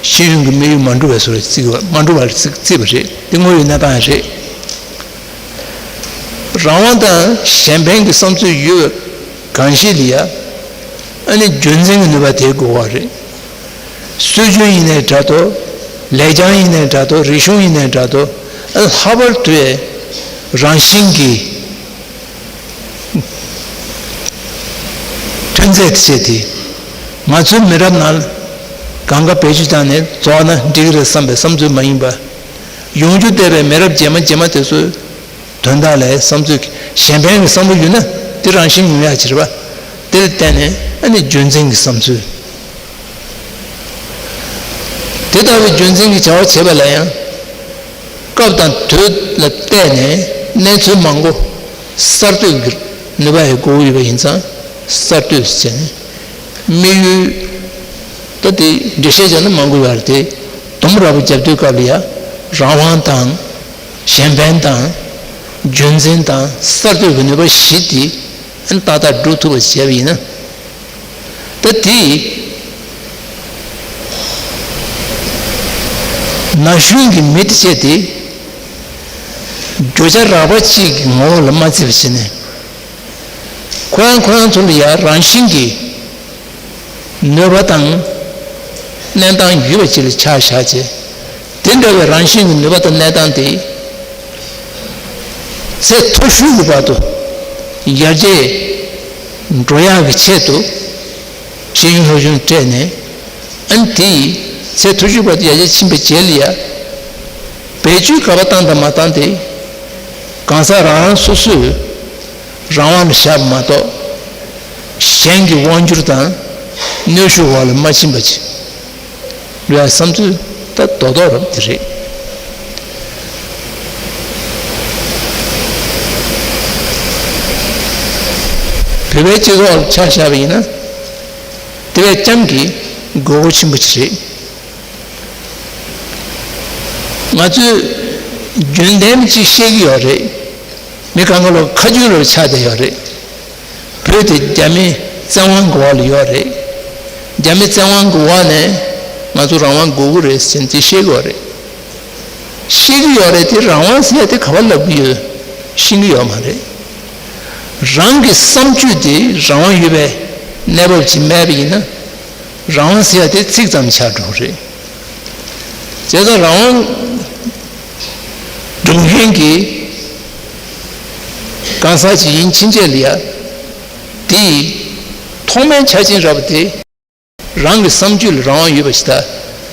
ཤེས་ཡོན་གྱི་དམིགས་ཡུལ་མ་འགྲུབ་པའི་བཟོ་འདྲ་བརྩི་གི་མ་འགྲུབ་པ་ལ་བརྩི་བརྩིས་པ་རེད། དེ་དངོས་ཡོད་གནས་སྟངས་རེད། རང་དབང་དང་གཞན་ཕན་གྱི་བསམ་ཚུལ་ཡོད་པའི་གང་ཞིག་ལ་ཡ་ཨ་ནི་རྒྱུན་འཛིན་གྱི་ནུས་པ་དེ་དགོས་པ་རེད། སྲོལ་རྒྱུན་ཡིན་ནའི་འདྲ་འདུག་ལེགས་བྱང་ཡིན་ནའི་འདྲ་འདུག་རིག་གཞུང་ཡིན་ནའི་འདྲ་འདུག་ཨ་ལྷག་པར་དུ་རང་བཞིན་གྱི་ཐོན་རྫས་དེ་བྱས་ཏེ། ང་ཚོའི་མི་རབས་ནང་གང་ག་བེད་སྤྱོད་བཏང་ནས་རྫོགས་ན་འགྲིག་གི་རེད་བསམ་པའི་བསམ་ཚུལ་མ་ཡིན་པ། ཡོང་རྒྱུ་བསྡད་པའི་མི་རབས་རྗེས་མ་རྗེས་མ་དེ་ཚོའི་དོན་དག་ལ་བསམ་ཚུལ་གཞན་ཕན་གྱི་བསམ་བློ་ཡོད་ན་དེ་རང་བཞིན་ཡོང་ཡག་ཅིག་རེད་པ། དེ་ལ་བརྟེན་ནས་ཨ་ནི་རྒྱུན་འཛིན་གྱི་བསམ་ཚུལ། དེ་ལྟ་བུའི་རྒྱུན་འཛིན་གྱི་བྱ་བ་བྱེད་པ་ལ་ཡང་། སྐབས་དང་དུས་ལ་བལྟས་ནས་གནས་ཚུལ་མང་པོ་གསར་གཏོད་ཀྱི་ནུས་པ་ཡང་དགོས་ཀྱི་ཡོད་པ་ཡིན་ཙང་གསར་གཏོད་ཟེར་ནས་དམིགས་ཡུལ། ད་དེ་འགྲེལ་བཤད་བྱས་ན་མང་པོ་ཡོད་རེད་དེ། དུམ་བུ་ར་བ་རྒྱབ་དུས་སྐབས་ལ་ཡང་རང་དབང་དང་གཞན་ཕན་དང་རྒྱུན་འཛིན་དང་གསར་གཏོད་ཀྱི་ནུས་པ་བཞི་དེ་ཏག་ཏག་སྒྲུབ་ཐུབ་པ་བྱས་པ་ཡིན་ན། ད་དེ་ན་གཞོན་གྱི་མི་དེ་བྱས་ཏེ་བརྗོད་བྱ་རགས་པ་གཅིག་གི་ངོ་བོ་ལ་མ་བརྩི་བ་བྱས་ནས་ཁོ་རང་ཁོ་རང་ཚོ་ལ་ཡང་རང་བཞིན་གྱི་ནུས་པ་དང་གནས་སྟངས་ཡོད་པ་ཅིག་ལ་ཆ་བཞག་བྱས། དེ་འདྲ་བའི་རང་བཞིན་གྱི་ནུས་པ་དང་གནས་སྟངས་དེ་ཚད་མཐོ་ཤོས་ཀྱི་བར་དུ་ཡར་རྒྱས་འགྲོ་ཡག་གི་ཆེད་དུ་ཤེས་ཡོན་སློབ་སྦྱོང་སྤྲད་ནས་ཨ་ནི་དེ་ཚད་མཐོ་ཤོས་བར་དུ་ཡར་རྒྱས་ཕྱིན་པའི་རྗེས་ལ་ཡ་བེད་སྤྱོད་ག་པར་བཏང་དང་མ་བཏང་དེ་གང་ཟག་རང་རང་སོ་སོས་རང་དབང་དུ་བཞག་པ་མ་གཏོགས་གཞན་གྱི་དབང་སྒྱུར་དང་གནོན་ཤུགས་འོག་ལ་མ་ཕྱིན་པ་ཅིག་ལ་བསམ་ཚུལ་ད་རྡོག་རྡོག་རབ་དེ་རེད། བོད་པའི་སྤྱི་ཚོགས་ལ་ཆ་བཞག་པ་ཡིན་ན་དེ་བས་ཙམ་གྱི་དགོས་མཁོ་ཆེན་པོ་ཅིག་རེད། ང་ཚོས་རྒྱུན་ལྡན་ཅིག་བཤད་ཀྱི་ཡོད་རེད། མི་གང་ག་ལོ་ཁ་རྒྱུན་ལ་ཆགས་བསྡད་ཡོད་རེད། བོད་དེ་རྒྱ་མི་བཙན་དབང་གི་འོག་ལ་ཡོད་རེད། རྒྱ་མི་བཙན་དབང་གི་འོག་ནས་ང་ཚོ་རང་དབང་དགོས་ཀྱི་རེད་ཟེར་ནས་དེ་བཤད་ཀྱི་ཡོད་རེད། བཤད་ཀྱི་ཡོད་རེད་དེ་རང་དབང་ཟེར་ཡ་དེ་ག་པར་ལབ་ཀྱི་ཡོད་ཤེས་ཀྱི་ཡོད་མ་རེད། རང་གི་བསམ་སྤྱོད་དེ་རང་དབང་ཡོད་པའི་གནས་བབ་ཅིག་མེད་པ་ཡིན་ན་རང་དབང་ཟེར་ཡ་དེ་ཚིག་ཙམ་ཆགས་འགྲོ་གི་རེད། བྱས་ཙང་རང་དབང་སྒྲུབ་མཁན་གྱི་གང་ཟག་ཅིག་ཡིན་ཕྱིན་ཆད་ལ་ཡ། དེའི་ཐོག་མའི་ཆ་རྐྱེན་ར་བ་དེ་རང་གི་བསམ་སྤྱོད་ལ་རང་དབང་ཡོད་པ་ཞིག་དང་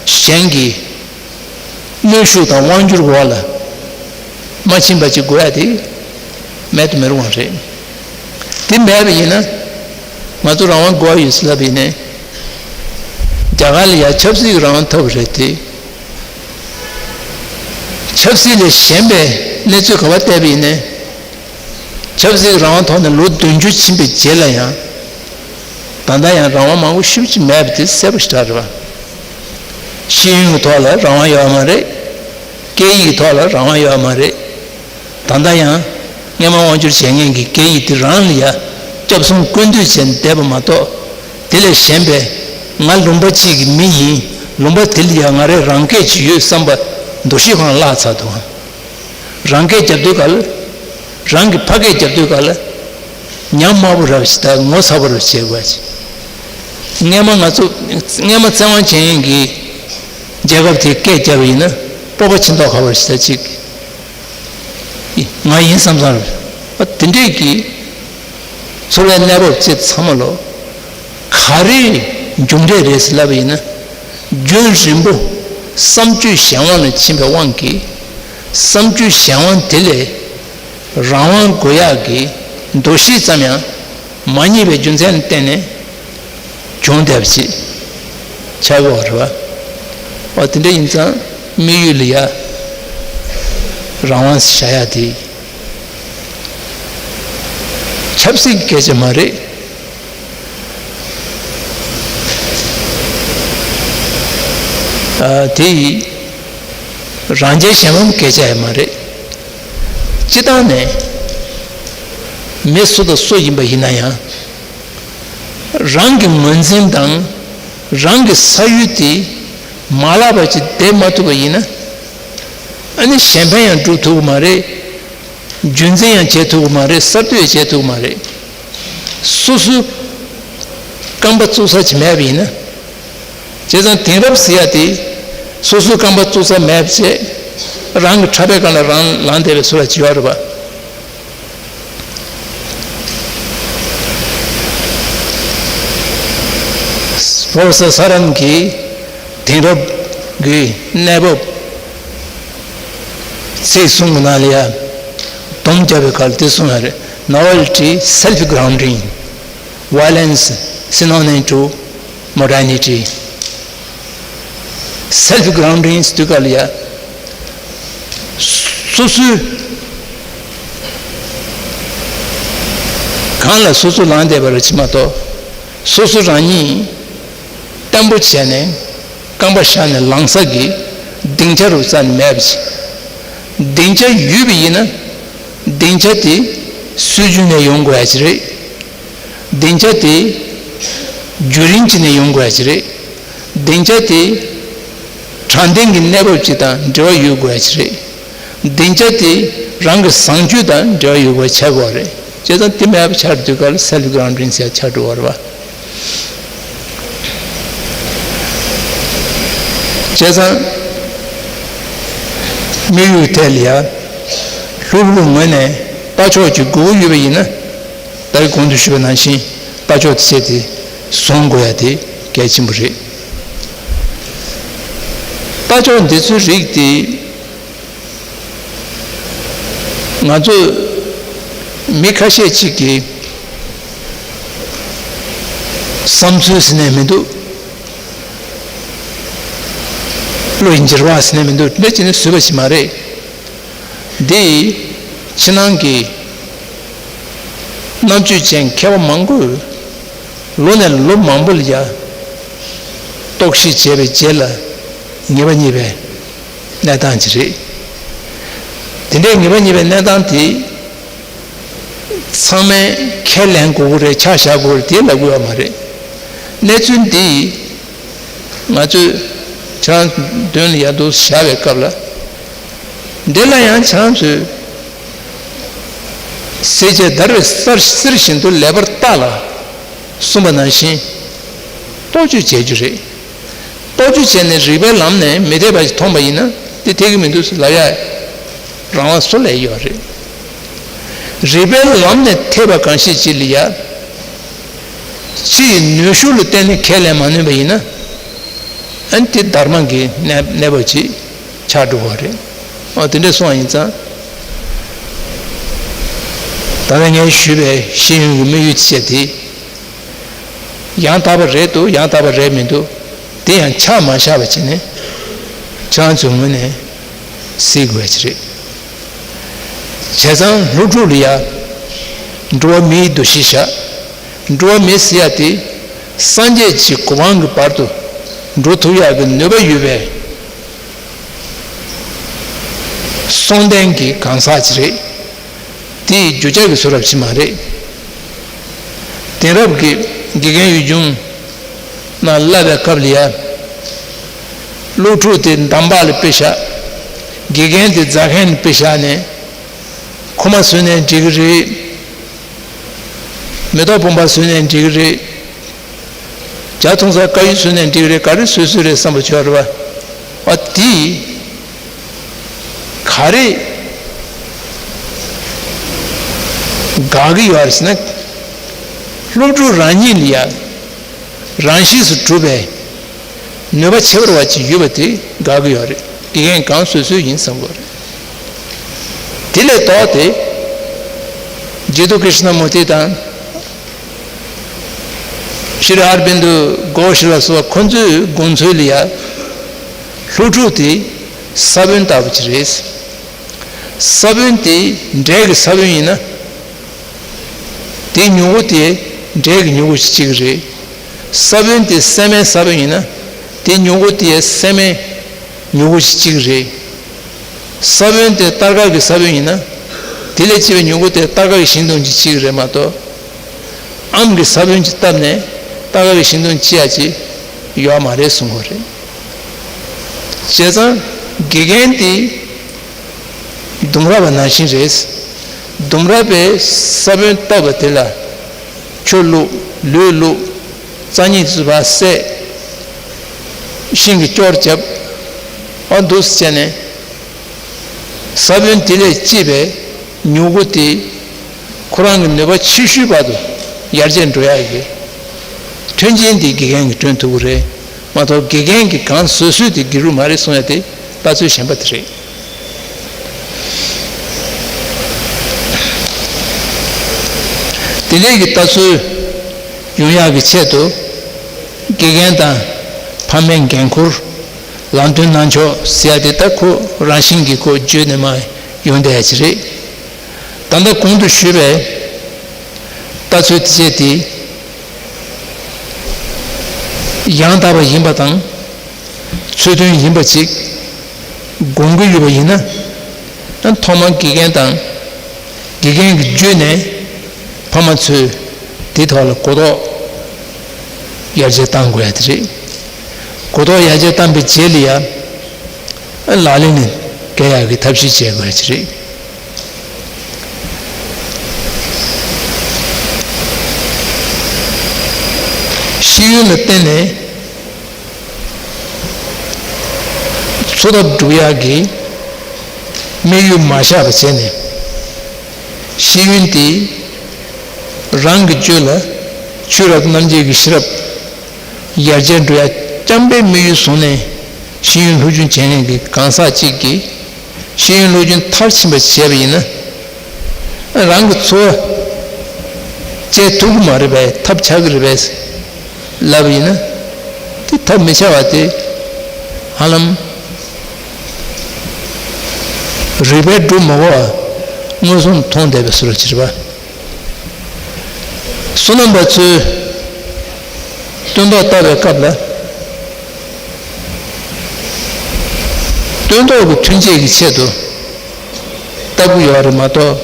གཞན་གྱི་གནོན་ཤུགས་དང་དབང་སྒྱུར་འོག་ལ་མ་ཕྱིན་པ་ཅིག་དགོས་ཡ་དེ་མེད་དུ་མི་རུང་བ་རེད། དེ་མེད་པ་ཡིན་ན་ང་ཚོ་རང་དབང་དགོས་ཡ་ཡོད་ཟེར་ལབ་པ་ཡིན་ནའི་རྒྱ་གར་ལ་ཡ་ཆབ་སྲིད་ཀྱི་རང་དབང་ཐོབ་པ་རེད་དེ། ཆབ་སྲིད་ལས་གཞན་པའི་གནས་ཚུལ་ག་པར་བལྟས་པ་ཡིན་ནའི། ཆབ་སྲིད་རང་དབང་ཐོག་ནས་ལོ་བདུན་ཅུ་ཕྱིན་པའི་རྗེས་ལ་ཡང་། ད་ལྟ་ཡང་རང་དབང་མང་པོ་ཞེ་པོ་ཅིག་མེད་པ་དེ་གསལ་པོ་ཞེ་དྲག་རེད་པ། ཤེས་ཡོན་གྱི་ཐོག་ལ་རང་དབང་ཡོད་མ་རེད། སྐད་ཡིག་གི་ཐོག་ལ་རང་དབང་ཡོད་མ་རེད། ད་ལྟ་ཡང་སྔོན་མ་དབང་སྒྱུར་བྱེད་མཁན་གྱི་སྐད་ཡིག་དེ་རང་ལ་ཡ་སྐྱབས་སྲུང་སྐུལ་འདེད་བྱས་ནས་བསྡད་པ་མ་གཏོགས། དེ་ལས་གཞན་པའི་ ང་ལུང་པ་གཅིག་གི་མི་ཡིན། ལུང་པ་དེ་ལ་ཡང་ང་རའི་རང་སྐད་ཅིག་ཡོད་བསམ་པ་འདུ་ཤེས་གང་བརླག་ཚར་འདུག་རང་སྐད་རྒྱབ་དུས་ག་ལ། རང་གི་ཕ་སྐད་རྒྱབ་དུས་ག་ལ། ཉམས་དམའ་པོ་རབ་ཞིག་དང་ངོ་ཚ་པོ་རབ་བྱེད་དགོས་ཅིག་སྔས་མ་ང་ཚོ་སྔས་མ་བཙན་དབང་བྱས་ཡིན་གྱི་རྒྱལ་ཁབ་དེ་སྐད་རྒྱབ་པ་ཡིན་ན་སྤོབས་པ་ཆེ་མདོག་ཁ་པོ་རབ་ཞིག་དང་གཅིག་ང་ཡིན་བསམ་བསམ་རེད། ཨ་དེ་འདྲས་ཀྱི་འཚོ་བའི་གནས་བབ་བཅས་ཚང་མ་ལོ། ག་རེ་མཇུག་འབྲས་རེད་ཟེར་ལབ་པ་ཡིན་ན། རྒྱུན་རིང་པོ་བསམ་སྤྱོད་གཞན་དབང་ལ་ཕྱིན་པའི་དབང་གིས། བསམ་སྤྱོད་གཞན་དབང་དེ་ལས་རང་དབང་དགོས་ཡག་གི་འདུ་ཤེས་ཙམ་ཡང་མ་རྙེད་པའི་རྒྱུ་མཚན་ལ་བརྟེན་ནས། བྱུང་བསྡད་པ་ཅིག་ཆགས་ཀྱི་ཡོད་རེད་བ། འོ་དེ་འདྲ་ཡིན་ཙང་དམིགས་ཡུལ་ལ་ཡ་རང་དབང་བཞག་ཡ་དེ་ཆབ་སྲིད་ཀྱི་སྐད་ཆ་མ་རེད། ཨ་དེ་རང་རྒྱལ་གཞན་ཕམ་སྐད་ཆ་ཡང་མ་རེད། སྤྱིར་བཏང་ནས་མི་སུ་དང་སུ་ཡིན་པ་ཡིན་ན་ཡང་། རང་གི་ངོས་འཛིན་དང་རང་གི་ས་ཡུལ་དེ་མ་བརླག་པ་ཅིག་བསྡད་མ་ཐུབ་པ་ཡིན་ན། ཨ་ནི་གཞན་ཕན་ཡང་སྒྲུབ་ཐུབ་ཀྱི་མ་རེད། རྒྱུན་འཛིན་ཡང་བྱེད་ཐུབ་ཀྱི་མ་རེད། གསར་གཏོད་བྱེད་ཐུབ་ཀྱི་མ་རེད། སོ་སོའི་རྐང་པ་བཙུགས་ས་ཅིག་མེད་པ་ཡིན་ན། བྱས་ཙང་དེང་རབས་ཟེར་ཡ་དེ་སོ་སོའི་རྐང་པ་བཙུགས་ས་མེད་པ་བྱས། རང་གི་ཁྲ་པའི་སྒང་ལ་རང་ལངས་བསྡད་པའི་བཟོ་འདྲ་ཅིག་ཡོད་རེད་པ། ཕོ་རོ་ཕེ་སར་ས་རན་གྱིས་དེང་རབས་ཀྱི་གནས་བབ་ཚིག་གསུམ་གྱི་ནང་ལ་ཡ་སྡོམ་རྒྱབ་པའི་སྐབས་དེ་གསུངས་ཡོད་རེད། Novelty, self grounding, violence, synonym to modernity. Self grounding ཟེར་དུས་སྐབས་ལ་ཡ། སོ་སོའི་སྒང་ལ་སོ་སོ་ལངས་བསྡད་པ་རེད་ཅེས་མ་གཏོགས། སོ་སོ་རང་ཉིད་བརྟན་པོ་བྱས་ནས་རྐང་པ་བཞག་ནས་ལངས་ས་ཀྱི་སྡིངས་ཆ་རུ་རྩ་ནས་མེད་པ་ཅིག་སྡིངས་ཆ་ཡོད་པ་ཡིན་ན། སྡིངས་ཆ་དེ་སྲོལ་རྒྱུན་ནས་ཡོང་དགོས་ཡ་ཅིག་རེད། སྡིངས་ཆ་དེ་རྒྱུན་རིང་ཅིག་ནས་ཡོང་དགོས་ཡ་ཅིག་རེད། སྡིངས་ཆ་དེ་དྲང་བདེན་གྱི་གནས་བབ་ཅིག་དང་འབྲེལ་བ་ཡོད་དགོས་ཡ་ཅིག་རེད། སྡིངས་ཆ་དེ་རང་གི་བཟང་སྤྱོད་དང་འབྲེལ་བ་ཡོད་དགོས་ཆགས་དགོས་རེད། བྱས་ཙང་དེ་མེད་པ་ཆགས་དུས་སྐབས་ལ་self grounding ཟེར་ཆགས་འགྲོ་བ་རེད་བ། བྱས་ཙང་དམིགས་ཡུལ་ཐད་ལ་ཡ། སློབ་ཕྲུག་ངོས་ནས་ལྟ་ཕྱོགས་ཀྱི་དགོས་མཁོ་ཡོད་པ་ཡིན་ན། ད་གིན་གོང་དུ་ཞུས་པ་ནང་བཞིན་ལྟ་ཕྱོགས་དེ་བྱས་ཏེ་བཟུང་དགོས་ཡ་དེ་གལ་ཆེན་པོ་རེད། ལྟ་ཕྱོགས་འདི་ཚོའི་རིགས་དེ་ང་ཚོ་མི་ཁ་ཤས་ཅིག་གིས་བསམ་ཚུལ་ཟེར་ནས་མི་འདུག་བློ་ཡི་འགྱུར་བ་ཟེར་ནས་མི་འདུག་འདི་བྱས་ནས་བཟོས་པ་ཞིག་མ་རེད། འདི་ཕྱི་ནང་གི་རྣམ་དཔྱོད་ཅན་མཁས་པ་མང་པོས་ལོ་ནས་ལོ་མང་པོ་ལ་ཡ་རྟོག་ཞིབ་བྱས་པའི་རྗེས་ལ་ངེས་པ་རྙེད་པའི་གནས་སྟངས་ཅིག་རེད། དེ་འདྲའི་ངེས་པ་རྙེད་པའི་གནས་སྟངས་དེ་ཚང་མས་ཁས་ལེན་དགོས་ཀྱི་རེད། ཆ་བཞག་དགོས་རེད། དེ་ལབ་དགོས་པ་མ་རེད། གནས་ཚུལ་འདི་ང་ཚོས་ཁྱེད་རང་མདུན་ལ་ཡར་འདུག་བཞག་པའི་སྐབས་ལ། འདི་ལ་ཡང་ཁྱེད་རང་ཚོས་བསྲེགས་བཅད་བརྡར་བའི་གསེར་བཞིན་དུ་ལེགས་པར་བརྟགས་ལ་གསུངས་པ་ནང་བཞིན་རྟོག་དཔྱོད་བྱེད་རྒྱུ་རེད། རྟོག་དཔྱོད་བྱས་ནས་རིགས་པའི་ལམ་ནས་མི་འཐད་པ་ཞིག་མཐོང་པ་ཡིན་ན་དེ་འཐད་ཀྱི་མི་འདུག་ཟེར་ལབ་ཡ་རང་དབང་སུ་ལ་ཡོད་རེད། རིགས་པའི་ལམ་ནས་འཐད་པ་གང་ཞིག་ཅིག་ལ་ཡ། ཕྱི་ཡི་ནུས་ཤུགས་ལ་བརྟེན་ནས་ཁས་ལེན་མ་ནུས་པ་ཡིན་ན། ཨ་ནི་དེ་སྡར་མ་གི་གནས་གནས་བབ་ཅིག་ཆགས་འགྲོ་བ་རེད། ཨ་དེ་འདྲ་སོང་བ་ཡིན་ཙང་། ད་ལྟ་ངས་ཞུས་པའི་ཤེས་ཡོན་གྱི་དམིགས་ཡུལ་ཅིག་བྱས་ཏེ། ཡང་དག་པ་རེད་འདུག་ཡང་དག་པ་རེད་མི་འདུག་དེ་ཡང་ཆ་མ་བཞག་པ་བྱས་ནས་ཁྱེད་རང་ཚོའི་ངོས་ནས་གཟིགས་དགོས་ཀྱི་རེད། བྱས་ཙང་སློབ་ཕྲུག་ལ་ཡ་འགྲོ་བ་མིའི་འདུ་ཤེས་བཞག་འགྲོ་བ་མི་ཟེར་ཡ་དེ་སངས་རྒྱས་ཀྱི་གོ་འཕང་གི་བར་དུ་འགྲོ་ཐུབ་ཡག་གི་ནུས་པ་ཡོད་པའི་གསོང་ལྡན་གྱི་གང་ཟག་ཅིག་རེད། དེ་ཡི་རྒྱུ་ཆ་གི་བཟོ་འདྲ་ཅིག་མ་རེད། དེང་རབས་ཀྱི་དགེ་རྒན་ཡུལ་ལྗོངས་ ན་བསླབ་པའི་སྐབས་ལ་ཡ། སློབ་ཕྲུག་དེ་འདམ་བག་ལ་དཔེ་བཞག་དགེ་རྒན་དེ་རྫ་མཁན་ལ་དཔེ་བཞག་ནས། ཁུག་མ་བཟོས་ནའི་འགྲིག་གི་རེད། མེ་ཏོག་བུམ་པ་བཟོས་ནའི་འགྲིག་གི་རེད། ཇ་འཐུང་སའི་དཀར་ཡོལ་བཟོས་ནའི་འགྲིག་གི་རེད། ག་རེ་བཟོས་བཟོས་རེད་བསམ་པ་བྱོས་རེད་བ། ཨ་དེ། ག་རེ་དགག་གི་ཡོད་རེད་ཟེར་ན། སློབ་ཕྲུག་རང་ཉིད་ལ་ཡ་རང་གཤིས་སུ་གྲུབ་པའི་ནུས་པ་ཁྱད་པར་བ་ཅིག་ཡོད་པ་དེ་དགག་གི་ཡོད་རེད། དགེ་རྒན་གང་བཟོས་བཟོས་ཡིན་བསམ་དགོས་རེད། དེ་ལས་ལྡོག་སྟེ། རྗེ་བཙུན་ཀྲིཤ་ན་མུར་ཏི་དང་། ཤྲི་ཨར་བིན་དུ་གྷོ་ཤ་ལ་སོགས་པ་ཁོ་ཚོའི་དགོངས་ཚུལ་ལ་ཡ། སློབ་ཕྲུག་དེ་ས་བོན་ལྟ་བུ་ཅིག་རེད། ས་བོན་དེ་འབྲས་ཀྱི་ས་བོན་ཡིན་ན། དེའི་མྱུ་གུ་དེ་འབྲས་ཀྱི་མྱུ་གུ་ཅིག་གཅིག་རེད། ས་བོན་དེ་སྲན་མའི་ས་བོན་ཡིན་ན། དེའི་མྱུ་གུ་དེ་སྲན་མའི་མྱུ་གུ་ཅིག་གཅིག་རེད། ས་བོན་དེ་སྟར་ཁ་གི་ས་བོན་ཡིན་ན། དེ་ལས་སྐྱེས་པའི་མྱུ་གུ་དེ་སྟར་ཁ་གི་ཤིང་སྡོང་ཅིག་གཅིག་རེད་མ་གཏོགས། ཨམ་གྱི་ས་བོན་གྱིས་བཏབ་ནས་སྟར་ཁ་གི་ཤིང་སྡོང་ཅིག་ཡ་ཅིག་ཡོད་མ་རེད་གསུང་གི་རེད། བྱས་ཙང་དགེ་རྒན་དེ་ལྡུམ་ར་བ་ནང་བཞིན་རེད། ལྡུམ་ར་བས་ས་བོན་བཏབ་པ་དེ་ལ་ཆུ་བླུགས། ལུད་བླུགས། རྩྭ་སྙིགས་དེ་ཚོ་ཕར་བསད། ཤིང་གི་སྐྱོར་བརྒྱབ། ཨ་འདུག་སེ་བྱས་ནས། ས་བོན་དེ་ལས་སྐྱེས་པའི་མྱུ་གུ་དེ་ཁོ་རང་གི་ནུས་པ་ཆེ་ཤོས་བར་དུ་ཡར་རྒྱས་འགྲོ་ཡག་གི་མཐུན་རྐྱེན་དེ་དགེ་རྒན་གྱིས་བསྐྲུན་ཐུབ་ཀྱི་རེད་མ་གཏོགས། དགེ་རྒན་གྱིས་གང་བཟོས་བཟོས་དེ་དགེ་ལུགས་མ་རེད་གསུང་ཡ་དེ་ལྟ་ཚུལ་གཞན་པ་དེ་རེད། དེ་འདྲའི་གི་ལྟ་ཚུལ་ཡོང་ཡག་གི་ཆེད་དུ། དགེ་རྒན་དང་ཕ་མའི་འགན་འཁུར། ལམ་སྟོན་གནང་ཕྱོགས་ཟེར་ཡ་དེ་ད་ཁོ་རང་བཞིན་གྱིས་ཁོ་བརྗོད་ནས་མར་ཡོང་བསྡད་ཡ་ཅིག་རེད། ད་ལྟ་གོང་དུ་ཞུས་པའི་ལྟ་ཚུལ་དེ་བྱས་ཏེ། ཡང་དག་པ་ཡིན་པ་དང་། ཚུལ་མཐུན་ཡིན་པ་ཅིག་དགོངས་ཀྱི་ཡོད་པ་ཡིན་ན། ཐོག་མར་དགེ་རྒན་དང་། དགེ་རྒན་གྱིས་བརྒྱུད་ནས་ཕ་མ་ཚོས་དེའི་ཐོག་ལ་གོ་རྟོགས་ཡར་རྒྱས་གཏང་དགོས་ཡ་དེ་རེད། གོ་རྟོགས་ཡར་རྒྱས་བཏང་པའི་རྗེས་ལ་ཡ། ལག་ལེན་ལ་འགེལ་ཡག་གི་ཐབས་ཤེས་བྱེད་དགོས་ཡ་དེ་རེད། ཤེས་ཡོན་ལ་བརྟེན་ནས། འཚོ་ཐབས་སྒྲུབ་ཡག་གི་དམིགས་ཡུལ་མ་བཞག་པ་བྱས་ནས། ཤེས་ཡོན་དེ་རང་གི་རྒྱུད་ལ་ཆོས་རབ་རྣམ་འབྱེད་ཀྱི་ཤེས་རབ་ཡར་རྒྱས་འགྲོ་ཡག་རྐྱང་པའི་དམིགས་ཡུལ་བཟུང་ནས་ཤེས་ཡོན་སློབ་སྦྱོང་བྱེད་མཁན་གྱི་གང་ཟག་ཅིག་གིས་ཤེས་ཡོན་སློབ་སྦྱོང་མཐར་ཕྱིན་པ་བྱས་པ་ཡིན་ན། རང་གི་འཚོ་བ་སྐྱེལ་ཐུབ་ཀྱི་མ་རེད་པས། ཐབས་ཆག་གི་རེད་པས་ལབ་ཡིན་ན། དེ་ཐབས་མི་ཆག་པ་དེ་ཧ་ལམ་རིགས་པས་སྒྲུབ་མ་དགོས་པ་མངོན་སུམ་མཐོང་བསྡད་པའི་བཟོ་འདྲ་ཅིག་རེད་པ། བསོད་ནམས་པ་ཚོས་སྟོན་ཐོག་བཏབ་པའི་སྐབས་ལ། སྟོན་ཐོག་གི་མཐུན་རྐྱེན་གྱི་ཆེད་དུ་བཏབ་ཀྱི་ཡོད་རེད་མ་གཏོགས།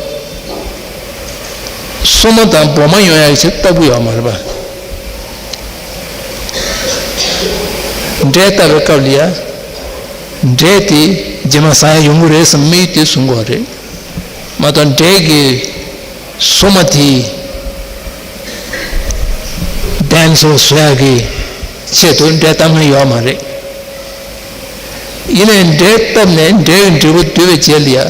སོ་མ་དང་སྦོ་མ་ཡོང་ཡག་གི་ཆེད་དུ་བཏབ་ཀྱི་ཡོད་མ་རེད་པ། འབྲས་བཏབ་པའི་སྐབས་ལ་ཡ། འབྲས་དེ་རྗེས་མ་ཟ་ཡག་ཡོང་གི་རེད་བསམ་དམིགས་ཡུལ་དེ་བཟུང་དགོས་རེད་མ་གཏོགས། འབྲས་ཀྱི་སོ་མ་དེ་ལྡེམ་སོ་བཟོ་ཡག་གི་ཆེད་དུ་འབྲས་བཏབ་མཁན་ཡོད་མ་རེད། ཡིན་ནའི་འབྲས་བཏབ་ནས་འབྲས་ཀྱི་འབྲས་བུ་བསྡུས་པའི་རྗེས་ལ་ཡ།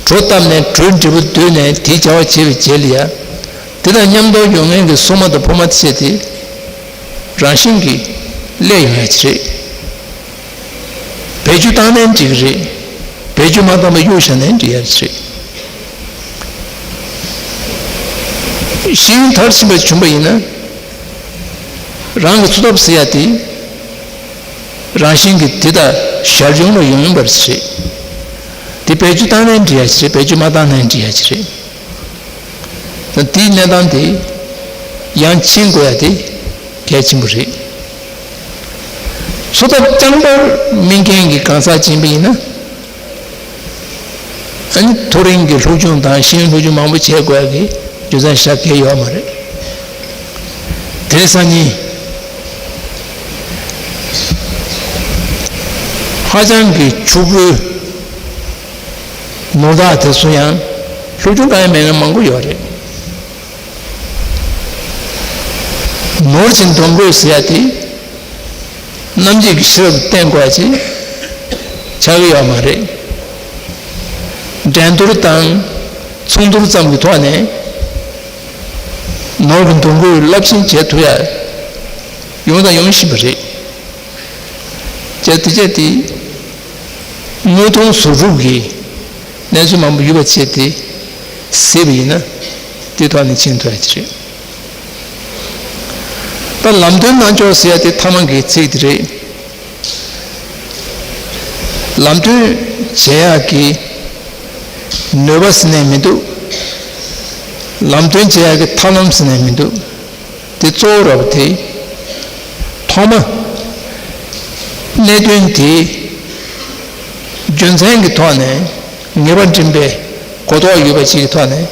གྲོ་བཏབ་ནས་གྲོའི་འབྲས་བུ་བསྡུས་ནས་དེའི་བྱ་བ་བྱས་པའི་རྗེས་ལ་ཡ། དེ་དང་མཉམ་དུ་ཡོང་མཁན་གྱི་སོ་མ་དང་སྦོ་མ་བཅས་ཏེ་རང་བཞིན་གྱིས་སླེབས་ཡོང་ཡ་ཅིག་རེད། བེད་སྤྱོད་བཏང་ནའི་འགྲིག་གི་རེད། བེད་སྤྱོད་མ་བཏང་བར་གཡུག་བཞག་ནའི་འགྲིག་ཡ་ཅིག་རེད། ཤེས་ཡོན་མཐར་ཕྱིན་པ་བྱུང་པ་ཡིན་ན། རང་གི་འཚོ་ཐབས་ཟེར་ཡ་དེ། རང་བཞིན་གྱིས་དེ་དག་ཞར་བྱུང་ལ་ཡོང་ཡིན་པར་བྱེད། དེ་བེད་སྤྱོད་བཏང་ནའི་འགྲིག་ཡ་ཅིག་རེད། བེད་སྤྱོད་མ་བཏང་ནའི་འགྲིག་ཡ་ཅིག་རེད། དེའི་གནས་སྟངས་དེ་ཡང་ཕྱིན་དགོས་ཡ་དེ་གལ་ཆེན་པོ་རེད། འཚོ་ཐབས་རྐྱང་པར་དམིགས་མཁན་གྱི་གང་ཟག་ཅིག་ཡིན་པ་ཡིན་ན། ཨ་ནི་མཐོ་རིམ་གྱི་སློབ་སྦྱོང་དང་ཤེས་ཡོན་སློབ་སྦྱོང་མང་པོ་བྱེད་དགོས་ཡ་གི་རྒྱུ་མཚན་བཞག་གི་ཡོད་མ་རེད། དེ་སང་ཉིན་ ཧ་ཅང་གི་ཕྱུག་པོའི་ནོར་བདག་དེ་ཚོ་ཡང་སློབ་སྦྱོང་གང་ཡང་མེད་མཁན་མང་པོ་ཡོད་རེད། ནོར་གྱི་འདོན་དགོས་ཟེར་ཡ་དེ་རྣམ་འབྱེད་ཀྱི་ཤེས་རབ་བསྟེན་དགོས་ཅིག་ཆགས་ཀྱི་ཡོད་མ་རེད། འགྲན་བསྡུར་དང་ཚོང་བསྡུར་ཙམ་གྱི་ཐོག་ནས་ནོར་གྱི་འདོན་དགོས་རླབས་ཆེན་བྱེད་ཐུབ་ཡ་ཡོང་དང་ཡོང་བཞིན་པ་རེད། བྱས་དེ་བྱས་ཏེ་དངོས་མཐོང་བཟོ་སྒྲུབ་ཀྱི་གནས་ཚུལ་མང་པོ་ཡོད་པ་བྱས་ཏེ་གཟིགས་པ་ཡིན་ན་དེ་ཐོག་ནས་མཁྱེན་ཐུབ་ཡ་ཅིག་རེད། ད་ལམ་སྟོན་གནང་ཕྱོགས་ཟེར་ཡ་དེ་ཐ་མ་གི་ཚིག་དེ་རེད། ལམ་སྟོན་བྱེད་ཡག་གི་ནུས་པ་ཟེར་ནས་མི་འདུག་ལམ་སྟོན་བྱེད་ཡག་གི་ཐབས་ལམ་ཟེར་ནས་མི་འདུག་དེ་གཙོ་བོ་ར་བ་དེ། ཐོག་མ་གནད་དོན་དེ་རྒྱུ་མཚན་གྱི་ཐོག་ནས་ངེས་པ་འདྲེན་པའི་གོ་རྟོགས་ཡོད་པ་ཅིག་གི་ཐོག་ནས་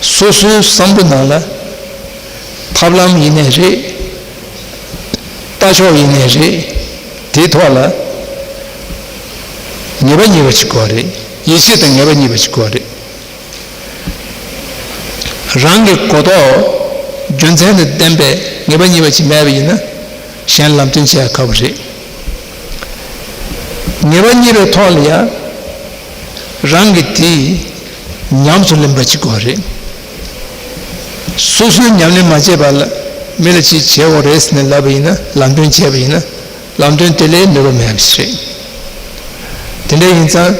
སོ་སོའི་བསམ་བློ་ནང་ལ་ཐབས་ལམ་ཡིན་ནའི་རེད། ལྟ་ཕྱོགས་ཡིན་ནའི་རེད། དེའི་ཐོག་ལ་ངེས་པ་རྙེད་པ་ཞིག་དགོས་རེད། ཡིད་ཆེས་དང་ངེས་པ་རྙེད་པ་ཞིག་དགོས་རེད། རང་གི་གོ་རྟོགས་རྒྱུ་མཚན་དང་ལྡན་པའི་ངེས་པ་རྙེད་པ་ཞིག་མེད་པ་ཡིན་ན་གཞན་ལམ་སྟོན་བྱེད་ཡ་ཁག་པོ་རེད། ངེས་པ་རྙེད་པའི་ཐོག་ལ་ཡང་རང་གིས་དེ་ཉམས་སུ་ལེན་པ་ཅིག་དགོས་རེད། སོ་སོས་ཉམས་ལེན་མ་བྱས་པ་ལ་མི་ལ་ཅིག་བྱེད་དགོས་རེད་ཟེར་ནས་ལབ་པ་ཡིན་ན་ལམ་སྟོན་བྱས་པ་ཡིན་ན་ལམ་སྟོན་དེ་ལས་ནུས་པ་མེད་པ་ཞིག་རེད། དེ་འདྲ་ཡིན་ཙང་།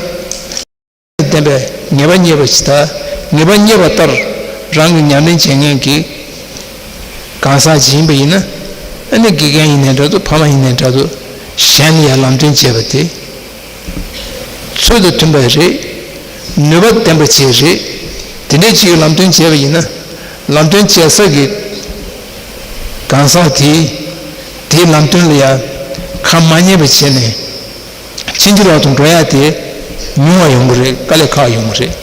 ལྡན་པའི་ངེས་པ་རྙེད་པ་ཞིག་དང་ངེས་པ་རྙེད་པ་ལྟར་རང་གི་ཉམས་ལེན་བྱེད་མཁན་གྱི་གང་ཟག་ཅིག་ཡིན་པ་ཡིན་ན་ཨ་ནི་དགེ་རྒན་ཡིན་ནའི་འདྲ་འདུག་ཕ་མ་ཡིན་ནའི་འདྲ་འདུག་གཞན་ལ་ཡང་ལམ་སྟོན་བྱས་པ་དེ་ཚུལ་དང་མཐུན་པ་རེད། ནུས་པ་ལྡན་པ་ཅིག་རེད། དེ་འདྲའི་ཅིག་ལམ་སྟོན་བྱས་པ་ཡིན་ན་ལམ་སྟོན་བྱེད་ས་གི་གང་ཟག་དེས་དེའི་ལམ་སྟོན་ལ་ཡང་ཁ་མ་ཉན་པ་བྱས་ནས། ཕྱིན་ཅི་ལོག་ཏུ་འགྲོ་ཡ་དེ་ཉུང་བ་ཡོང་གི་རེད། དཀའ་ལས་ཁག་ཡོང་གི་རེད།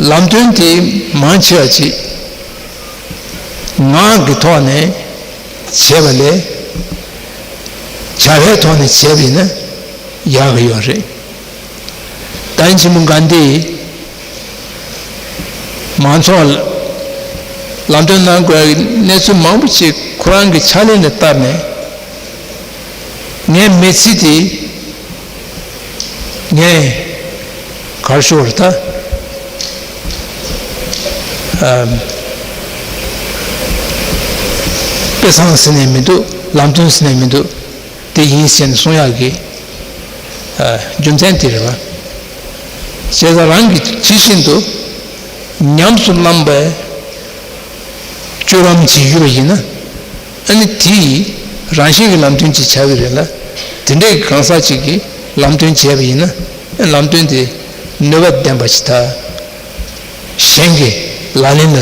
ལམ་སྟོན་དེ་མང་ཆེ་བ་ཅིག་ངག་གི་ཐོག་ནས་བྱས་པ་ལས་བྱ་བའི་ཐོག་ནས་བྱས་པ་ཡིན་ན་ཡག་གི་ཡོད་རེད། བསྟན་ཆེན་པོ་གྷན་དྷིས་མང་ཚོགས་ལ་ལམ་སྟོན་གནང་དགོས་ཀྱི་གནས་ཚུལ་མང་པོ་ཅིག་ཁོ་རང་གི་ཕྱག་ལེན་ལ་བསྟར་ནས་ངའི་མི་ཚེ་དེ་ངས་ག་རེ་ཞུ་དགོས་རེད་ད། ཨ། དཔེ་བཟང་ཟེར་ནས་མི་འདུག་ལམ་སྟོན་ཟེར་ནས་མི་འདུག་དེ་ཡིན་ཟེར་ནས་གསུང་ཡག་གི་ཨ་རྒྱུ་མཚན་དེ་རེད་བ། བྱས་ཙང་རང་གིས་ཇི་བཞིན་དུ་ཉམས་སུ་བླངས་པའི་སྤྱོད་ལམ་ཅིག་ཡོད་པ་ཡིན་ན་ཨ་ནི་དེ་རང་བཞིན་གྱི་ལམ་སྟོན་ཅིག་ཆགས་ཀྱི་རེད་ལ། དེ་འདྲའི་གང་ཟག་ཅིག་གིས་ལམ་སྟོན་བྱས་པ་ཡིན་ན་ལམ་སྟོན་དེ་ནུས་པ་ལྡན་པ་ཞིག་དང་། གཞན་གྱི་ལག་ལེན་ལ་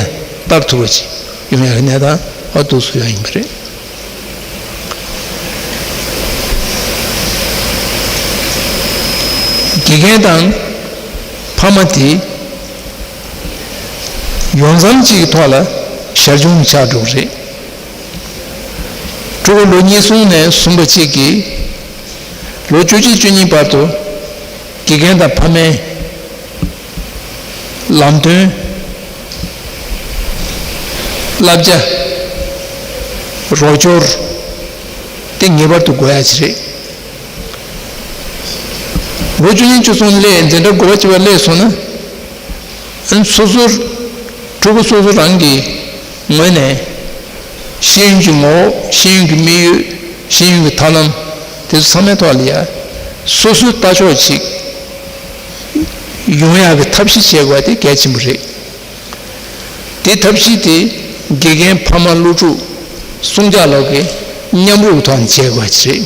བསྟར་ཐུབ་པ་ཞིག་ཡོང་ཡག་གི་གནས་སྟངས་ཨ་འདུག་སེ་ཡོད་ཡིན་པ་རེད། དགེ་རྒན་དང་ཕ་མ་དེ་ཡོང་མཚམས་གཅིག་གི་ཐོག་ལ་ཞར་བྱུང་ཆགས་འགྲོ་གི་རེད། ཕྲུ་གུ་ལོ་གཉིས་གསུམ་ནས་གསུམ་པ་གཅིག་གིས་ལོ་བཅུ་གཅིག་བཅུ་གཉིས་བར་དུ་དགེ་རྒན་དང་ཕ་མའི་ལམ་སྟོན། བསླབ་བྱ། རོགས་སྐྱོར་དེ་ངེས་པར་དུ་དགོས་ཡ་ཅིག་རེད། ལོ་བཅུ་གཉིས་བཅུ་གསུམ་སླེབས་འཛིན་གྲྭ་དགུ་པ་བཅུ་པ་སླེབས་སོང་ན། ཨ་ནི་སོ་སོར་ཕྲུ་གུ་སོ་སོ་རང་གི་ངོས་ནས་ཤེས་ཡོན་གྱི་ངོ་བོ། ཤེས་ཡོན་གྱི་དམིགས་ཡུལ། ཤེས་ཡོན་གྱི་ཐབས་ལམ་དེ་ཚོ་ཚང་མའི་ཐོག་ལ་ཡ་སོ་སོའི་ལྟ་ཕྱོགས་ཅིག་ཡོང་ཡག་གི་ཐབས་ཤེས་བྱེད་དགོས་པ་དེ་གལ་ཆེན་པོ་རེད། དེ་ཐབས་ཤེས་དེ་དགེ་རྒན་ཕ་མ་སློབ་ཕྲུག་གསུམ་ཆ་ལོག་གི་མཉམ་རུབ་ཐོག་ནས་བྱེད་དགོས་པ་ཅིག་རེད།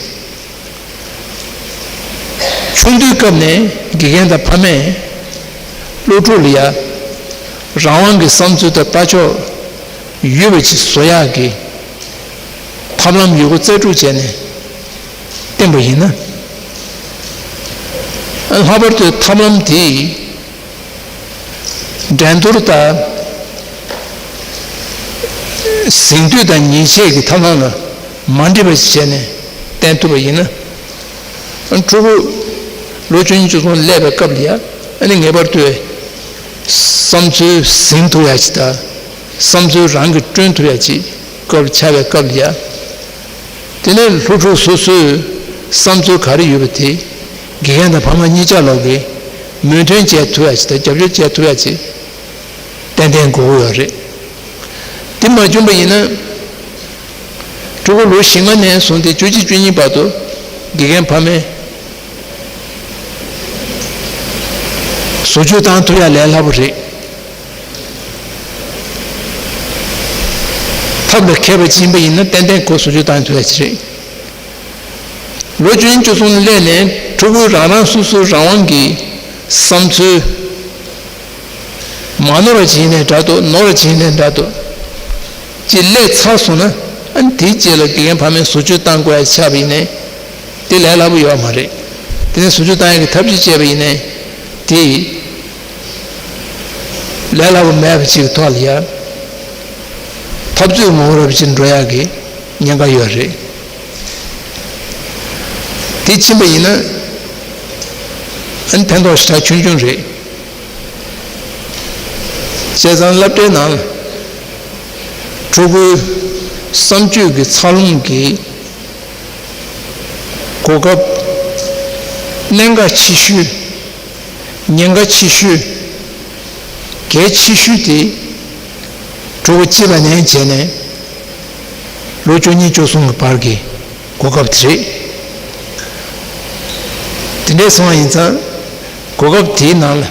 ཆུང་དུས་སྐབས་ནས་དགེ་རྒན་དང་ཕ་མས་སློབ་ཕྲུག་ལ་ཡ་རང་དབང་གི་བསམ་ཚུལ་དང་ལྟ་ཕྱོགས་ཡོད་པ་ཅིག་བཟོ་ཡག་གི་ཐབས་ལམ་ཡོད་རྒུ་རྩལ་སྤྲུགས་བྱས་ནས་བསྟན་པ་ཡིན་ན། ལྷག་པར་དུ་ཐབས་ལམ་དེས་འགྲན་བསྡུར་དང་ཟིང་འདུས་དང་ཉེས་ཆད་ཀྱི་ཐབས་ལམ་ལ་མ་འདྲེས་པ་ཞིག་བྱས་ནས་ བསྟན་ཐུབ་པ་ཡིན་ན། ཕྲུ་གུ་ལོ་བཅུ་གཉིས་བཅུ་གསུམ་སླེབས་པའི་སྐབས་ལ་ཡ། ཨ་ནི་ངེས་པར་དུ་བསམ་ཚུལ་ཟིན་ཐུབ་ཡ་ཅིག་དང་། བསམ་ཚུལ་རང་གིས་བསྐྲུན་ཐུབ་ཡ་ཅིག་སྐབས་ཆགས་པའི་སྐབས་ལ་ཡ། དེ་ནས་སློབ་ཕྲུག་སོ་སོའི་བསམ་ཚུལ་ག་རེ་ཡོད་པ་དེ། དགེ་རྒན་དང་ཕ་མ་གཉིས་ཆ་ལོག་གིས་མོས་མཐུན་བྱེད་ཐུབ་ཡ་ཅིག་དང་། རྒྱབ་སྐྱོར་བྱེད་ཐུབ་ཡ་ཅིག་ཏན་ཏན་དགོས་ཀྱི་ཡོད་རེད། དེ་མ་བྱུང་པ་ཡིན་ན། ཕྲུ་གུ་ལོ་བཞི་ལྔ་ནས་བཟུང་སྟེ་བཅུ་གཅིག་བཅུ་གཉིས་བར་དུ་དགེ་རྒན་ཕ་མས་བཟོ་བཅོས་བཏང་ཐུབ་ཡ་ལས་སླ་པོ་རེད། ཐབས་ལ་མཁས་པ་ཅིག་ཡིན་པ་ཡིན་ན་ཏན་ཏན་ཁོ་བཟོ་བཅོས་བཏང་ཐུབ་ཡ་ཅིག་རེད། ལོ་བཅུ་གཉིས་བཅུ་གསུམ་སླེབས་ནས་ཕྲུ་གུ་རང་རང་སོ་སོའི་རང་དབང་གི་བསམ་ཚུལ། མ་ནོར་བ་ཅིག་ཡིན་ནའི་འདྲ་འདུག་ནོར་བ་ཅིག་ཡིན་ནའི་འདྲ་འདུག་ཅིག་སླེབས་ཚར་སོང་ན། ཨ་ནི་དེའི་རྗེས་ལ་དགེ་རྒན་ཕ་མས་བཟོ་བཅོས་བཏང་དགོས་ཡ་ཆགས་པ་ཡིན་ནའི། དེ་ལས་སླ་པོ་ཡོད་མ་རེད། དེ་ནས་བཟོ་བཅོས་བཏང་ཡ་གི་ཐབས་ཤེས་བྱས་པ་ཡིན་ནའི། དེ་ལས་སླ་པོ་མེད་པ་ཅིག་གི་ཐོག་ལ་ཡ། འཐབ་རྩོད་ངོ་བོ་རབ་ཅིག་འགྲོ་ཡག་གི་ཉེན་ཁ་ཡོད་རེད། དེ་ཕྱིན་པ་ཡིན་ན། ཨ་ནི་ཕན་ཐོགས་ཞེ་དྲག་ཆུང་ཆུང་རེད། བྱས་ཙང་སློབ་གྲྭའི་ནང་ལ་ཕྲུ་གུའི་བསམ་སྤྱོད་ཀྱི་འཚར་ལོངས་ཀྱི་གོ་སྐབས། གནད་འགག་ཆེ་ཤོས། ཉེན་ཁ་ཆེ་ཤོས། གལ་ཆེ་ཤོས་དེ། ཕྲུ་གུ་སྐྱེས་པ་ནས་བྱས་ནས་ལོ་བཅུ་གཉིས་བཅུ་གསུམ་གྱི་བར་གྱི་གོ་སྐབས་དེ་རེད། དེ་འདྲས་སོང་བ་ཡིན་ཙང་། གོ་སྐབས་དེའི་ནང་ལ་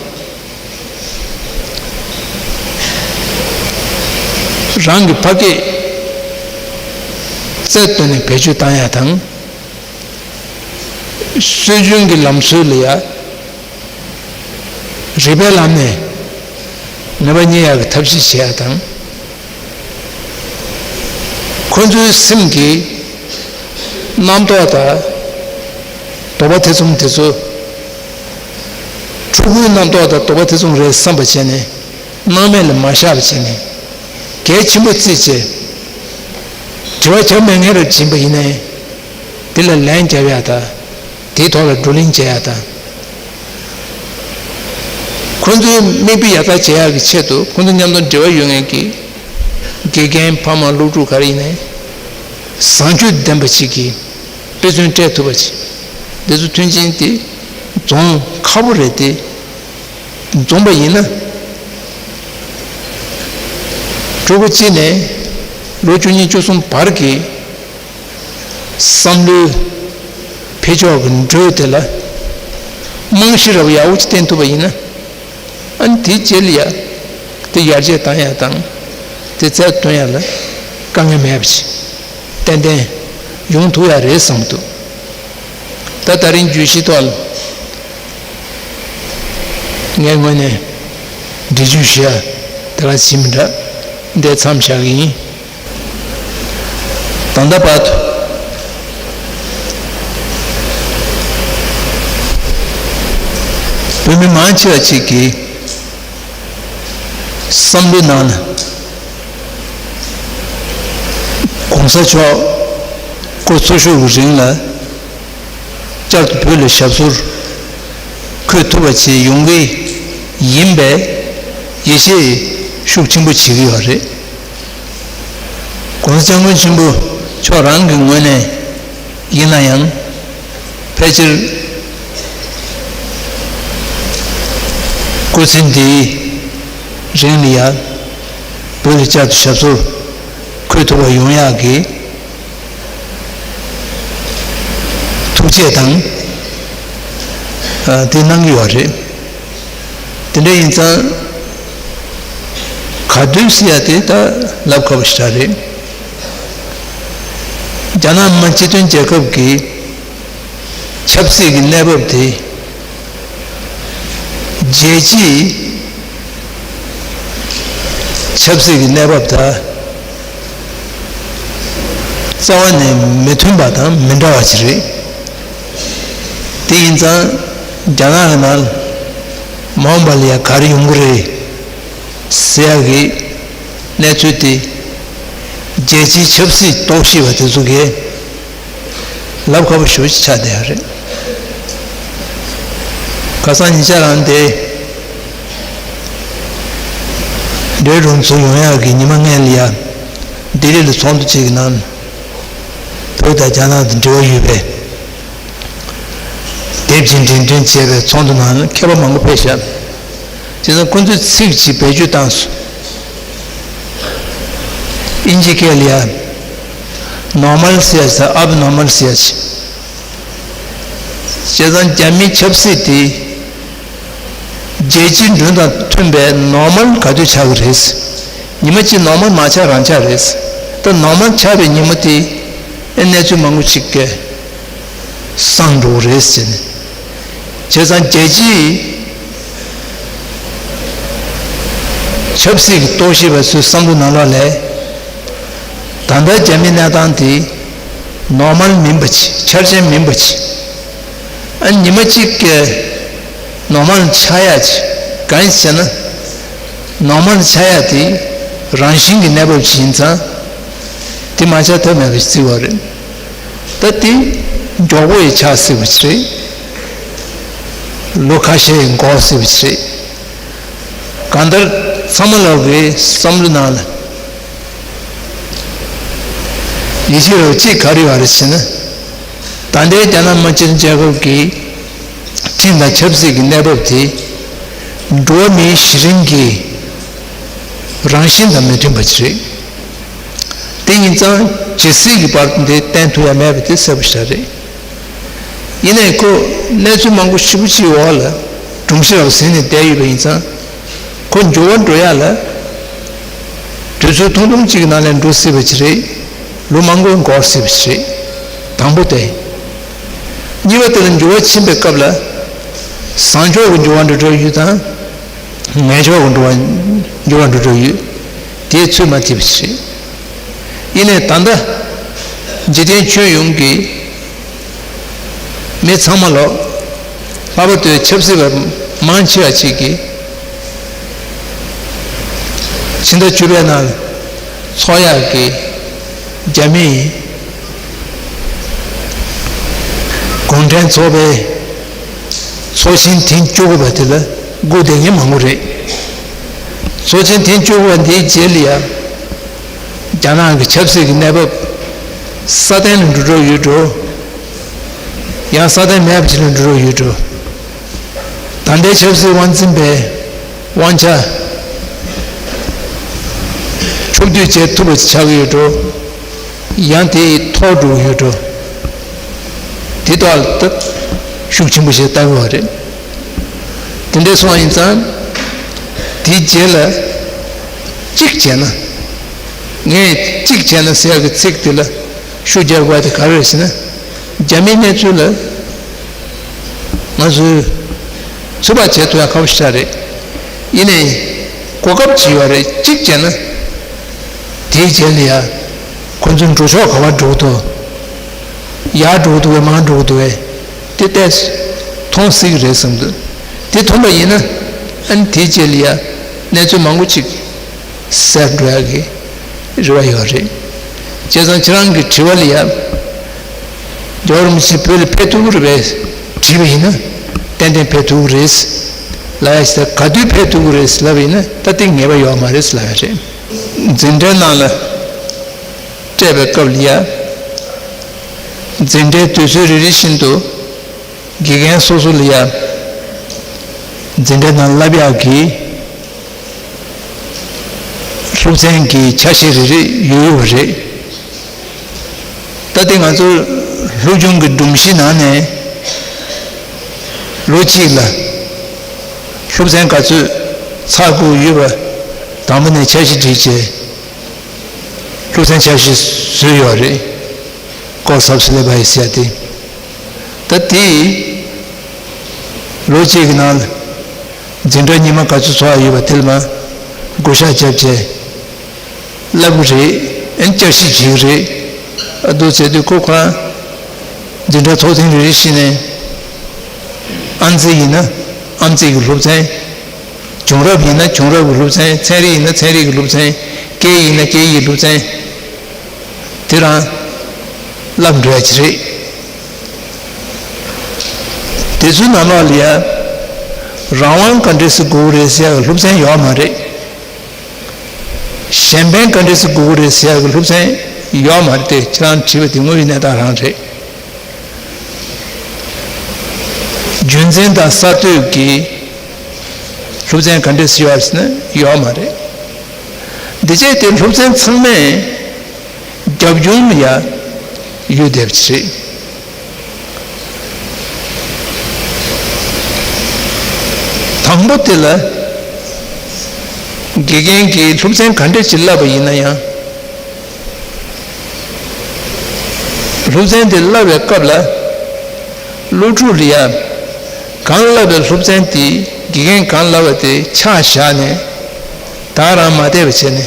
རང་གི་ཕ་སྐད་རྩལ་བཏོན་ནས་བེད་སྤྱོད་བཏང་ཡ་དང་། སྲོལ་རྒྱུན་གྱི་ལམ་སྲོལ་ལ་ཡ། རིག་པའི་ལམ་ནས་ནུས་པ་རྙེད་ཡག་གི་ཐབས་ཤེས་བྱེད་ཡག་དང་། ཁོ་ཚོའི་སེམས་ཀྱི་རྣམ་རྟོག་དང་དོགས་པ་ཐེ་ཚོམ་དེ་ཚོ། ཕྲུ་གུའི་རྣམ་རྟོག་དང་དོགས་པ་ཐེ་ཚོམ་རེད་བསམ་པ་བྱས་ནས། སྣང་མེད་ལ་མ་བཞག་པ་བྱས་ནས། གལ་ཆེན་པོ་བརྩིས་བྱས། དྲི་བ་བརྒྱབ་མེད་མཁན་རབ་ཡིན་པ་ཡིན་ནའི། དེ་ལ་ལན་རྒྱབ་ཡག་དང་། དེའི་ཐོག་ལ་བགྲོ་གླེང་བྱེད་ཡག་དང་། ཁོ་ཚོའི་མིག་དཔེ་ཡག་ཐག་བྱེད་ཡག་གི་ཆེད་དུ་ཁོ་ཚོ་མཉམ་དུ་འབྲེལ་བ་ཡོད་མཁན་གྱི་དགེ་རྒན་ཕ་མ་སློབ་ཕྲུག་ག་རེ་ཡིན་ནའི། བཟང་སྤྱོད་ལྡན་པ་ཞིག་གི་དཔེ་མཚོན་སྤྲད་ཐུབ་པ་ཞིག་འདི་ཚོ་མཐུན་རྐྱེན་དེ་འཛོམས་ཁག་པོ་རེད་དེ། འཛོམས་པ་ཡིན་ན། ཕྲུ་གུ་གཅིག་ནས་ལོ་བཅུ་གཉིས་བཅུ་གསུམ་བར་གྱི་བསམ་བློའི་འཕེལ་ཕྱོགས་ཀྱི་འགྲོས་དེ་ལ་རྨང་གཞི་རབ་ཡག་པོ་ཅིག་བསྟན་ཐུབ་པ་ཡིན་ན། ཨ་ནི་དེའི་རྗེས་ལ་ཡ། དེ་ཡར་རྒྱས་བཏང་ཡ་དང་། དེ་རྩལ་བཏོན་ཡ་ལ་དཀའ་ངལ་མེད་པ་ཞིག་ཏན་ཏན་ཡོང་ཐུབ་ཡ་རེད་བསམ་འདུག་ད་ད་རིང་བརྗོད་གཞིའི་ཐོག་ལ་ངའི་ངོས་ནས་འགྲེལ་བརྗོད་ཞུ་ཡ་དེ་ག་ཞིག་མི་འདྲ། འདིར་མཚམས་བཞག་གི་ཡིན། ད་ལྟ་བར་དུ་བོད་མི་མང་ཆེ་བ་ཅིག་གི་བསམ་བློའི་ནང་ན། གོང་ས་མཆོག་སྐུ་འཚོ་བཞུགས་ཀྱི་རིང་ལ་བསྐྱར་དུ་བོད་ལ་ཞབས་སོར་འཁོད་ཐུབ་པ་ཅིག་ཡོང་གི་ཡིན་པའི་ཡིད་ཆེས་ཤུགས་ཆེན་པོ་བྱེད་ཀྱི་ཡོད་རེད། གོང་ས་སྐྱབས་མགོན་ཆེན་པོ་མཆོག་རང་གི་ངོས་ནས་ཡིན་ན་ཡང་། ཕལ་ཆེར་སྐུ་ཚེ་འདིའི་རིང་ལ་ཡང་བོད་ལ་བསྐྱར་དུ་ཞབས་སོར་འཁོད་ཐུབ་པ་ཡོང་ཡག་གི་ཐུགས་བསྐྱེད་དང་། ཨ། དེ་གནང་གི་ཡོད་རེད། དེ་འདྲ་ཡིན་ཙང་། ག་དུས་ཟེར་ཡ་དེ་ད་ལབ་ཁག་པོ་ཞེ་དྲག་རེད། རྒྱ་ནག་མི་དམངས་སྤྱི་མཐུན་རྒྱལ་ཁབ་ཀྱི་ཆབ་སྲིད་ཀྱི་གནས་བབ་དེ། རྒྱལ་སྤྱིའི་ཆབ་སྲིད་ཀྱི་གནས་བབ་དང་རྩ་བ་ནས་མི་མཐུན་པ་དང་མི་འདྲ་བ་ཞིག་རེད། དེ་ཡིན་ཙང་རྒྱ་ནག་གི་ནང་ལ་མ་འོངས་པ་ལ་ཡང་ག་རེ་ཡོང་གི་རེད་ཟེར་ཡག་གི་གནས་ཚུལ་དེ། རྒྱལ་སྤྱིའི་ཆབ་སྲིད་རྟོག་ཞིབ་པ་དེ་ཚོ་གིས་ ལབ་ཁག་པོ་ཞེ་པོ་ཅིག་ཆགས་བསྡད་ཡོད་རེད། ཁ་སང་ཉེ་ཆར་རང་དེ་འབྲས་སྤུངས་ཚུར་ཡོང་ཡག་གི་ཉི་མ་སྔོན་ལ་ཡ། ལྡི་ལི་ལ་ཚོགས་འདུ་གཅིག་གི་ནང་། བོད་དང་རྒྱ་ནག་དང་འབྲེལ་བ་ཡོད་པའི། དེབ་ཅིག་འགྲེམས་སྟོན་བྱས་པའི་ཚོགས་འདུ་ནང་ལ་མཁས་པ་མང་པོ་ཕེབས་ཤག་བྱས་ཙང་ཁོ་ཚོས་ཚིག་ཅིག་བེད་སྤྱོད་བཏང་སོང་། ཨིན་ཇི་སྐད་ལ་ཡ། ནོར་མལ་ཟེར་ཡ་ཅིག་དང་ཨབ་ནོར་མལ་ཟེར་ཡ་ཅིག་བྱས་ཙང་རྒྱ་མིའི་ཆབ་སྲིད་དེ། རྒྱལ་སྤྱིའི་འགྲོས་དང་མཐུན་པའི་ནོར་མལ་ག་དུས་ཆགས་ཀྱི་རེད། ཉི་མ་གཅིག་ནོར་མལ་མ་ཆགས་རང་ཆགས་རེད། ད་ནོར་མལ་ཆགས་པའི་ཉིན་མོ་དེ་ཨེ་གནས་ཚུལ་མང་པོ་ཞིག་གིས་སངས་འགྲོ་གི་རེད་ཟེར་ནས། བྱས་ཙང་རྒྱལ་སྤྱིའི་ཆབ་སྲིད་ཀྱི་རྟོག་ཞིབ་པ་ཚོའི་བསམ་བློ་ནང་ལོགས་ལ། ད་ལྟ་རྒྱ་མིའི་གནས་སྟངས་དེ་ནོར་མལ་མིན་པ་ཅིག་འཆར་ཅན་མིན་པ་ཅིག་ཨ་ཉི་མ་གཅིག་གི་ནོར་མལ་ཆགས་ཡ་ཅིག་གང་ཡིན་ཟེར་ན། ནོར་མལ་ཆགས་ཡ་དེ་རང་བཞིན་གྱི་གནས་བབ་ཅིག་ཡིན་ཙང་། དེ་མ་ཆགས་ཐབས་མེད་པ་ཞིག་བརྩི་བ་རེད། ད་དེ་མགྱོགས་པོ་ཡི་ཆགས་སྲིད་པ་ཅིག་རེད། ལོ་ཁ་ཤས་ཡི་འགོར་སྲིད་པ་ཅིག་རེད། གང་ལྟར་ཚང་མ་ལོག་གི་བསམ་བློ་ནང་ལ་ཡིད་ཆེས་རོགས་གཅིག་ག་རེ་ཡོད་རེད་ཟེར་ན། ད་ལྟའི་རྒྱ་ནག་དམངས་སྤྱི་མཐུན་རྒྱལ་ཁབ་ཀྱི་ཁྲིམས་དང་ཆབ་སྲིད་ཀྱི་གནས་བབ་དེ་འགྲོ་བ་མིའི་གཞི་རིམ་གྱི་རང་བཞིན་དང་མི་མཐུན་པ་ཅིག་རེད། དེ་ཡིན་ཙང་ཇི་སྲིད་ཀྱི་བར་དུ་འདི་བརྟན་ཐུབ་ཡ་མེད་པ་དེ་གསལ་པོ་ཞིག་རེད། ཡིན་ནའི་ཁོ་གནས་ཚུལ་མང་པོ་ཞེ་པོ་ཅིག་འོག་ལ་སྒྲོམ་གཞི་རབ་ཟིན་ནས་བསྡད་ཡོད་པ་ཡིན་ཙང་། ཁོ་འགྱུར་བ་འགྲོ་ཡ་ལ་དུས་ཚོད་ཐུང་ཐུང་གཅིག་གི་ནང་ལ་འགྲོ་སྲིད་པ་ཅིག་རེད། ལོ་མང་པོ་འགོར་སྲིད་པ་ཅིག་རེད། དང་པོ་དེ། གཉིས་པ་དེ་ལ་འགྱུར་བ་ཕྱིན་པའི་སྐབས་ལ། བཟང་ཕྱོགས་ཀྱི་འགྱུར་བ་འགྲོ་འགྲོ་ཡོད་དང་། ངན་ཕྱོགས་ཀྱི་འགྲོ་བ་འགྱུར་བ་འགྲོ་འགྲོ་ཡོད། དེའི་ཚོད་མ་ཐིག་པ་ཞིག་རེད། ཡིན་ནའི་ད་ལྟ་འཇིག་རྟེན་ཁྱོན་ཡོངས་ཀྱི་མི་ཚང་མ་ལོག་ལྷག་པར་དུ་ཆབ་སྲིད་པ་མང་ཆེ་བ་ཅིག་གིས་ཕྱི་ཟླ་བཅུ་པའི་ནང་ཚོགས་ཡག་གི་རྒྱ་མིའི་གུང་ཁྲན་ཚོགས་པའི་ཚོགས་ཆེན་ཐེངས་བཅུ་དགུ་པ་དེ་ལ་སྒུག་བསྡད་མཁན་མང་པོ་རེད། ཚོགས་ཆེན་ཐེངས་བཅུ་དགུ་པ་འདིའི་རྗེས་ལ་ཡང་རྒྱ་ནག་གི་ཆབ་སྲིད་ཀྱི་གནས་བབ་སྲ་བརྟན་ལ་འགྲོ་འགྲོ་ཡོད་འགྲོ། ཡང་སྲ་བརྟན་མེད་པ་ཅིག་ལ་འགྲོ་འགྲོ་ཡོད་འགྲོ། ད་ལྟའི་ཆབ་སྲིད་དབང་འཛིན་པའི་དབང་ཆ་ཕྱོགས་བསྡུས་བྱེད་ཐུབ་པ་ཆགས་ཀྱི་ཡོད་འགྲོ། ཡང་དེ་མཐོ་འགྲོ་གི་ཡོད་འགྲོ། དེ་དག་ལ་ད་ཤུགས་ཆེན་པོ་ཞིག་བཏང་དགོས་པ་རེད། དེ་འདྲ་སོང་བ་ཡིན་ཙང་། དེའི་རྗེས་ལ་གཅིག་བྱས་ན། ངས་གཅིག་བྱས་ན་ཟེར་ཡག་གི་ཚིག་དེ་ལ་ཤུགས་རྒྱག་དགོས་པ་དེ་ག་རེ་རེད་ཟེར་ན། རྒྱ་མིའི་གནས་ཚུལ་ལ། ང་ཚོས་ཚོད་དཔག་བྱེད་ཐུབ་ཡ་ཁག་པོ་ཞིག་རེད། ཡིན་ནའི་གོ་སྐབས་ཅིག་ཡོད་རེད། གཅིག་བྱས་ན་དེའི་རྗེས་ལ་ཡ་ཁོ་ཚོའི་འགྲོ་ཕྱོགས་ག་པར་འགྲོ་གི་འདུག་ཡར་འགྲོ་གི་འདུག་གས་མར་འགྲོ་གི་འདུག་གས་དེ་ཏོག་ཙམ་མཐོང་སྲིད་ཀྱི་རེད་བསམ་འདུག་དེ་མཐོང་པ་ཡིན་ན་ཨ་ནི་དེའི་རྗེས་ལ་ཡ་གནས་ཚུལ་མང་པོ་ཅིག་གསལ་འགྲོ་ཡ་གི་རེ་བ་ཡོད་རེད། བྱས་ཙང་ཁྱེད་རང་གི་དྲི་བ་ལ་ཡ། རྒྱལ་བ་རིན་པོ་ཆེ་བོད་ལ་ཕེབས་ཐུབ་ཀྱི་རེད་པས་དྲིས་པ་ཡིན་ན། ཏན་ཏན་ཕེབས་ཐུབ་ཀྱི་རེད་ལབ་ཡ་ཞིག་དང་། ག་དུས་ཕེབས་ཐུབ་ཀྱི་རེད་ལབ་པ་ཡིན་ན་ད་དེ་ངེས་པ་ཡོད་མ་རེད་ལབ་ཡ་རེད། འཛིན་གྲྭའི་ནང་ལ་སྤྲད་པའི་སྐབས་ལ་ཡ། འཛིན་གྲྭའི་དུས་ཚོད་རེ་རེ་བཞིན་དུ་དགེ་རྒན་སོ་སོ་ལ་ཡ། འཛིན་གྲྭའི་ནང་བསླབ་ཡག་གི་སློབ་ཚན་གྱི་ཆ་ཤས་རེ་རེ་ཡོད་ཡོད་པ་རེད། ད་ལྟ་ང་ཚོ་སློབ་སྦྱོང་གི་སྒྲོམ་གཞི་ནང་ནས་ལོ་གཅིག་ལ་སློབ་ཚན་ག་ཚོད་ཚར་དགོས་ཡོད་པ་དང་པོ་ནས་འཆར་གཞི་བསྒྲིགས་བྱས། སློབ་ཚན་འཆར་གཞི་བཟོས་ཡོད་རེད། ཀོར་སི་ཨོབ་སི་ལེ་བ་སི་ཟེར་ཡ་དེ། ད་དེ་ལོ་གཅིག་གི་ནང་ལ་འཛིན་གྲྭ་ཉི་མ་ག་ཚོད་ཚོགས་ཡ་ཡོད་པ་དེ་ལ་མར་བགོ་བཤའ་བརྒྱབ་བྱས། བསླབ་ཀྱི་རེད། ཨ་ནི་བསྐྱར་ཞིབ་བྱེད་ཀྱི་རེད། ཨ་འདུག་བྱས་དུས་ཁོ་ཁོ་རང་འཛིན་གྲྭ་ཚོགས་ཐེངས་རེ་རེ་བཞིན་ནས། ཨམ་ཚིག་ཡིན་ན་ཨམ་ཚིག་གི་སློབ་ཚན། བྱུང་རབས་ཡིན་ན་བྱུང་རབས་ཀྱི་སློབ་ཚན། ཚན་རིག་ཡིན་ན་ཚན་རིག་གི་སློབ་ཚན། སྐད་ཡིག་ཡིན་ན་སྐད་ཡིག་གི་སློབ་ཚན། དེ་རང་བསླབ་འགྲོ་ཡ་ཅིག་རེད། དེ་ཚོའི་ནང་ལོགས་ལ་ཡ། རང་དབང་ག་འདྲས་སེ་དགོས་ཀྱི་རེད་ཟེར་ཡག་གི་སློབ་ཚན་ཡོད་མ་རེད། གཞན་ཕན་ག་འདྲས་སེ་དགོས་ཀྱི་རེད་ཟེར་ཡག་གི་སློབ་ཚན་ཡོད་མ་རེད་དེ། ཁྱེད་རང་དྲིས་པ་དེ་དངོས་ཡོད་གནས་སྟངས་རང་རེད། རྒྱུ་མཚན་དང་གསར་གཏོད་ཀྱི་སློབ་ཚན་ག་འདྲས་སེ་ཡོད་ཟེར་ན་ཡོད་མ་རེད། འདི་བྱས་ཏེ་སློབ་ཚན་ཚང་མས་རྒྱབ་ལྗོངས་ལ་ཡ་ཡོད་བསྡད་པ་ཅིག་རེད། དང་པོ་དེ་ལ། དགེ་རྒན་གྱིས་སློབ་ཚན་ག་འདྲ་ཅིག་བསླབས་པ་ཡིན་ན་ཡང་། སློབ་ཚན་དེ་བསླབ་པའི་སྐབས་ལ། སློབ་ཕྲུག་ལ་ཡ། གང་བསླབས་པའི་སློབ་ཚན་དེ་དགེ་རྒན་གང་བསླབས་པ་དེ་ཆ་བཞག་ནས་བདག་རང་མ་བལྟས་པ་བྱས་ནས།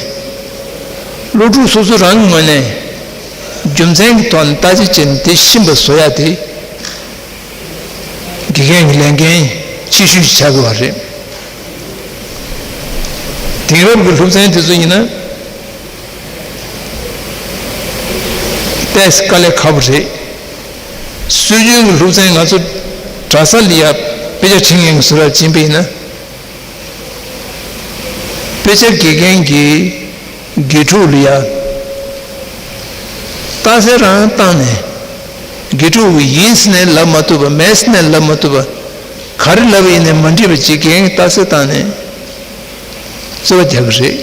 སློབ་ཕྲུག་སོ་སོ་རང་གི་ངོས་ནས་རྒྱུ་མཚན་གྱི་ཐོག་ནས་བརྟག་དཔྱད་བྱས་ནས་དེ་ཤེས་པ་བཟོ་ཡ་དེ། དགེ་རྒན་གྱི་ལས་འགན་ཆེ་ཤོས་ཤིག་ཆགས་དགོས་པ་རེད། དེང་རབས་ཀྱི་སློབ་ཚན་དེ་ཚོ་ཡིན་ན། ཏོག་ཙམ་དཀའ་ལས་ཁག་པོ་རེད། སྲོལ་རྒྱུན་གྱི་སློབ་ཚན་ང་ཚོ་གྲྭ་ས་ལ་ཡ་དཔེ་ཆ་ཁྲིད་མཁན་གྱི་བཟོ་འདྲ་ཕྱིན་པ་ཡིན་ན། དཔེ་ཆ་དགེ་རྒན་གྱིས་དགེ་ཕྲུག་ལ་ཡ། རྟགས་གསལ་རང་བཏང་ནས། དགེ་ཕྲུག་ཡིན་ཟེར་ནས་ལབ་མ་ཐུབ་པ། མེད་ཟེར་ནས་ལབ་མ་ཐུབ་པ། ག་རེ་ལབ་པ་ཡིན་ནའི་མ་འགྲིག་པ་ཅིག་དགེ་རྒན་གྱིས་རྟགས་གསལ་བཏང་ནས་རྩོད་པ་རྒྱག་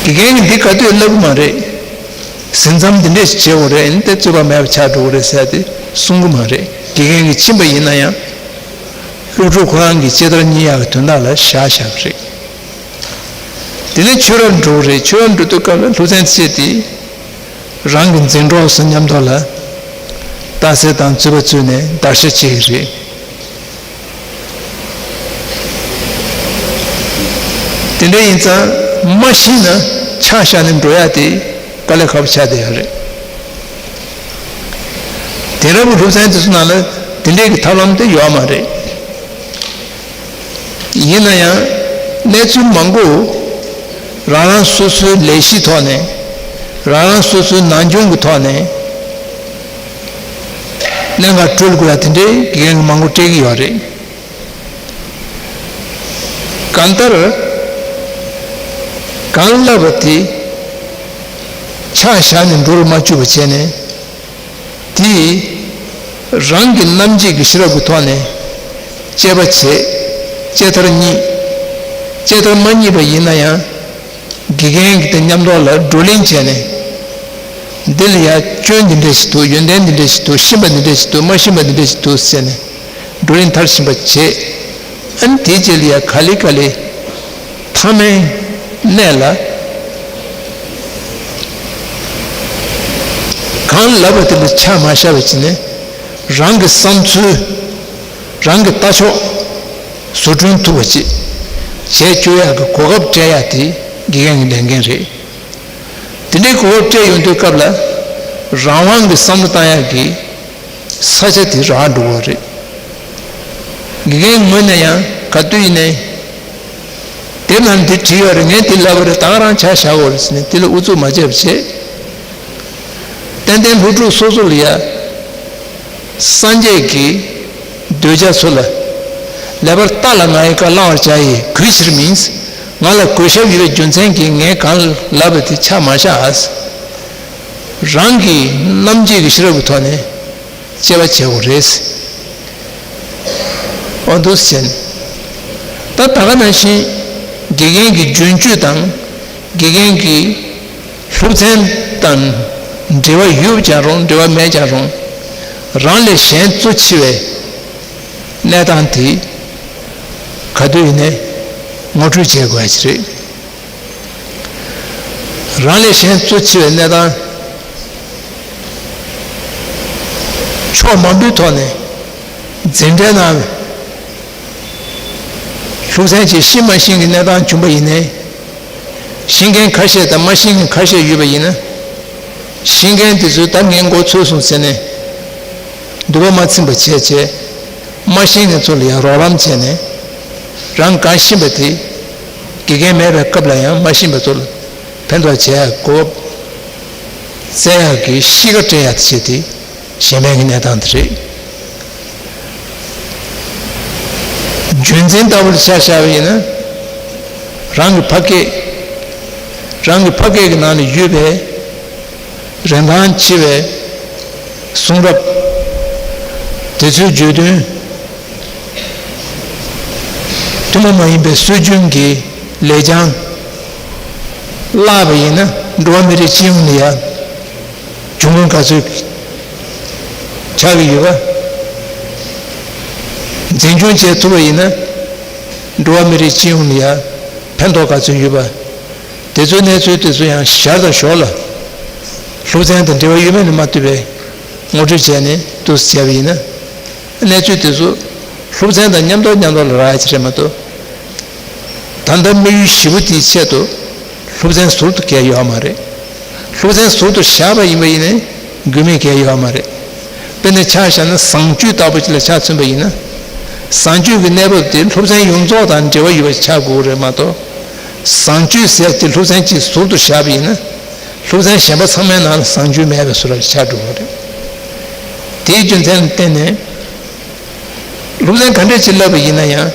གི་རེད། དགེ་རྒན་གྱིས་འདི་ག་དུས་ལབ་གི་མ་རེད། ཟིན་མཚམས་འདི་འདྲས་ཞིག་བྱེད་དགོས་རེད། འདི་རྩོད་པ་མེད་པ་ཆགས་འགྲོ་གི་རེད་ཟེར་ཏེ་གསུང་གི་མ་རེད། དགེ་རྒན་གྱིས་ཕྱིན་པ་ཡིན་ན་ཡང་། སློབ་ཕྲུག་ཁོ་རང་གི་ལྕེ་ལྡིར་གཉིད་ཡག་གི་དོན་དག་ལ་བཞག་བཞག་གི་རེད། དེ་ནས་ཆོས་རར་འགྲོ་གི་རེད། ཆོས་རར་འགྲོ་དུས་སྐབས་ལ་སློབ་ཚན་བྱས་ཏེ། རང་གི་འཛིན་གྲོགས་སུ་མཉམ་དུ་ལ་རྟགས་གསལ་དང་རྩོད་པ་རྩོད་ནས་བརྡར་ཤ་བཅད་ཀྱི་རེད། དེ་འདྲ་ཡིན་ཙང་མ་ཤེས་ན་ཆ་བཞག་ནས་འགྲོ་ཡ་དེ་དཀའ་ལས་ཁག་པོ་ཆགས་བསྡད་ཡོད་རེད། དེང་རབས་ཀྱི་སློབ་ཚན་དེ་ཚོ་ནང་ལ་དེ་འདྲའི་གི་ཐབས་ལམ་དེ་ཡོད་མ་རེད། ཡིན་ན་ཡང་གནས་ཚུལ་མང་པོ་རང་རང་སོ་སོའི་ལས་གཞིའི་ཐོག་ནས། རང་རང་སོ་སོའི་ནང་སྦྱོང་གི་ཐོག་ནས་གནད་འགག་སྤྲོད་དགོས་ཡ་དེ་འདྲའི་དགེ་རྒན་མང་པོ་སྤྲད་ཀྱི་ཡོད་རེད། གང་ལྟར། གང་བསླབས་པ་དེ་ཆ་བཞག་ནས་འགྲོ་རུ་མ་བཅུག་པ་བྱས་ནས། དེ་རང་གི་རྣམ་འབྱེད་ཀྱི་ཤེས་རབ་ཀྱི་ཐོག་ནས་དཔྱད་པ་བྱེད། དཔྱད་མཐར་རྙེད། དཔྱད་མཐར་མ་རྙེད་པ་ཡིན་ན་ཡང་། དགེ་རྒན་གྱི་དེ་མཉམ་དུ་ལ་བགྲོ་གླེང་བྱས་ནས། འདི་ལ་ཡ་སྐྱོན་འདི་འདྲ་ཞིག་འདུག་ཡོན་ཏན་འདི་འདྲ་ཞིག་འདུག་ཤེས་པ་འདི་འདྲ་ཞིག་འདུག་མ་ཤེས་པ་འདི་འདྲ་ཞིག་འདུག་ཟེར་ནས་བགྲོ་གླེང་མཐར་ཕྱིན་པ་བྱེད། ཨ་ནི་དེའི་རྗེས་ལ་ཡ་ག་ལེ་ག་ལེ་མཐའ་མའི་གནད་ལ། གང་ལབ་པ་དེ་ལ་ཆ་མ་བཞག་པ་བྱས་ནས། རང་གི་བསམ་ཚུལ། རང་གི་ལྟ་ཕྱོགས་བཟོ་སྐྲུན་ཐུབ་པ་ཅིག་བྱས་བཅུག་ཡག་གི་གོ་སྐབས་སྤྲད་ཡག་དེ་དགེ་རྒན་གྱི་ལས་འགན་རེད། དེ་འདྲའི་གོ་སྐབས་སྤྲད་ཡོང་དུས་སྐབས་ལ་རང་དབང་གི་བསམ་བློ་བཏང་ཡག་གི་ས་ཆ་དེ་རག་འགྲོ་གི་རེད། དགེ་རྒན་ངོས་ནས་ཡང་ག་དུས་ཡིན་ནའི། དེབ་ནང་འདི་བྲིས་ཡོད་རེད། ངས་འདི་ལབ་པ་རེད། ད་ག་རང་ཆ་བཞག་དགོས་རེད་ཟེར་ནས་དེ་ལ་ཨུ་ཚུགས་མ་བྱས་པ་བྱས། ཏན་ཏན་སློབ་ཕྲུག་སོ་སོ་ལ་ཡ། སངས་རྒྱས་ཀྱི་གདུལ་བྱ་ཚོ་ལ། ལེགས་པར་ལྟ་ལ་ང་ཡི་བཀའ་བླང་བར་བྱ་ཡི་གུས་ཕྱིར་མིན། ང་ལ་གུས་ཞབས་ཡོད་པའི་རྒྱུ་མཚན་གྱིས་ངས་གང་ལབ་པ་དེ་ཆ་མ་བཞག་རང་གི་རྣམ་འབྱེད་ཀྱི་ཤེས་རབ་ཀྱི་ཐོག་ནས་དཔྱད་པ་བྱེད་དགོས་རེད། འོ་འདུག་ཟེར། ད་ད་ག་ནང་བཞིན་དགེ་རྒན་གྱི་རྒྱུན་སྤྱོད་དང་། དགེ་རྒན་གྱི་སློབ་ཚན་དང་འབྲེལ་བ་ཡོད་ཀྱང་རུང་། འབྲེལ་བ་མེད་ཀྱང་རུང་། རང་ལས་གཞན་གཙོ་ཆེ་བའི་གནས་སྟངས་དེ་ག་དུས་ཡིན་ནའི་ངོ་སྤྲོད་བྱེད་དགོས་ཡ་ཅིག་རེད། རང་ལས་གཞན་གཙོ་ཆེ་བའི་གནས་སྟངས། ཕྱོགས་མང་པོའི་ཐོག་ནས་འཛིན་གྲྭའི་ནང་སློབ་ཚན་ཅིག་ཤེས་མ་ཤེས་ཀྱི་གནས་སྟངས་བྱུང་པ་ཡིན་ནའི། ཤེས་མཁན་ཁ་ཤས་དང་མ་ཤེས་མཁན་ཁ་ཤས་ཡོད་པ་ཡིན་ན། ཤེས་མཁན་དེ་ཚོས་ད་ངས་མགོ་ཚོས་སོང་ཟེར་ནས་འདོད་པ་མ་ཚིམ་པ་བྱས་བྱས། མ་ཤེས་མཁན་ཚོ་ལ་ཡང་རོགས་རམ་བྱས་ནས། རང་གང་ཤེས་པ་དེ་དགེ་རྒན་མེད་པའི་སྐབས་ལ་ཡང་མ་ཤེས་པ་ཚོ་ལ་ཕན་ཐོགས་བྱེད་ཡག་གོ་སྐབས་བཙལ་ཡག་གི་གཤིས་ཀ་སྤྲད་ཡག་བྱས་ཏེ། གཞན་ཕན་གྱི་གནས་སྟངས་དེ་རེད། རྒྱུན་འཛིན་ལྟ་བུར་ཆ་བཞག་པ་ཡིན་ན། རང་གི་ཕ་སྐད། རང་གི་ཕ་སྐད་ཀྱི་ནང་ལ་ཡོད་པའི་རིན་ཐང་ཆེ་བའི་གསུང་རབ། དེ་ཚོའི་བརྗོད་དོན། ཐུན་མོང་མ་ཡིན་པའི་སྲོལ་རྒྱུན་གྱི་ལེགས་བྱང་བརླག་པ་ཡིན་ན། འགྲོ་བ་མི་རིགས་སྤྱི་ཡོངས་ལ་ཡང་གྱོང་གུན་ག་ཚོད་ཆགས་ཀྱི་ཡོད་པ། འཛིན་སྐྱོང་བྱེད་ཐུབ་པ་ཡིན་ན། འགྲོ་བ་མི་རིགས་སྤྱི་ཡོངས་ལ་ཡང་ཕན་ཐོགས་ག་ཚོད་ཡོད་པ། དེ་ཚོའི་གནས་ཚུལ་དེ་ཚོ་ཡང་ཞར་དང་ཞོར་ལ། སློབ་ཚན་དང་འབྲེལ་བ་ཡོད་མེད་ལ་མ་ལྟོས་པའི་ངོ་སྤྲོད་བྱས་ནས་འདུག་སེ་བྱས་པ་ཡིན་ན། གནས་ཚུལ་དེ་ཚོ་སློབ་ཚན་དང་མཉམ་དུ་མཉམ་དུ་ལ་རག་ཡ་ཅིག་རེད་མ་གཏོགས། ད་ལྟ་དམིགས་ཡུལ་བཞི་པོ་དེའི་ཆེད་དུ་སློབ་ཚན་ཟུར་དུ་བཀལ་ཡོད་མ་རེད། སློབ་ཚན་ཟུར་དུ་བཞག་པ་ཡིན་པ་ཡིན་ནའི་དགོས་མེད་བཀལ་ཡོད་མ་རེད། དཔེར་ན་ཆ་བཞག་ན་བཟང་སྤྱོད་ལྟ་བུ་ཅིག་ལ་ཆ་མཚོན་པ་ཡིན་ན། བཟང་སྤྱོད་ཀྱི་གནས་བབ་དེ་སློབ་ཚན་ཡོངས་རྫོགས་དང་འབྲེལ་བ་ཡོད་པ་ཆགས་དགོས་རེད་མ་གཏོགས། བཟང་སྤྱོད་ཟེར་དེ་སློབ་ཚན་གཅིག་ཟུར་དུ་བཞག་པ་ཡིན་ན། སློབ་ཚན་གཞན་པ་ཚང་མའི་ནང་ལ་བཟང་སྤྱོད་མེད་པའི་བཟོ་འདྲ་ཆགས་འགྲོ་གི་རེད། དེའི་རྒྱུ་མཚན་ལ་བརྟེན་ནས། སློབ་ཚན་ག་འདྲ་ཅིག་བསླབས་པ་ཡིན་ན་ཡང་།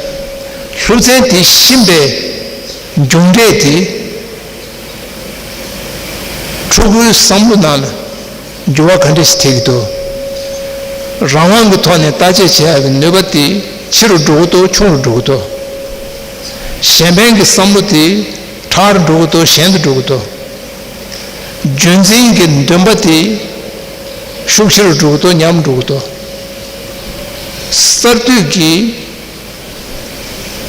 སློབ་ཚན་དེ་ཤེས་པའི་མཇུག་འབྲས་དེ། ཕྲུ་གུའི་བསམ་བློ་ནང་ལ་འགྱུར་བ་ག་འདྲ་ཞིག་ཐེབས་ཀྱི་འདུག་རང་དབང་གི་ཐོག་ནས་བརྟག་དཔྱད་བྱེད་ཡག་གི་ནུས་པ་དེ་ཆེ་རུ་འགྲོ་གི་འདུག་ཆུང་རུ་འགྲོ་གི་འདུག་གཞན་ཕན་གྱི་བསམ་བློ་དེ་དྲག་རུ་འགྲོ་གི་འདུག་ཞན་དུ་འགྲོ་གི་འདུག་རྒྱུན་འཛིན་གྱི་འདུན་པ་དེ་ཤུགས་ཆེ་རུ་འགྲོ་གི་འདུག་ཉམས་འགྲོ་གི་འདུག་གསར་གཏོད་ཀྱི་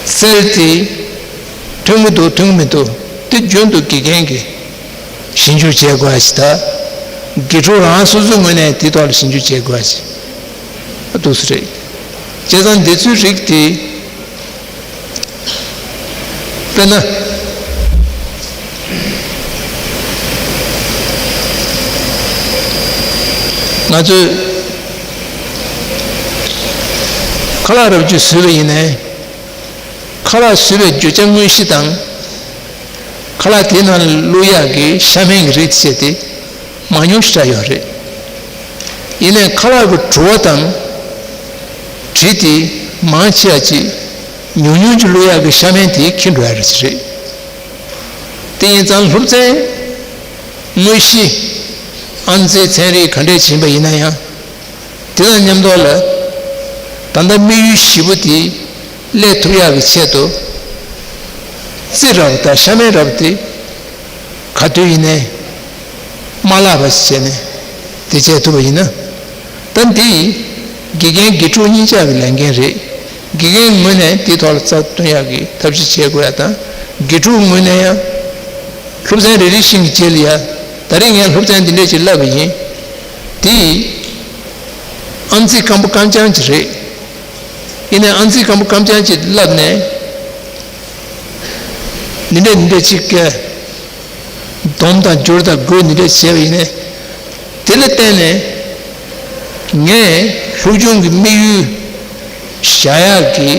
རྩལ་དེ་ཐོན་གྱི་འདུག་ཐོན་གྱི་མི་འདུག་དེ་རྒྱུན་དུ་དགེ་རྒན་གྱིས་ཞིབ་འཇུག་བྱེད་དགོས་ཞིག་དང་། དགེ་ཕྲུག་རང་སོ་སོའི་ངོས་ནས་དེའི་ཐོག་ལ་ཞིབ་འཇུག་བྱེད་དགོས་ཞིག་འདུག་སེ་རེད། བྱས་ཙང་འདི་ཚོའི་རིགས་དེ། དཔེར་ན། ང་ཚོས་ཁ་ལག་རབ་ཅིག་བཟོས་པ་ཡིན་ནའི། ཁ་ལག་བཟོས་པའི་རྒྱུ་ཆ་དངོས་གཞི་དང་། ཁ་ལག་དེའི་ནང་ལ་བླུག་ཡག་གི་ཤ་སྨན་གྱི་རིགས་བཅས་ཏེ་མང་ཉུང་ཞིག་བསྲེས་ཡོད་རེད། ཡིན་ནའི་ཁ་ལག་གི་བྲོ་བ་དང་། དྲི་དེ་མང་ཆེ་བ་ཅིག་ཉུང་ཉུང་ཅིག་བླུག་ཡག་གི་ཤ་སྨན་དེས་འཁྱེར་འགྲོ་ཡ་རེད་ཅིག་རེད། དེ་ཡིན་ཙང་སློབ་ཚན་དངོས་གཞི་ཨང་རྩིས་ཚན་རིག་ག་འདྲས་ཡིན་པ་ཡིན་ན་ཡང་། དེ་དང་མཉམ་དུ་ལ། ད་ལྟ་དམིགས་ཡུལ་བཞི་པོ་དེ་སླེབས་ཐུབ་ཡག་གི་ཆེད་དུ། རྩི་རབས་དང་ཤ་སྨན་རབས་དེ་ག་དུས་ཡིན་ནའི་མ་བརླག་པ་ཞིག་བྱས་ནས་དེ་བྱས་ཐུབ་པ་ཡིན་ན། ད་འདི་དགེ་རྒན་དགེ་ཕྲུག་གཉིས་ཆ་གི་ལས་འགན་རེད། དགེ་རྒན་ངོས་ནས་དེའི་ཐོག་ལ་རྩ་གཏོང་ཡག་གི་ཐབས་ཤེས་བྱེད་དགོས་ཡག་དང་། དགེ་ཕྲུག་ངོས་ནས་ཡང་། སློབ་ཚན་རེ་རེ་བཞིན་གྱི་རྗེས་ལ་ཡ། ད་རེས་ངས་སློབ་ཚན་འདི་འདྲས་ཅིག་བསླབས་པ་ཡིན། དེ་ཨང་རྩིས་སྐམ་པོ་སྐམ་རྐྱང་ཅིག་རེད། ཡིན་ནའི་ཨང་རྩིས་སྐམ་པོ་སྐམ་རྐྱང་ཅིག་བསླབས་ནས། འདི་འདྲས་འདི་འདྲས་ཅིག་གི་སྡོམ་དང་སྦྱོར་དང་བགོ་འདི་འདྲས་བྱས་པ་ཡིན་ནའི། དེ་ལ་བརྟེན་ནས་ངས་སློབ་སྦྱོང་གི་དམིགས་ཡུལ་བཞག་ཡག་གི་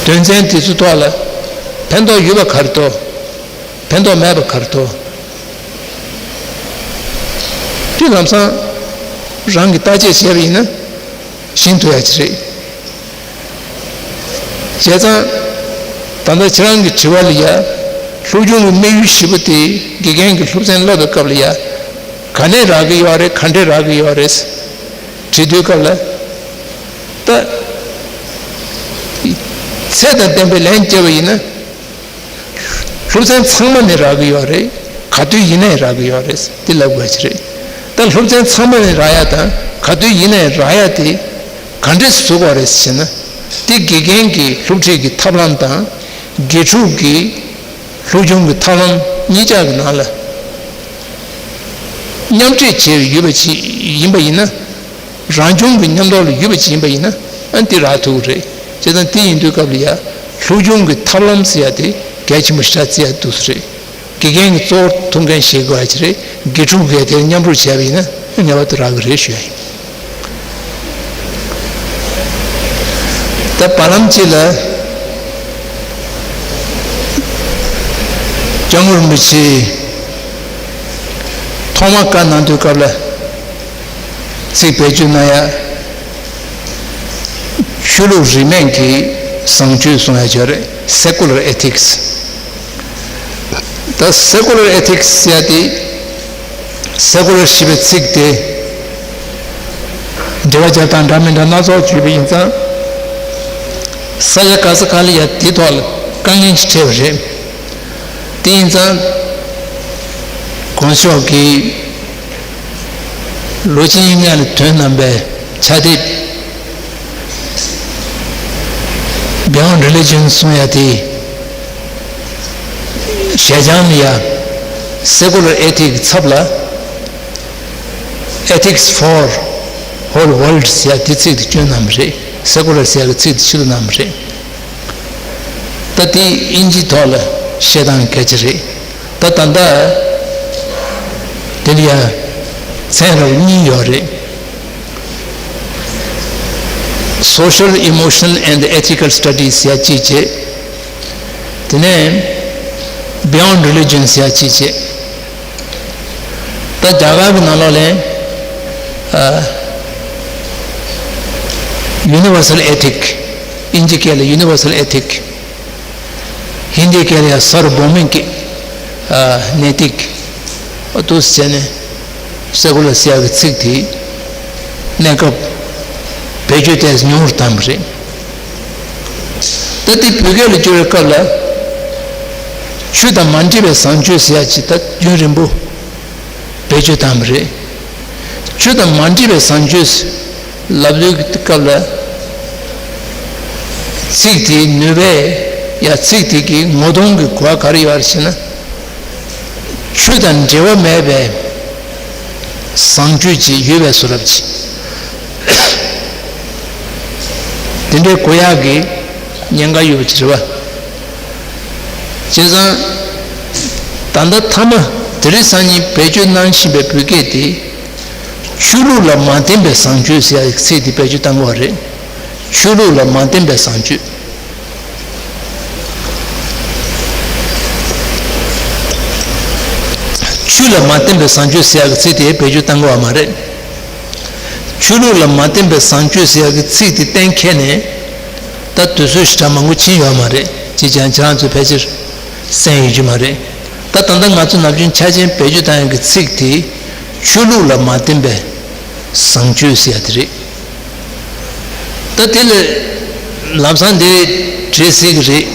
དོན་ཚན་དེ་ཚོའི་ཐོག་ལ་ཕན་ཐོགས་ཡོད་པ་ག་རེ་འདུག་ཕན་ཐོགས་མེད་པ་ག་རེ་འདུག་དེ་ལམ་སང་རང་གིས་བརྟག་དཔྱད་བྱས་པ་ཡིན་ན་ཤེས་ཐུབ་ཡག་ཅིག་རེད། བྱས་ཙང་། ད་ལྟ་ཁྱེད་རང་གི་དྲི་བ་ལ་ཡ། སློབ་སྦྱོང་གི་དམིགས་ཡུལ་བཞི་པོ་དེ་དགེ་རྒན་གྱིས་སློབ་ཚན་བསླབ་པའི་སྐབས་ལ་ཡ། ག་ནས་རག་གི་ཡོད་རེད། ག་འདྲས་རག་གི་ཡོད་རེད། དྲི་དུས་སྐབས་ལ། ད། ཚད་དང་ལྡན་པའི་ལན་བརྒྱབ་པ་ཡིན་ན། སློབ་ཚན་ཚང་མ་ནས་རག་གི་ཡོད་རེད། ག་དུས་ཡིན་ནའི་རག་གི་ཡོད་རེད། འདི་ལབ་དགོས་ཀྱི་རེད། ད་སློབ་ཚན་ཚང་མ་ནས་རག་ཡ་དང་ག་དུས་ཡིན་ནའི་རག་ཡ་དེ་ག་འདྲས་སུ་བཟོ་དགོས་རེད་ཟེར་ན། དེ་དགེ་རྒན་གྱི་སློབ་ཁྲིད་ཀྱི་ཐབས་ལམ་དང་དགེ་ཕྲུག་གི་སློབ་སྦྱོང་གི་ཐབས་ལམ་གཉིས་ཆ་གི་ནང་ལ་མཉམ་འདྲེས་བྱས་ཡོད་པ་ཅིག་ཡིན་པ་ཡིན་ན། རང་བྱུང་གི་མཉམ་དུ་ལ་ཡོད་པ་ཅིག་ཡིན་པ་ཡིན་ན། ཨ་འདི་རག་ཐུབ་ཀྱི་རེད། བྱས་ཙང་དེ་ཡིན་དུས་སྐབས་ལ་ཡ། སློབ་སྦྱོང་གི་ཐབས་ལམ་ཟེར་ཡ་དེ་གལ་ཆེན་པོ་ཞེ་དྲག་བརྩི་ཡ་འདུག་སེ་རེད། དགེ་རྒན་གྱིས་གཙོ་བོར་ཐུགས་འགན་བཞེས་དགོས་ཡ་ཅིག་རེད། དགེ་ཕྲུག་གིས་དེར་མཉམ་རུབ་བྱས་པ་ཡིན་ན་ངེས་པར་དུ་རག་གི་རེད་ཞུ་ཡ་ཡིན། ད་བར་ལམ་གཅིག་ལ་སྐྱབས་མགོན་རིན་པོ་ཆེའི་ཐོག་ ཐོག་མ་བཀའ་གནང་དུས་སྐབས་ལ་ཚིག་བེད་སྤྱོད་གནང་ཡ། ཆོས་ལུགས་རིས་མེད་ཀྱི་བཟང་སྤྱོད་གསུང་ཡ་ཅིག་ཡོད་རེད། Secular ethics། ད་secular ethics ཟེར་ཡ་དེ། Secular ཞེས་པའི་ཚིག་དེ་འགྲེལ་བ་རྒྱབ་སྟངས་འདྲ་མི་འདྲ་སྣ་ཚོགས་བརྗོད་པ་ཡིན་ཙང་། ས་ཆ་ག་ས་ག་ལ་ཡ་དེ་ཐོག་ལ་དཀའ་ངལ་ཞིག་འཕྲད་པ་རེད། དེ་ཡིན་ཙང་། དགོངས་ཞུ་གི་ལོ་གཅིག་སྔོན་ལ་ཐོན་གནང་པའི་ཕྱག་དེབ་Beyond Religion གསུང་ཡ་དེ། ཞལ་བྱང་ལ་ཡ་Secular Ethics ཚབ་ལ་Ethics for Whole World ཟེར་ཡ་དེ་ཚིག་དེ་བསྐྱོན་གནང་བ་རེད། Secular ཟེར་ཡ་གི་ཚིག་དེ་ཕྱི་ལ་གནང་བ་རེད། ད་དེ་དབྱིན་ཇིའི་ཐོག་ལ་བཤད་སྟངས་གལ་ཆེ་རེད། ད་ད་ལྟ་དེ་ལ་ཡ་ཚན་རབས་གཉིས་ཡོད་རེད། Social, Emotional and Ethical Studies ཡ་གཅིག་བྱས། དེ་ནས་Beyond Religions ཡ་གཅིག་བྱས། ད་རྒྱ་གར་གྱི་ནང་ལོགས་ལ་ཨ། Universal Ethic། དབྱིན་ཇི་སྐད་ལ་Universal Ethic། ཧིན་དི་སྐད་ལ་ཡང་Sarvabhaumik ཨ། Naitik ཨ། འདུག་སེ་བྱས་ནས་Secular ཟེར་ཡག་གི་ཚིག་དེ་གནས་སྐབས་བེད་སྤྱོད་ཏོག་ཙམ་ཉུང་རུ་བཏང་བ་རེད། ད་དེ་བོད་སྐད་ལ་བསྒྱུར་བའི་སྐབས་ལ་ཆོས་དང་མ་འདྲེས་པའི་བཟང་སྤྱོད་ཟེར་ཡག་ཅིག་ད་རྒྱུན་རིང་པོ་བེད་སྤྱོད་བཏང་བ་རེད། ཆོས་དང་མ་འདྲེས་པའི་བཟང་སྤྱོད་ལབ་དུས་སྐབས་ལ། ཚིག་དེའི་ནུས་པས་ཡ་ཚིག་དེ་གི་ངོ་གདོང་གི་གོ་བ་ག་རེ་ཡོད་རེད་ཟེར་ན། ཆོས་དང་འབྲེལ་བ་མེད་པའི་བཟང་སྤྱོད་ཅིག་ཡོད་པའི་བཟོ་འདྲ་ཅིག་དེ་འདྲའི་གོ་ཡག་གི་ཉེན་ཁ་ཡོད་པ་ཅིག་རེད་བ། བྱས་ཙང་། ད་ལྟ་མཐའ་མ་དེ་རིང་སང་ཉིན་བེད་སྤྱོད་གནང་བཞིན་པའི་བོད་སྐད་དེ། ཆོས་ལུགས་ལ་མ་བརྟེན་པའི་བཟང་སྤྱོད་ཟེར་ཡག་གི་ཚིག་དེ་བེད་སྤྱོད་བཏང་གི་ཡོད་རེད། ཆོས་ལུགས་ལ་མ་བརྟེན་པའི་བཟང་སྤྱོད། ཆོས་ལ་མ་བརྟེན་པའི་བཟང་སྤྱོད་ཟེར་ཡག་གི་ཚིག་དེ་བེད་སྤྱོད་བཏང་གི་ཡོད་མ་རེད། ཆོས་ལུགས་ལ་མ་བརྟེན་པའི་བཟང་སྤྱོད་ཟེར་ཡག་གི་ཚིག་དེ་གཏན་འཁེལ་ནས། ད་དུས་ཚོད་ཞེ་དྲག་མང་པོ་ཕྱིན་ཡོད་མ་རེད། ཅེས་ཀྱང་ཁྱེད་རང་ཚོས་ཕལ་ཆེར་གསན་ཡོད་ཀྱི་མ་རེད། ད་ད་ལྟ་ང་ཚོ་ནམ་རྒྱུན་ཆ་ཅན་བེད་སྤྱོད་བཏང་ཡག་གི་ཚིག་དེ་ཆོས་ལུགས་ལ་མ་བརྟེན་པའི་བཟང་སྤྱོད་ཟེར་ཡག་དེ་རེད། ད་དེ་ལ་ལམ་སང་དེ་འགྲིག་སྲིད་ཀྱི་རེད།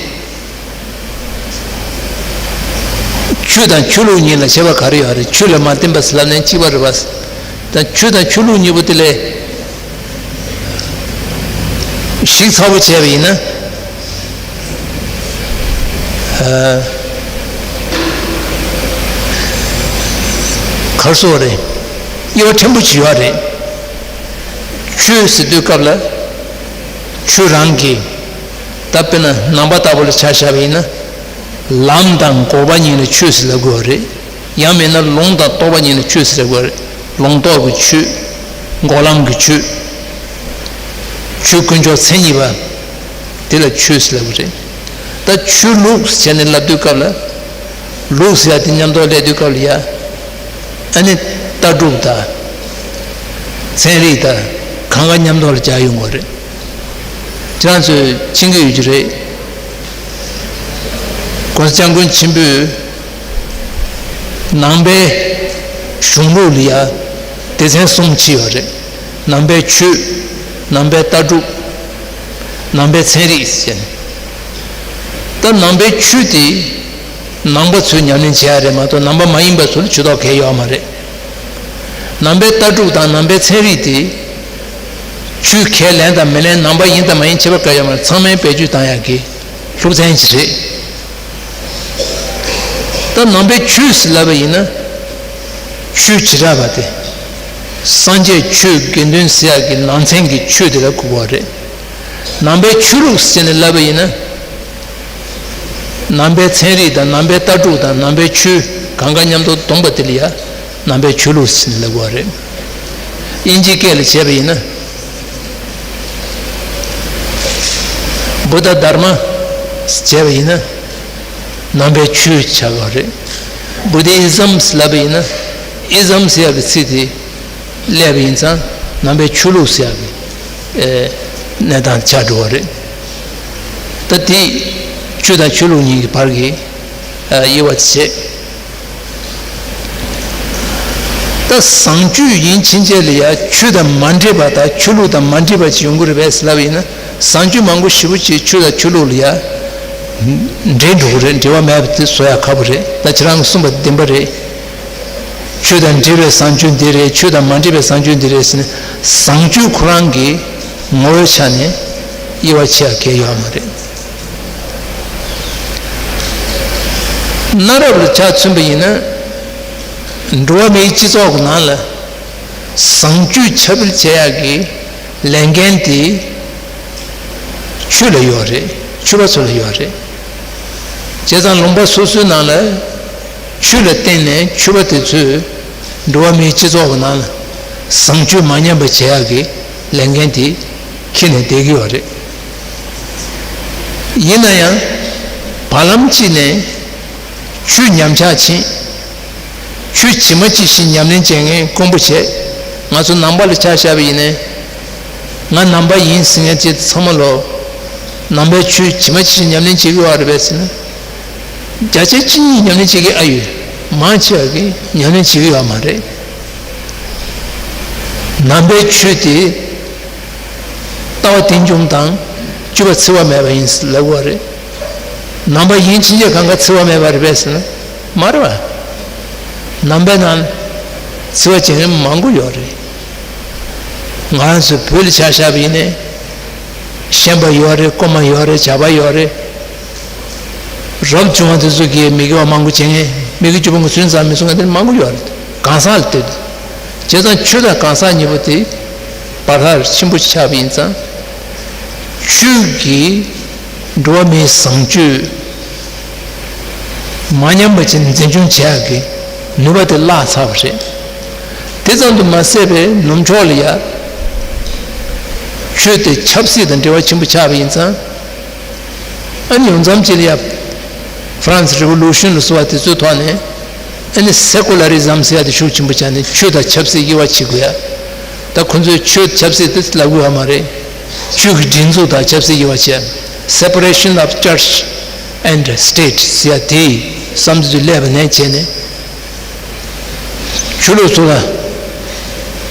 ཆོས་དང་ཆོས་ལུགས་གཉིས་ལ་ཁྱད་པར་ག་རེ་ཡོད་རེད། ཆོས་ལ་མ་བརྟེན་པ་ཟེར་ལབ་ནའང་གཅིག་པ་རེད་བ། ད་ཆོས་དང་ཆོས་ལུགས་གཉིས་པོ་དེ་ལ་ཞིབ་ཚགས་པོ་བྱས་པ་ཡིན་ན། ཨ། ག་རེ་ཟེར་དགོས་རེད། དབྱེ་བ་ཕྲན་བུ་ཅིག་ཡོད་རེད། ཆོས་ཟེར་དུས་སྐབས་ལ། ཆོས་རང་གི། ད་དཔེར་ན་ནང་པ་ལྟ་བུ་ལ་ཆ་བཞག་པ་ཡིན་ན། ལམ་དང་འགོག་པ་གཉིས་ལ་ཆོས་ཟེར་ལབ་དགོས་པ་རེད། ཡང་མིན་ན་ལུང་དང་རྟོགས་པ་གཉིས་ལ་ཆོས་ཟེར་ལབ་དགོས་པ་རེད། ལུང་རྟོགས་ཀྱི་ཆོས། འགོག་ལམ་གྱི་ཆོས། ཆོས་དཀོན་མཆོག་མཚན་ཉིད་པ། དེ་ལ་ཆོས་ཟེར་ལབ་དགོས་པ་རེད། ད་ཆོས་ལུགས་ཟེར་ནས་ལབ་དུས་སྐབས་ལ། ལུགས་ཟེར་ཡ་དེ་མཉམ་དུ་སླེབས་དུས་སྐབས་ལ་ཡ། ཨ་ནི་ལྟ་གྲུབ་དང་། ཚན་རིག་དང་གང་ག་མཉམ་དུ་ལ་སྦྱར་ཡོང་གི་རེད། ཁྱེད་རང་ཚོས་མཁྱེན་གྱི་ཡོད་ཀྱི་རེད། ༸གོང་ས་༸སྐྱབས་མགོན་ཆེན་པོས་ནང་པའི་གཞུང་ལུགས་ལ་ཡ་སྡེ་ཚན་གསུམ་ཕྱེ་ཡོད་རེད། ནང་པའི་ཆོས། ནང་པའི་ལྟ་གྲུབ། ནང་པའི་ཚན་རིག་ཟེར་ནས། ད་ནང་པའི་ཆོས་དེ་ནང་པ་ཚོས་ཉམས་ལེན་བྱེད་ཡ་རེད་མ་གཏོགས་ནང་པ་མ་ཡིན་པ་ཚོ་ལ་ཇུས་གཏོགས་གང་ཡང་ཡོད་མ་རེད། ནང་པའི་ལྟ་གྲུབ་དང་ནང་པའི་ཚན་རིག་དེ་ཆོས་ཁས་ལེན་དང་མི་ལེན་ནང་པ་ཡིན་དང་མ་ཡིན་ཁྱད་པར་གང་ཡང་ཡོད་མ་རེད། ཚང་མས་བེད་སྤྱོད་བཏང་ཡག་གི་སློབ་ཚན་ཞིག་རེད། ད་ནང་པའི་ཆོས་ཟེར་ལབ་པ་ཡིན་ན། ཆོས་བྱེ་བྲག་པ་དེ། སངས་རྒྱས་ཆོས་དགེ་འདུན་ཟེར་ཡག་གི་ནང་ཚན་གྱི་ཆོས་དེ་ལ་གོ་དགོས་པ་རེད། ནང་པའི་ཆོས་ལུགས་ཟེར་ནས་ལབ་པ་ཡིན་ན། ནང་པའི་ཚན་རིག་དང་ནང་པའི་ལྟ་གྲུབ་དང་ནང་པའི་ཆོས་གང་ག་མཉམ་དུ་བསྡོམས་པ་དེ་ལ་ཡ་ནང་པའི་ཆོས་ལུགས་ཟེར་ནས་ལབ་དགོས་པ་རེད། དབྱིན་ཇིའི་སྐད་ལ་བྱས་པ་ཡིན་ན། བུདྡྷ་དྷརྨ་བྱས་པ་ཡིན་ན། ནང་པའི་ཆོས་ཆགས་པ་རེད། Buddhism ལབ་པ་ཡིན་ན། ཨི་ཛམ་ཟེར་ཡག་གི་ཚིག་དེ་སླེབས་པ་ཡིན་ཙང་ནང་པའི་ཆོས་ལུགས་ཟེར་ཡག་གི་ཨེ་གནས་སྟངས་ཆགས་འགྲོ་བ་རེད། ད་དེ་ཆོས་དང་ཆོས་ལུགས་གཉིས་ཀྱི་བར་གྱི་ཨ་དབྱེ་བ་བྱེད། ད་བཟང་སྤྱོད་ཡིན་ཕྱིན་ཆད་ལ་ཡ་ཆོས་དང་མ་འདྲེས་པ་དང་ཆོས་ལུགས་དང་མ་འདྲེས་པ་ཅིག་ཡོང་གི་རེད་པས་ལབ་ཡིན་ན། བཟང་སྤྱོད་མང་པོ་ཞེ་པོ་ཅིག་ཆོས་དང་ཆོས་ལུགས་ལ་ཡ་འདྲེས་འགྲོ་གི་རེད། འབྲེལ་བ་མེད་པ་དེ་བཟོ་ཡ་ཁག་པོ་རེད། ད་ཁྱེད་རང་གིས་གསུངས་པ་བདེན་པ་རེད། ཆོས་དང་འདྲེས་པའི་བཟང་སྤྱོད་འདི་རེད། ཆོས་དང་མ་འདྲེས་པའི་བཟང་སྤྱོད་འདི་རེད་ཟེར་ནས་བཟང་སྤྱོད་ཁོ་རང་གི་ངོ་བོའི་ཆ་ནས་དབྱེ་བ་ཕྱེ་ཡ་གལ་ཡོད་མ་རེད། གནའ་རབས་ལ་ཆ་མཚོན་པ་ཡིན་ན། འགྲོ་བ་མིའི་སྤྱི་ཚོགས་ཀྱི་ནང་ལ་བཟང་སྤྱོད་ཁྱབ་སྤེལ་བྱེད་ཡག་གི་ལས་འགན་དེ་ཆོས་ལ་ཡོད་རེད། ཆོས་པ་ཚོ་ལ་ཡོད་རེད། བྱས་ཙང་ལུང་པ་སོ་སོའི་ནང་ལ་ཆོས་ལ་བརྟེན་ནས་ཆོས་པ་དེ་ཚོས་འགྲོ་བ་མིའི་སྤྱི་ཚོགས་ཀྱི་ནང་ལ་བཟང་སྤྱོད་མ་ཉམས་པ་བྱེད་ཡག་གི་ལས་འགན་དེ་འཁྱེར་ནས་བསྡད་ཀྱི་ཡོད་རེད། ཡིན་ན་ཡང་བར་ལམ་གཅིག་ནས་ཆོས་ཉམས་ཆག་ཕྱིན། ཆོས་ཇི་མ་ཇི་བཞིན་ཉམས་ལེན་བྱེད་མཁན་དཀོན་པོ་བྱས། ང་ཚོ་ནང་པ་ལ་ཆ་བཞག་པ་ཡིན་ནའི། ང་ནང་པ་ཡིན་ཟེར་མཁན་ཅིག་ཚང་མ་ལོ། ནང་པའི་ཆོས་ཇི་མ་ཇི་བཞིན་ཉམས་ལེན་བྱེད་ཀྱི་ཡོད་རེད་པས་ཟེར་ན། བརྒྱ་ཆ་གཅིག་གཉིས་ཉམས་ལེན་བྱེད་ཀྱི་ཨ་ཡོད། མང་ཆེ་བ་གིས་ཉམས་ལེན་བྱེད་ཀྱི་ཡོད་མ་རེད། ནང་པའི་ཆོས་དེ་ལྟ་བ་རྟེན་འབྱུང་དང་སྤྱོད་པ་འཚེ་བ་མེད་པ་ཡིན་ལབ་དགོས་རེད། ནང་པ་ཡིན་ཕྱིན་ཆད་གང་ག་འཚེ་བ་མེད་པ་རེད་པས་ཟེར་ན་མ་རེད་པ། ནང་པའི་ནང་འཚེ་བ་བྱེད་མཁན་མང་པོ་ཡོད་རེད། ང་རང་ཚོའི་བོད་ལ་ཆ་བཞག་པ་ཡིན་ནའི། ཤན་པ་ཡོད་རེད། རྐུན་མ་ཡོད་རེད། ཇག་པ་ཡོད་རེད། རབ་བྱུང་བ་དེ་ཚོ་གིས་མི་དགེ་བ་མང་པོ་བྱེད་མཁན། མི་དགེ་བཅུ་སྤོང་གི་ཚུལ་ཙམ་མི་སྲུང་མཁན་དེ་མང་པོ་ཡོད་རེད། གང་ཟག་ལ་ལྟོས་ཏེ། བྱས་ཙང་ཆོས་དང་གང་ཟག་གཉིས་པོ་དེ་བར་ཐག་ཆེན་པོ་ཆགས་པ་ཡིན་ཙང་། ཆོས་ཀྱིས་འགྲོ་བ་མིའི་བཟང་སྤྱོད་མ་ཉམས་པ་ཅིག་འཛིན་སྐྱོང་བྱེད་ཡག་གི་ནུས་པ་དེ་བརླག་ཚར་བ་རེད། དེ་ཙམ་དུ་མ་ཟད་པའི་ནུབ་ཕྱོགས་ལ་ཡ་ཆོས་དེ་ཆབ་སྲིད་དང་འབྲེལ་བ་ཆེན་པོ་ཆགས་པ་ཡིན་ཙང་། ཨ་ནི་ཡོང་མཚམས་ཅིག་ལ་ཡ་ཧྥ་རན་སི་རི་ཝོ་ལུ་ཤན་ལ་སོགས་པ་དེ་ཚོའི་ཐོག་ནས་ཨ་ནི་སེ་ཀུ་ལ་རི་ཛམ་ཟེར་ཡ་དེ་ཤུགས་ཆེན་པོ་ཆགས་ནས་ཆོས་དང་ཆབ་སྲིད་དབྱེ་བ་ཕྱེ་དགོས་ཡ། ད་ཁོ་ཚོས་ཆོས་ཆབ་སྲིད་དེ་ལབ་དགོས་ཡ་མ་རེད། ཆོས་ཀྱི་སྒྲིག་འཛུགས་དང་ཆབ་སྲིད་དབྱེ་བ་ཕྱེ། Separation of Church and State ཟེར་ཡ་དེ་བསམ་ཚུལ་དེ་སླེབས་པ་ནས་བྱས་ནས། ཆོས་ལུགས་ཚོ་ལ་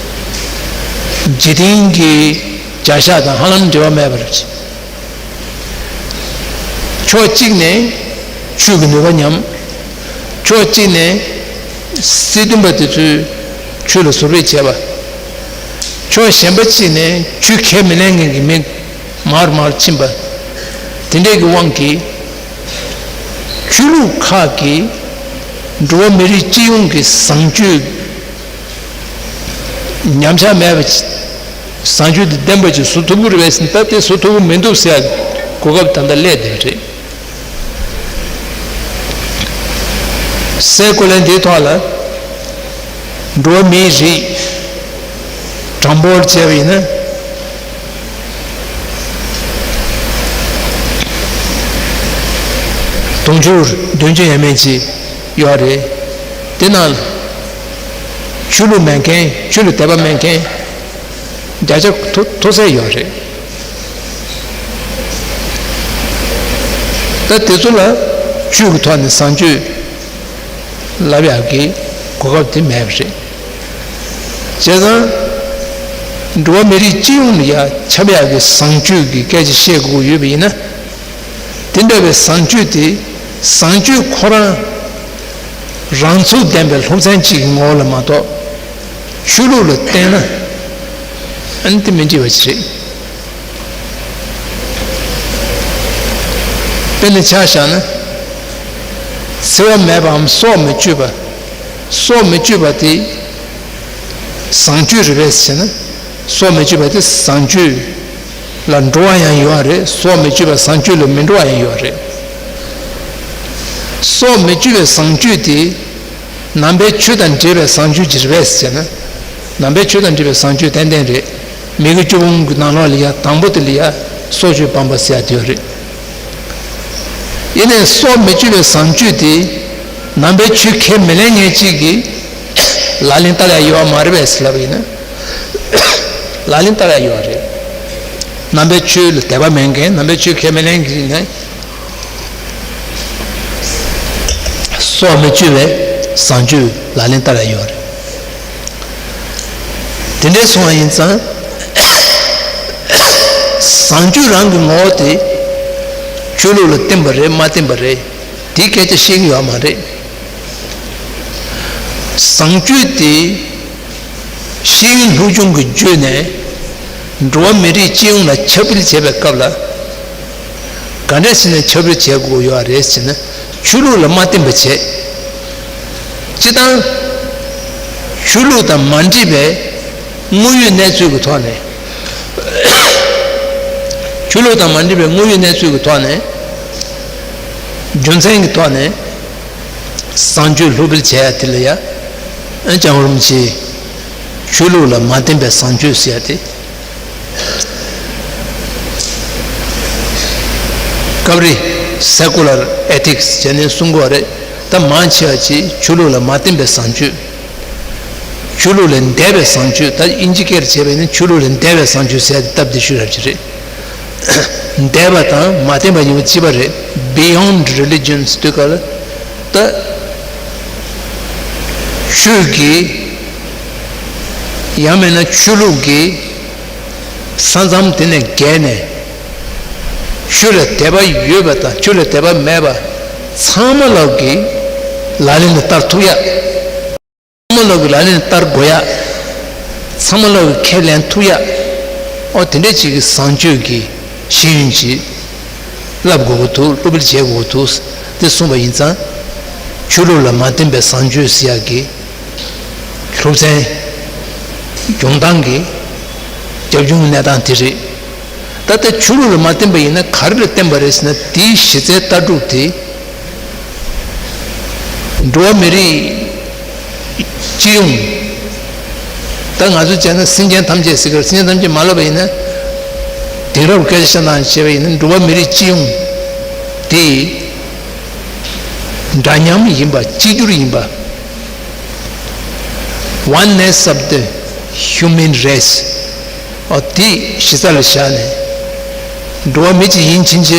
འཇིག་རྟེན་གྱི་བྱ་གཞག་དང་ཧ་ལམ་འབྲེལ་བ་མེད་པར། ཕྱོགས་གཅིག་ནས་ཆོས་ཀྱི་ནུས་པ་ཉམས། ཕྱོགས་གཅིག་ནས་སྲིད་དོན་པ་དེ་ཚོས་ཆོས་ལ་ཟུར་ཕེབས་བྱས་པ། ཕྱོགས་གཞན་པ་གཅིག་ནས་ཆོས་ཁས་མི་ལེན་མཁན་གྱི་མི་མང་རུ་མང་རུ་ཕྱིན་པ། དེ་འདྲའི་གི་དབང་གིས་ཆོས་ལུགས་ཁག་གིས་འགྲོ་བ་མི་རིགས་སྤྱི་ཡོངས་ཀྱི་བཟང་སྤྱོད་ཉམས་ཆག་མེད་པ་ཅིག་བཟང་སྤྱོད་དེ་ལྡན་པ་ཅིག་བཟོ་ཐུབ་ཀྱི་རེད་པས་ཟེར་ན། ད་དེ་བཟོ་ཐུབ་ཀྱི་མི་འདུག་ཟེར་ཡ་གོ་སྐབས་ད་ལྟ་སླེབས་བསྡད་རེད། སའི་གོ་ལའི་འདིའི་ཐོག་ལ་འགྲོ་བ་མིའི་རིགས་གྲངས་འབོར་བྱས་པ་ཡིན་ན། དུང་ཕྱུར་བདུན་ཅུ་ཡས་མས་ཅིག་ཡོད་རེད། དེ་ནང་ཆོས་ལུགས་མེད་མཁན། ཆོས་ལ་དད་པ་མེད་མཁན་བརྒྱ་ཆ་མཐོ་མཐོ་ས་ཡོད་རེད། ད་དེ་ཚོ་ལ་ཆོས་ཀྱི་ཐོག་ནས་བཟང་སྤྱོད་ལབ་ཡག་གི་གོ་སྐབས་དེ་མེད་པ་རེད། བྱས་ཙང་འགྲོ་བ་མི་རིགས་སྤྱི་ཡོངས་ལ་ཡ་ཁྱབ་ཡག་གི་བཟང་སྤྱོད་ཀྱི་སྐད་ཆ་བཤད་དགོས་ཀྱི་ཡོད་པ་ཡིན་ན། དེ་འདྲ་བའི་བཟང་སྤྱོད་དེ་བཟང་སྤྱོད་ཁོ་རང་རང་ཚུགས་ལྡན་པའི་སློབ་ཚན་གཅིག་གི་ངོ་བོ་ལ་མ་གཏོགས་ཆོས་ལུགས་ལ་བརྟེན་ན་ཨ་ནི་དེ་མི་འགྲིག་པ་ཞིག་རེད། དཔེར་ན་ཆ་བཞག་ན། འཚེ་བ་མེད་པའམ་སྲོག་མི་གཅོད་པ། སྲོག་མི་གཅོད་པ་དེ་བཟང་སྤྱོད་རེད་པས་ཟེར་ན། སྲོག་མི་གཅོད་པ་དེ་བཟང་སྤྱོད་ལ་འགྲོ་བ་ཡང་ཡོད་རེད། སྲོག་མི་གཅོད་པ་བཟང་སྤྱོད་ལ་མི་འགྲོ་བ་ཡང་ཡོད་རེད། སྲོག་མི་གཅོད་པའི་བཟང་སྤྱོད་དེ་ནང་པའི་ཆོས་དང་འབྲེལ་བའི་བཟང་སྤྱོད་ཅིག་རེད་པས་ཟེར་ན། ནང་པའི་ཆོས་དང་འབྲེལ་བའི་བཟང་སྤྱོད་ཏན་ཏན་རེད། མི་དགེ་བཅུ་སྤོང་གི་ནང་ལོགས་ལ་ཡ་དང་པོ་དེ་ལ་ཡ་སྲོག་གཅོད་སྤང་པ་ཟེར་ཡ་དེ་ཡོད་རེད། ཡིན་ནའི་སྲོག་མི་གཅོད་པའི་བཟང་སྤྱོད་དེ་ནང་པའི་ཆོས་ཁས་མི་ལེན་མཁན་གཅིག་གིས་ ལག་ལེན་བསྟར་ཡ་ཡོད་པ་མ་རེད་པས་ལབ་ཡིན་ན། ལག་ལེན་བསྟར་ཡ་ཡོད་རེད། ནང་པའི་ཆོས་ལ་དད་པ་མེད་མཁན། ནང་པའི་ཆོས་ཁས་མི་ལེན་མཁན་ཡིན་ན། སྲོག་མི་གཅོད་པའི་བཟང་སྤྱོད་ལག་ལེན་བསྟར་ཡ་ཡོད་རེད། དེ་འདྲའི་སོང་བ་ཡིན་ཙང་། བཟང་སྤྱོད་རང་གི་ངོ་བོ་དེ་ཆོས་ལུགས་ལ་བརྟེན་པ་རེད་མ་བརྟེན་པ་རེད། དེའི་སྐད་ཆ་བཤད་ཀྱི་ཡོད་མ་རེད། བཟང་སྤྱོད་དེ་ཤེས་ཡོན་ལྷུག་སྦྱོང་གི་བརྒྱུད་ནས་འགྲོ་བ་མི་རིགས་སྤྱི་ཡོངས་ལ་ཁྱབ་སྤེལ་བྱེད་པའི་སྐབས་ལ། ག་འདྲ་བྱས་ནས་ཁྱབ་སྤེལ་བྱེད་དགོས་ཡོད་རེད་ཟེར་ན། ཆོས་ལུགས་ལ་མ་བརྟེན་པ་བྱས། སྤྱིར་བཏང་ཆོས་ལུགས་དང་མ་འདྲེས་པའི་དངོས་ཡོད་གནས་ཚུལ་གྱི་ཐོག་ནས། ཆོས་ལུགས་དང་མ་འདྲེས་པའི་དངོས་ཡོད་གནས་ཚུལ་གྱི་ཐོག་ནས། རྒྱུ་མཚན་གྱི་ཐོག་ནས་བཟང་སྤྱོད་ལྷུག་སྤེལ་བྱེད་ཡ་དེ་ལ་ཡ། ཨ་ནི་སྐྱབས་མགོན་རིན་པོ་ཆེས་ཆོས་ལུགས་ལ་མ་བརྟེན་པའི་བཟང་སྤྱོད་ཟེར་ཡ་དེ། སྐབས་རེ་སེ་ཀུ་ལར་ཨེ་ཐིག་སི་བྱས་ནས་གསུང་གི་ཡོད་རེད། ད་མང་ཆེ་བ་ཅིག་ཆོས་ལུགས་ལ་མ་བརྟེན་པའི་བཟང་སྤྱོད། ཆོས་ལུགས་ལས་འདས་པའི་བཟང་སྤྱོད། ད་དབྱིན་ཇི་སྐད་བྱས་པ་ཡིན་ན་ཆོས་ལུགས་ལས་འདས་པའི་བཟང་སྤྱོད་ཟེར་ཏེ་སྟབས་བདེ་ཤོས་རབ་ཅིག་རེད། འདས་པ་དང་མ་བརྟེན་པ་ཡིན་པ་གཅིག་པ་རེད། Beyond religions དུས་སྐབས་ལ་ད་ཆོས་ཀྱི་ཡང་མིན་ན་ཆོས་ལུགས་ཀྱི་ས་མཚམས་དེ་ནས་བརྒལ་ནས། ཆོས་ལ་དད་པ་ཡོད་པ་དང་ཆོས་ལ་དད་པ་མེད་པ་ཚང་མ་ལོག་གི་ལག་ལེན་དུ་བསྟར་ཐུབ་ཡ། ཚང་མ་ལོག་གི་ལག་ལེན་དུ་བསྟར་དགོས་ཡ། ཚང་མ་ལོག་གི་ཁས་ལེན་ཐུབ་ཡ། ཨོ་དེ་འདྲ་ཅིག་གི་བཟང་སྤྱོད་ཀྱི་ཤེས་ཡོན་ཅིག་བསླབ་དགོས་ཀྱི་འདུག། སློབ་སྤེལ་བྱེད་དགོས་ཀྱི་འདུག། དེ་གསུངས་པ་ཡིན་ཙང་། ཆོས་ལུགས་ལ་མ་བརྟེན་པའི་བཟང་སྤྱོད་ཟེར་ཡ་གི་སློབ་ཚན་སྦྱོང་སྟངས་ཀྱི་རྒྱབ་ལྗོངས་གནས་སྟངས་དེ་རེད། ད་ལྟ་ཆོས་ལུགས་ལ་མ་བརྟེན་པ་ཡིན་ན་ག་རེ་ལ་བརྟེན་པ་རེད་ཟེར་ན། དེའི་གཞི་རྩའི་ལྟ་གྲུབ་དེ་འགྲོ་བ་མི་རིགས་སྤྱི་ཡོངས། ད་ང་ཚོ་བྱས་ན་སེམས་ཅན་ཐམས་ཅད་ཟེར་གི་རེད། སེམས་ཅན་ཐམས་ཅད་མ་ལབ་པ་ཡིན་ན། དེང་རབས་སྐད་ཆ་བཤད་སྟངས་བྱས་པ་ཡིན་ན་འགྲོ་བ་མི་རིགས་སྤྱི་ཡོངས་དེ་འདྲ་མཉམ་ཡིན་པ། གཅིག་གྱུར་ཡིན་པ། Oneness of the human race. ཨོ་དེ་གཞི་རྩ་ལ་བཞག་ནས། འགྲོ་བ་མི་གཅིག་ཡིན་ཕྱིན་ཆད་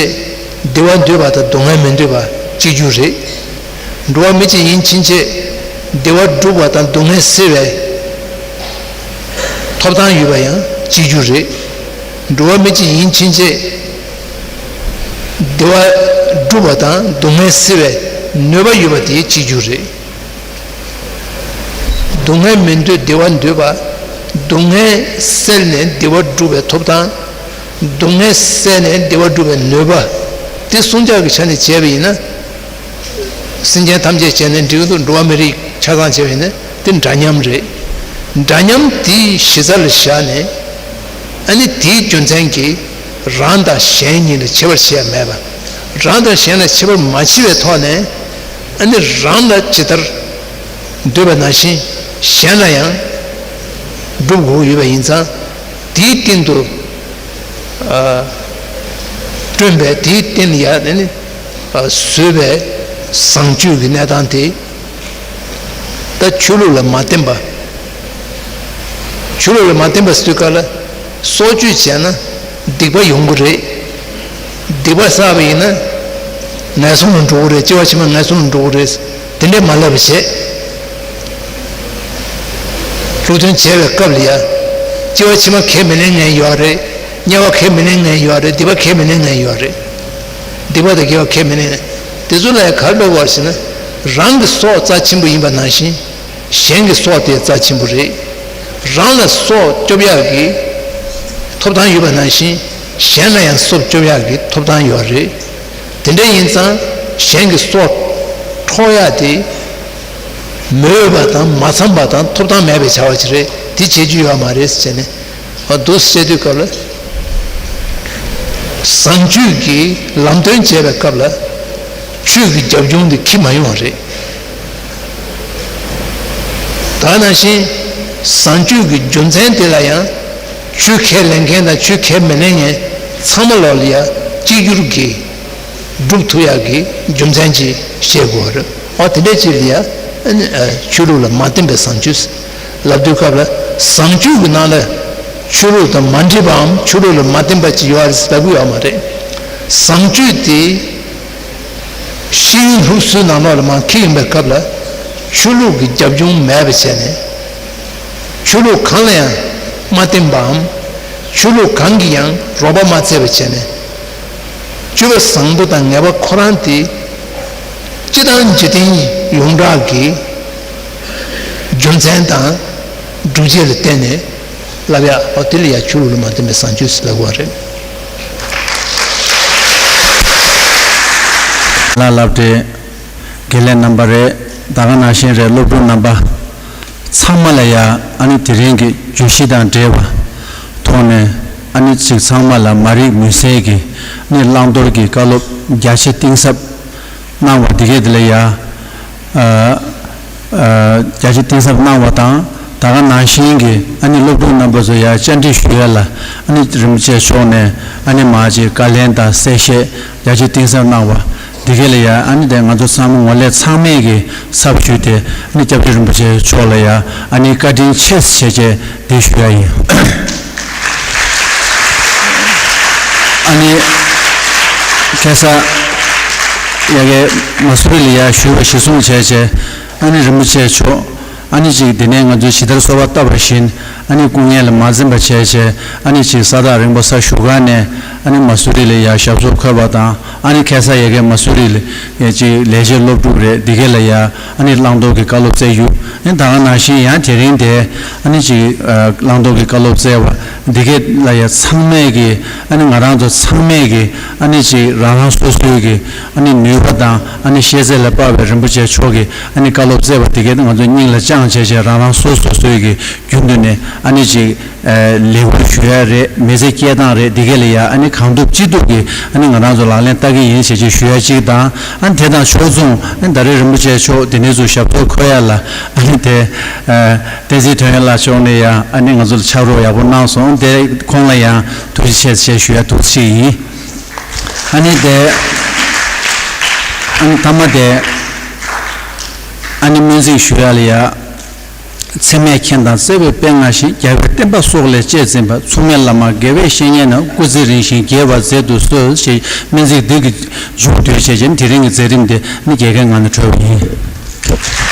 བདེ་བ་འདོད་པ་དང་སྡུག་བསྔལ་མི་འདོད་པ་གཅིག་གྱུར་རེད། འགྲོ་བ་མི་གཅིག་ཡིན་ཕྱིན་ཆད་བདེ་བ་སྒྲུབ་པ་དང་སྡུག་བསྔལ་སེལ་བའི་ཐོབ་ཐང་ཡོད་པ་ཡང་གཅིག་གྱུར་རེད། འགྲོ་བ་མི་གཅིག་ཡིན་ཕྱིན་ཆད་བདེ་བ་སྒྲུབ་པ་དང་སྡུག་བསྔལ་སེལ་བའི་ནུས་པ་ཡོད་པ་དེ་གཅིག་གྱུར་རེད། སྡུག་བསྔལ་མི་འདོད་བདེ་བ་འདོད་པ། སྡུག་བསྔལ་སེལ་ནས་བདེ་བ་སྒྲུབ་པའི་ཐོབ་ཐང་། སྡུག་བསྔལ་སེལ་ནས་བདེ་བ་སྒྲུབ་པའི་ནུས་པ། དེ་གསུམ་ཆར་གྱི་ཆ་ནས་བྱས་པ་ཡིན་ན། སེམས་ཅན་ཐམས་ཅད་བྱས་ནས་འགྲིག་གི་འདུག། འགྲོ་བ་མི་རིགས་ཆ་ཚང་བྱས་པ་ཡིན་ན་དེ་འདྲ་མཉམ་རེད། འདྲ་མཉམ་དེའི་གཞི་རྩ་ལ་བཞག་ནས། ཨ་ནི་དེའི་རྒྱུ་མཚན་གྱིས་རང་དང་གཞན་གཉིས་ལ་ཁྱད་པར་ཕྱེ་ཡ་མེད་པ། རང་དང་གཞན་ལ་ཁྱད་པར་མ་ཕྱེ་བའི་ཐོག་ནས། ཨ་ནི་རང་ལ་ཇི་ལྟར་འདོད་པ་ནང་བཞིན་གཞན་ལ་ཡང་སྒྲུབ་དགོས་ཡོད་པ་ཡིན་ཙང་། དེའི་སྟེང་དུ་ཨ་བསྐྲུན་པའི། དེའི་སྟེང་ལ་ཡ་ཨ་ནི་ཨ་བཟོས་པའི་བཟང་སྤྱོད་ཀྱི་གནས་སྟངས་དེ། ད་ཆོས་ལུགས་ལ་མ་བརྟེན་པ། ཆོས་ལུགས་ལ་མ་བརྟེན་པ་ཟེར་དུས་སྐབས་ལ། སྲོག་གཅོད་བྱས་ན་སྡིག་པ་ཡོང་གི་རེད། སྡིག་པ་བསགས་པ་ཡིན་ན་ངན་སོང་ལ་འགྲོ་གི་རེད། སྐྱེ་བ་ཕྱི་མ་ངན་སོང་ལ་འགྲོ་གི་རེད། དེ་འདྲས་མ་ལབ་པ་བྱས། སློབ་སྟོན་བྱས་པའི་སྐབས་ལ་ཡ། སྐྱེ་བ་ཕྱི་མ་ཁས་མི་ལེན་མཁན་ཡོད་རེད། དམྱལ་བ་ཁས་མི་ལེན་མཁན་ཡོད་རེད། སྡིག་པ་ཁས་མི་ལེན་མཁན་ཡོད་རེད། སྡིག་པ་དང་དགེ་བ་ཁས་མི་ལེན། དེ་ཚོ་ལ་ག་རེ་འགྲོ་བར་ཟེར་ན། རང་གི་སྲོག་རྩ་ཆེན་པོ་ཡིན་པ་ནང་བཞིན། གཞན་གྱི་སྲོག་དེ་རྩ་ཆེན་པོ་རེད། རང་ལ་སྲོག་སྐྱོབ་ཡག་གི་ཐོབ་ཐང་ཡོད་པ་ནང་བཞིན། གཞན་ལ་ཡང་སྲོག་སྐྱོབ་ཡག་གི་ཐོབ་ཐང་ཡོད་རེད། དེ་འདྲ་ཡིན་ཙང་གཞན་གྱི་སྲོག་འཕྲོག་ཡག་དེ་མི་འོས་པ་དང་མ་འཚམས་པ་དང་ཐོབ་ཐང་མེད་པའི་བྱ་བ་ཅིག་རེད། དེ་བྱེད་རྒྱུ་ཡོད་མ་རེད་ཟེར་ནས། འདུག་སེ་བཤད་དུས་སྐབས་ལ། བཟང་སྤྱོད་ཀྱི་ལམ་སྟོན་བྱེད་པའི་སྐབས་ལ། ཆོས་ཀྱི་རྒྱབ་ལྗོངས་དེ་ཁྱི་མ་ཡོང་བ་རེད། ད་ནང་བཞིན་བཟང་སྤྱོད་ཀྱི་རྒྱུ་མཚན་དེ་ལ་ཡང་། ཆོས་ཁས་ལེན་མཁན་དང་ཆོས་ཁས་མི་ལེན་མཁན་ཚང་མ་ལོག་ལ་ཡ་གཅིག་གྱུར་གྱིས་སྒྲུབ་ཐུབ་ཡག་གི་རྒྱུ་མཚན་ཅིག་བཤད་དགོས་པ་རེད། ཨོ་དེ་འདྲ་ཅིག་ལ་ཡ། ཨ་ནི་ཆོས་ལུགས་ལ་མ་བརྟེན་པའི་བཟང་སྤྱོད་ལབ་དུས་སྐབས་ལ། བཟང་སྤྱོད་ཀྱི་ནང་ལ་ཆོས་ལུགས་དང་མ་འདྲེས་པའམ་ཆོས་ལུགས་ལ་མ་བརྟེན་པ་ཅིག་ཡོད་རེད་ལབ་ཀྱི་ཡོད་མ་རེད། བཟང་སྤྱོད་དེ་ཤེས་ཡོན་སློབ་གསོའི་ནང་ལོགས་ལ་མར་འཁྱེར་ཡོང་པའི་སྐབས་ལ། ཆོས་ལུགས་ཀྱི་རྒྱབ་ལྗོངས་མེད་པ་བྱས་ནས། ཆོས་ལུགས་གང་ལ་ཡང་མ་བརྟེན་པའམ། ཆོས་ལུགས་གང་གིས་ཡང་རོགས་པ་མ་བྱས་པ་བྱས་ནས། སྤྱོད་པ་བཟང་པོ་དང་ངན་པ་ཁོ་རང་དེ། སྤྱི་དང་འཇིག་རྟེན་ཡོངས་གྲགས་ཀྱི་རྒྱུ་མཚན་དང་སྒྲུབ་བྱེད་ལ་བརྟེན་ནས་ལབ་ཡ། འོ་དེ་ལ་ཡ་ཆོས་ལུགས་ལ་མ་བརྟེན་པའི་བཟང་སྤྱོད་ཟེར་ལབ་དགོས་པ་རེད། ལ་ལབ་སྟེ། དགེ་ལས་རྣམ་པ་རེད། ད་ག་ནང་བཞིན་རེད། སློབ་ཕྲུག་རྣམ་པ་ཚང་མ་ལ་ཡ། ཨ་ནི་དེ་རིང་གི་བརྗོད་གཞི་དང་འབྲེལ་བ་ཐོག་ནས། ཨ་ནི་ཅིག་ཚང་མ་ལ་མ་རིག་མུན་སེལ་གྱི་ཨ་ནི་བླང་དོར་གྱི་བཀའ་སློབ་རྒྱ་ཆེ་གཏིང་ཟབ་གནང་བ་འདི་གས་དེ་ལ་ཡ། ཨ། ཨ། རྒྱ་ཆེ་གཏིང་ཟབ་གནང་བ་དང་། ད་ག་ནང་བཞིན་གྱི་ཨ་ནི་སློབ་ཕྲུག་རྣམ་པ་ཚོ་ཡ་བཅར་འདྲི་ཞུ་ཡ་ལ། ཨ་ནི་རིན་པོ་ཆེ་མཆོག་ནས་ཨ་ནི་མ་ཅིག་བཀའ་ལན་དང་གསལ་བཤད་རྒྱ་ཆེ་གཏིང་ཟབ་གནང་བ་འདི་གས་ལ་ཡ། ཨ་ནི་དེ་ང་ཚོ་ཚང་མ་ངོ་ལས་ཚང་མས་ཀྱི་ཚབ་ཞུས་ཏེ། ཨ་ནི་སྐྱབས་རྗེ་རིན་པོ་ཆེ་མཆོག་ལ་ཡ་ཨ་ནི་བཀའ་དྲིན་ཆེ་ཞེས་བྱས་འདི་ཞུ་ཡ་ཡིན། ཨ་ནི་ཁ་སང་ཡ་གི་མ་སུ་རི་ལ་ཡ་ཞུ་བ་གཞིར་བཟུང་བྱས་བྱས། ཨ་ནི་རིན་པོ་ཆེ་མཆོག་ཨ་ནི་ཅིག་དེ་ནས་ང་ཚོས་ཇི་ལྟར་གསོལ་བ་བཏབ་པ་བཞིན། ཨ་ནི་སྐུ་ངལ་ལ་མ་འཛེམས་པ་བྱས་བྱས། ཨ་ནི་ཅིག་ས་ཐག་རིང་པོ་ས་བཞུགས་སྒར་ནས་ཨ་ནི་མ་སུ་རི་ལ་ཡ་ཞབས་སོར་འཁོད་པ་དང་། ཨ་ནི་ཁ་སང་ཡ་གི་མ་སུ་རི་ལ་ཡ་ཅིག་ལས་བྱེད་སློབ་ཕྲུག་རེད། འདི་གས་ལ་ཡ་ཨ་ནི་བླང་དོར་གྱི་བཀའ་སློབ་སྩལ་རྒྱུ། ཨ་ནི་ད་ག་ནང་བཞིན་ཡང་དེ་རིང་དེ་ཨ་ནི་ཅིག་བླང་དོར་གྱི་བཀའ་སློབ་སྩལ་བ་འདི་གས་ལ་ཡ་ཚང་མས་ཀྱི། ཨ་ནི་ང་རང་ཚོ་ཚང་མས་ཀྱི་ཨ་ནི་ཅིག་རང་རང་སོ་སོའི་གི་ཨ་ནི་ནུས་པ་དང་། ཨ་ནི་ཤེས་ཚད་ལ་དཔག་པའི་རིན་པོ་ཆེ་མཆོག་གི་ཨ་ནི་བཀའ་སློབ་སྩལ་བ་འདི་གས་ང་ཚོ་སྙིང་ལ་བཅངས་བྱས་བྱས། རང་རང་སོ་སོ་སོའི་གི་རྒྱུན་དུ་ནས་ཨ་ནི་ཅིག་ལེགས་པར་ཞུ་ཡ་རེད། མི་ཚེ་སྐྱེལ་སྟངས་རེད། འདི་གས་ལ་ཡ་ཨ་ནི་གང་ཐུབ་ཅི་ཐུབ་ཀྱིས་ཨ་ནི་ང་རང་ཚོ་ལག་ལེན་བསྟར་གྱི་ཡིན་ཞེས་ཅིག་ཞུ་ཡ་གཅིག་དང་། ཨ་ནི་དེ་དང་ཕྱོགས་མཚུངས། ཨ་ནི་ད་རེས་རིན་པོ་ཆེ་མཆོག་དེ་ནས་ཚུར་ཞབས་སོར་འཁོད་ཡ་ལ། ཨ་ནི་དེ་བསྟན་འཛིན་དོན་ཡོད་ལགས་མཆོག་ནས་ཡ་ཨ་ནི་ང་ཚོ་ལ་ཕྱག་རོགས་ཡག་པོ་གནང་སོང་། དེ་ཁོང་ལ་ཡང་ཐུགས་རྗེ་ཆེ་ཞེས་ཞུ་ཡ་ཐུགས་རྗེ་ཆེ་ཡིན། ཨ་ནི་དེ་ཨ་ནི་མཐའ་མ་དེ་ཨ་ནི་སྨོན་ཚིག་ཞུ་ཡ་ལ་ཡ། འཚེ་མེད་མཁྱེན་དང་བརྩེ་བའི་དཔལ་མངའ་ཞིང་། རྒྱལ་བའི་བསྟན་པ་སྲོག་ལས་གཅེས་འཛིན་པ། མཚུངས་མེད་བླ་མ་དགེ་བའི་བཤེས་གཉེན་རྣམས། སྐུ་ཚེ་རིང་ཞིང་རྒྱས་པར་མཛད་དུ་གསོལ། ཞེས་སྨོན་ཚིག་འདི་གི་མཇུག་བསྡུས་བྱས་རྗེས་དེ་རིང་གི་མཛད་རིམ་དེ་ནི་རྒྱལ་ཁའི་ངང་ནས་གྲོལ་བ་ཡིན།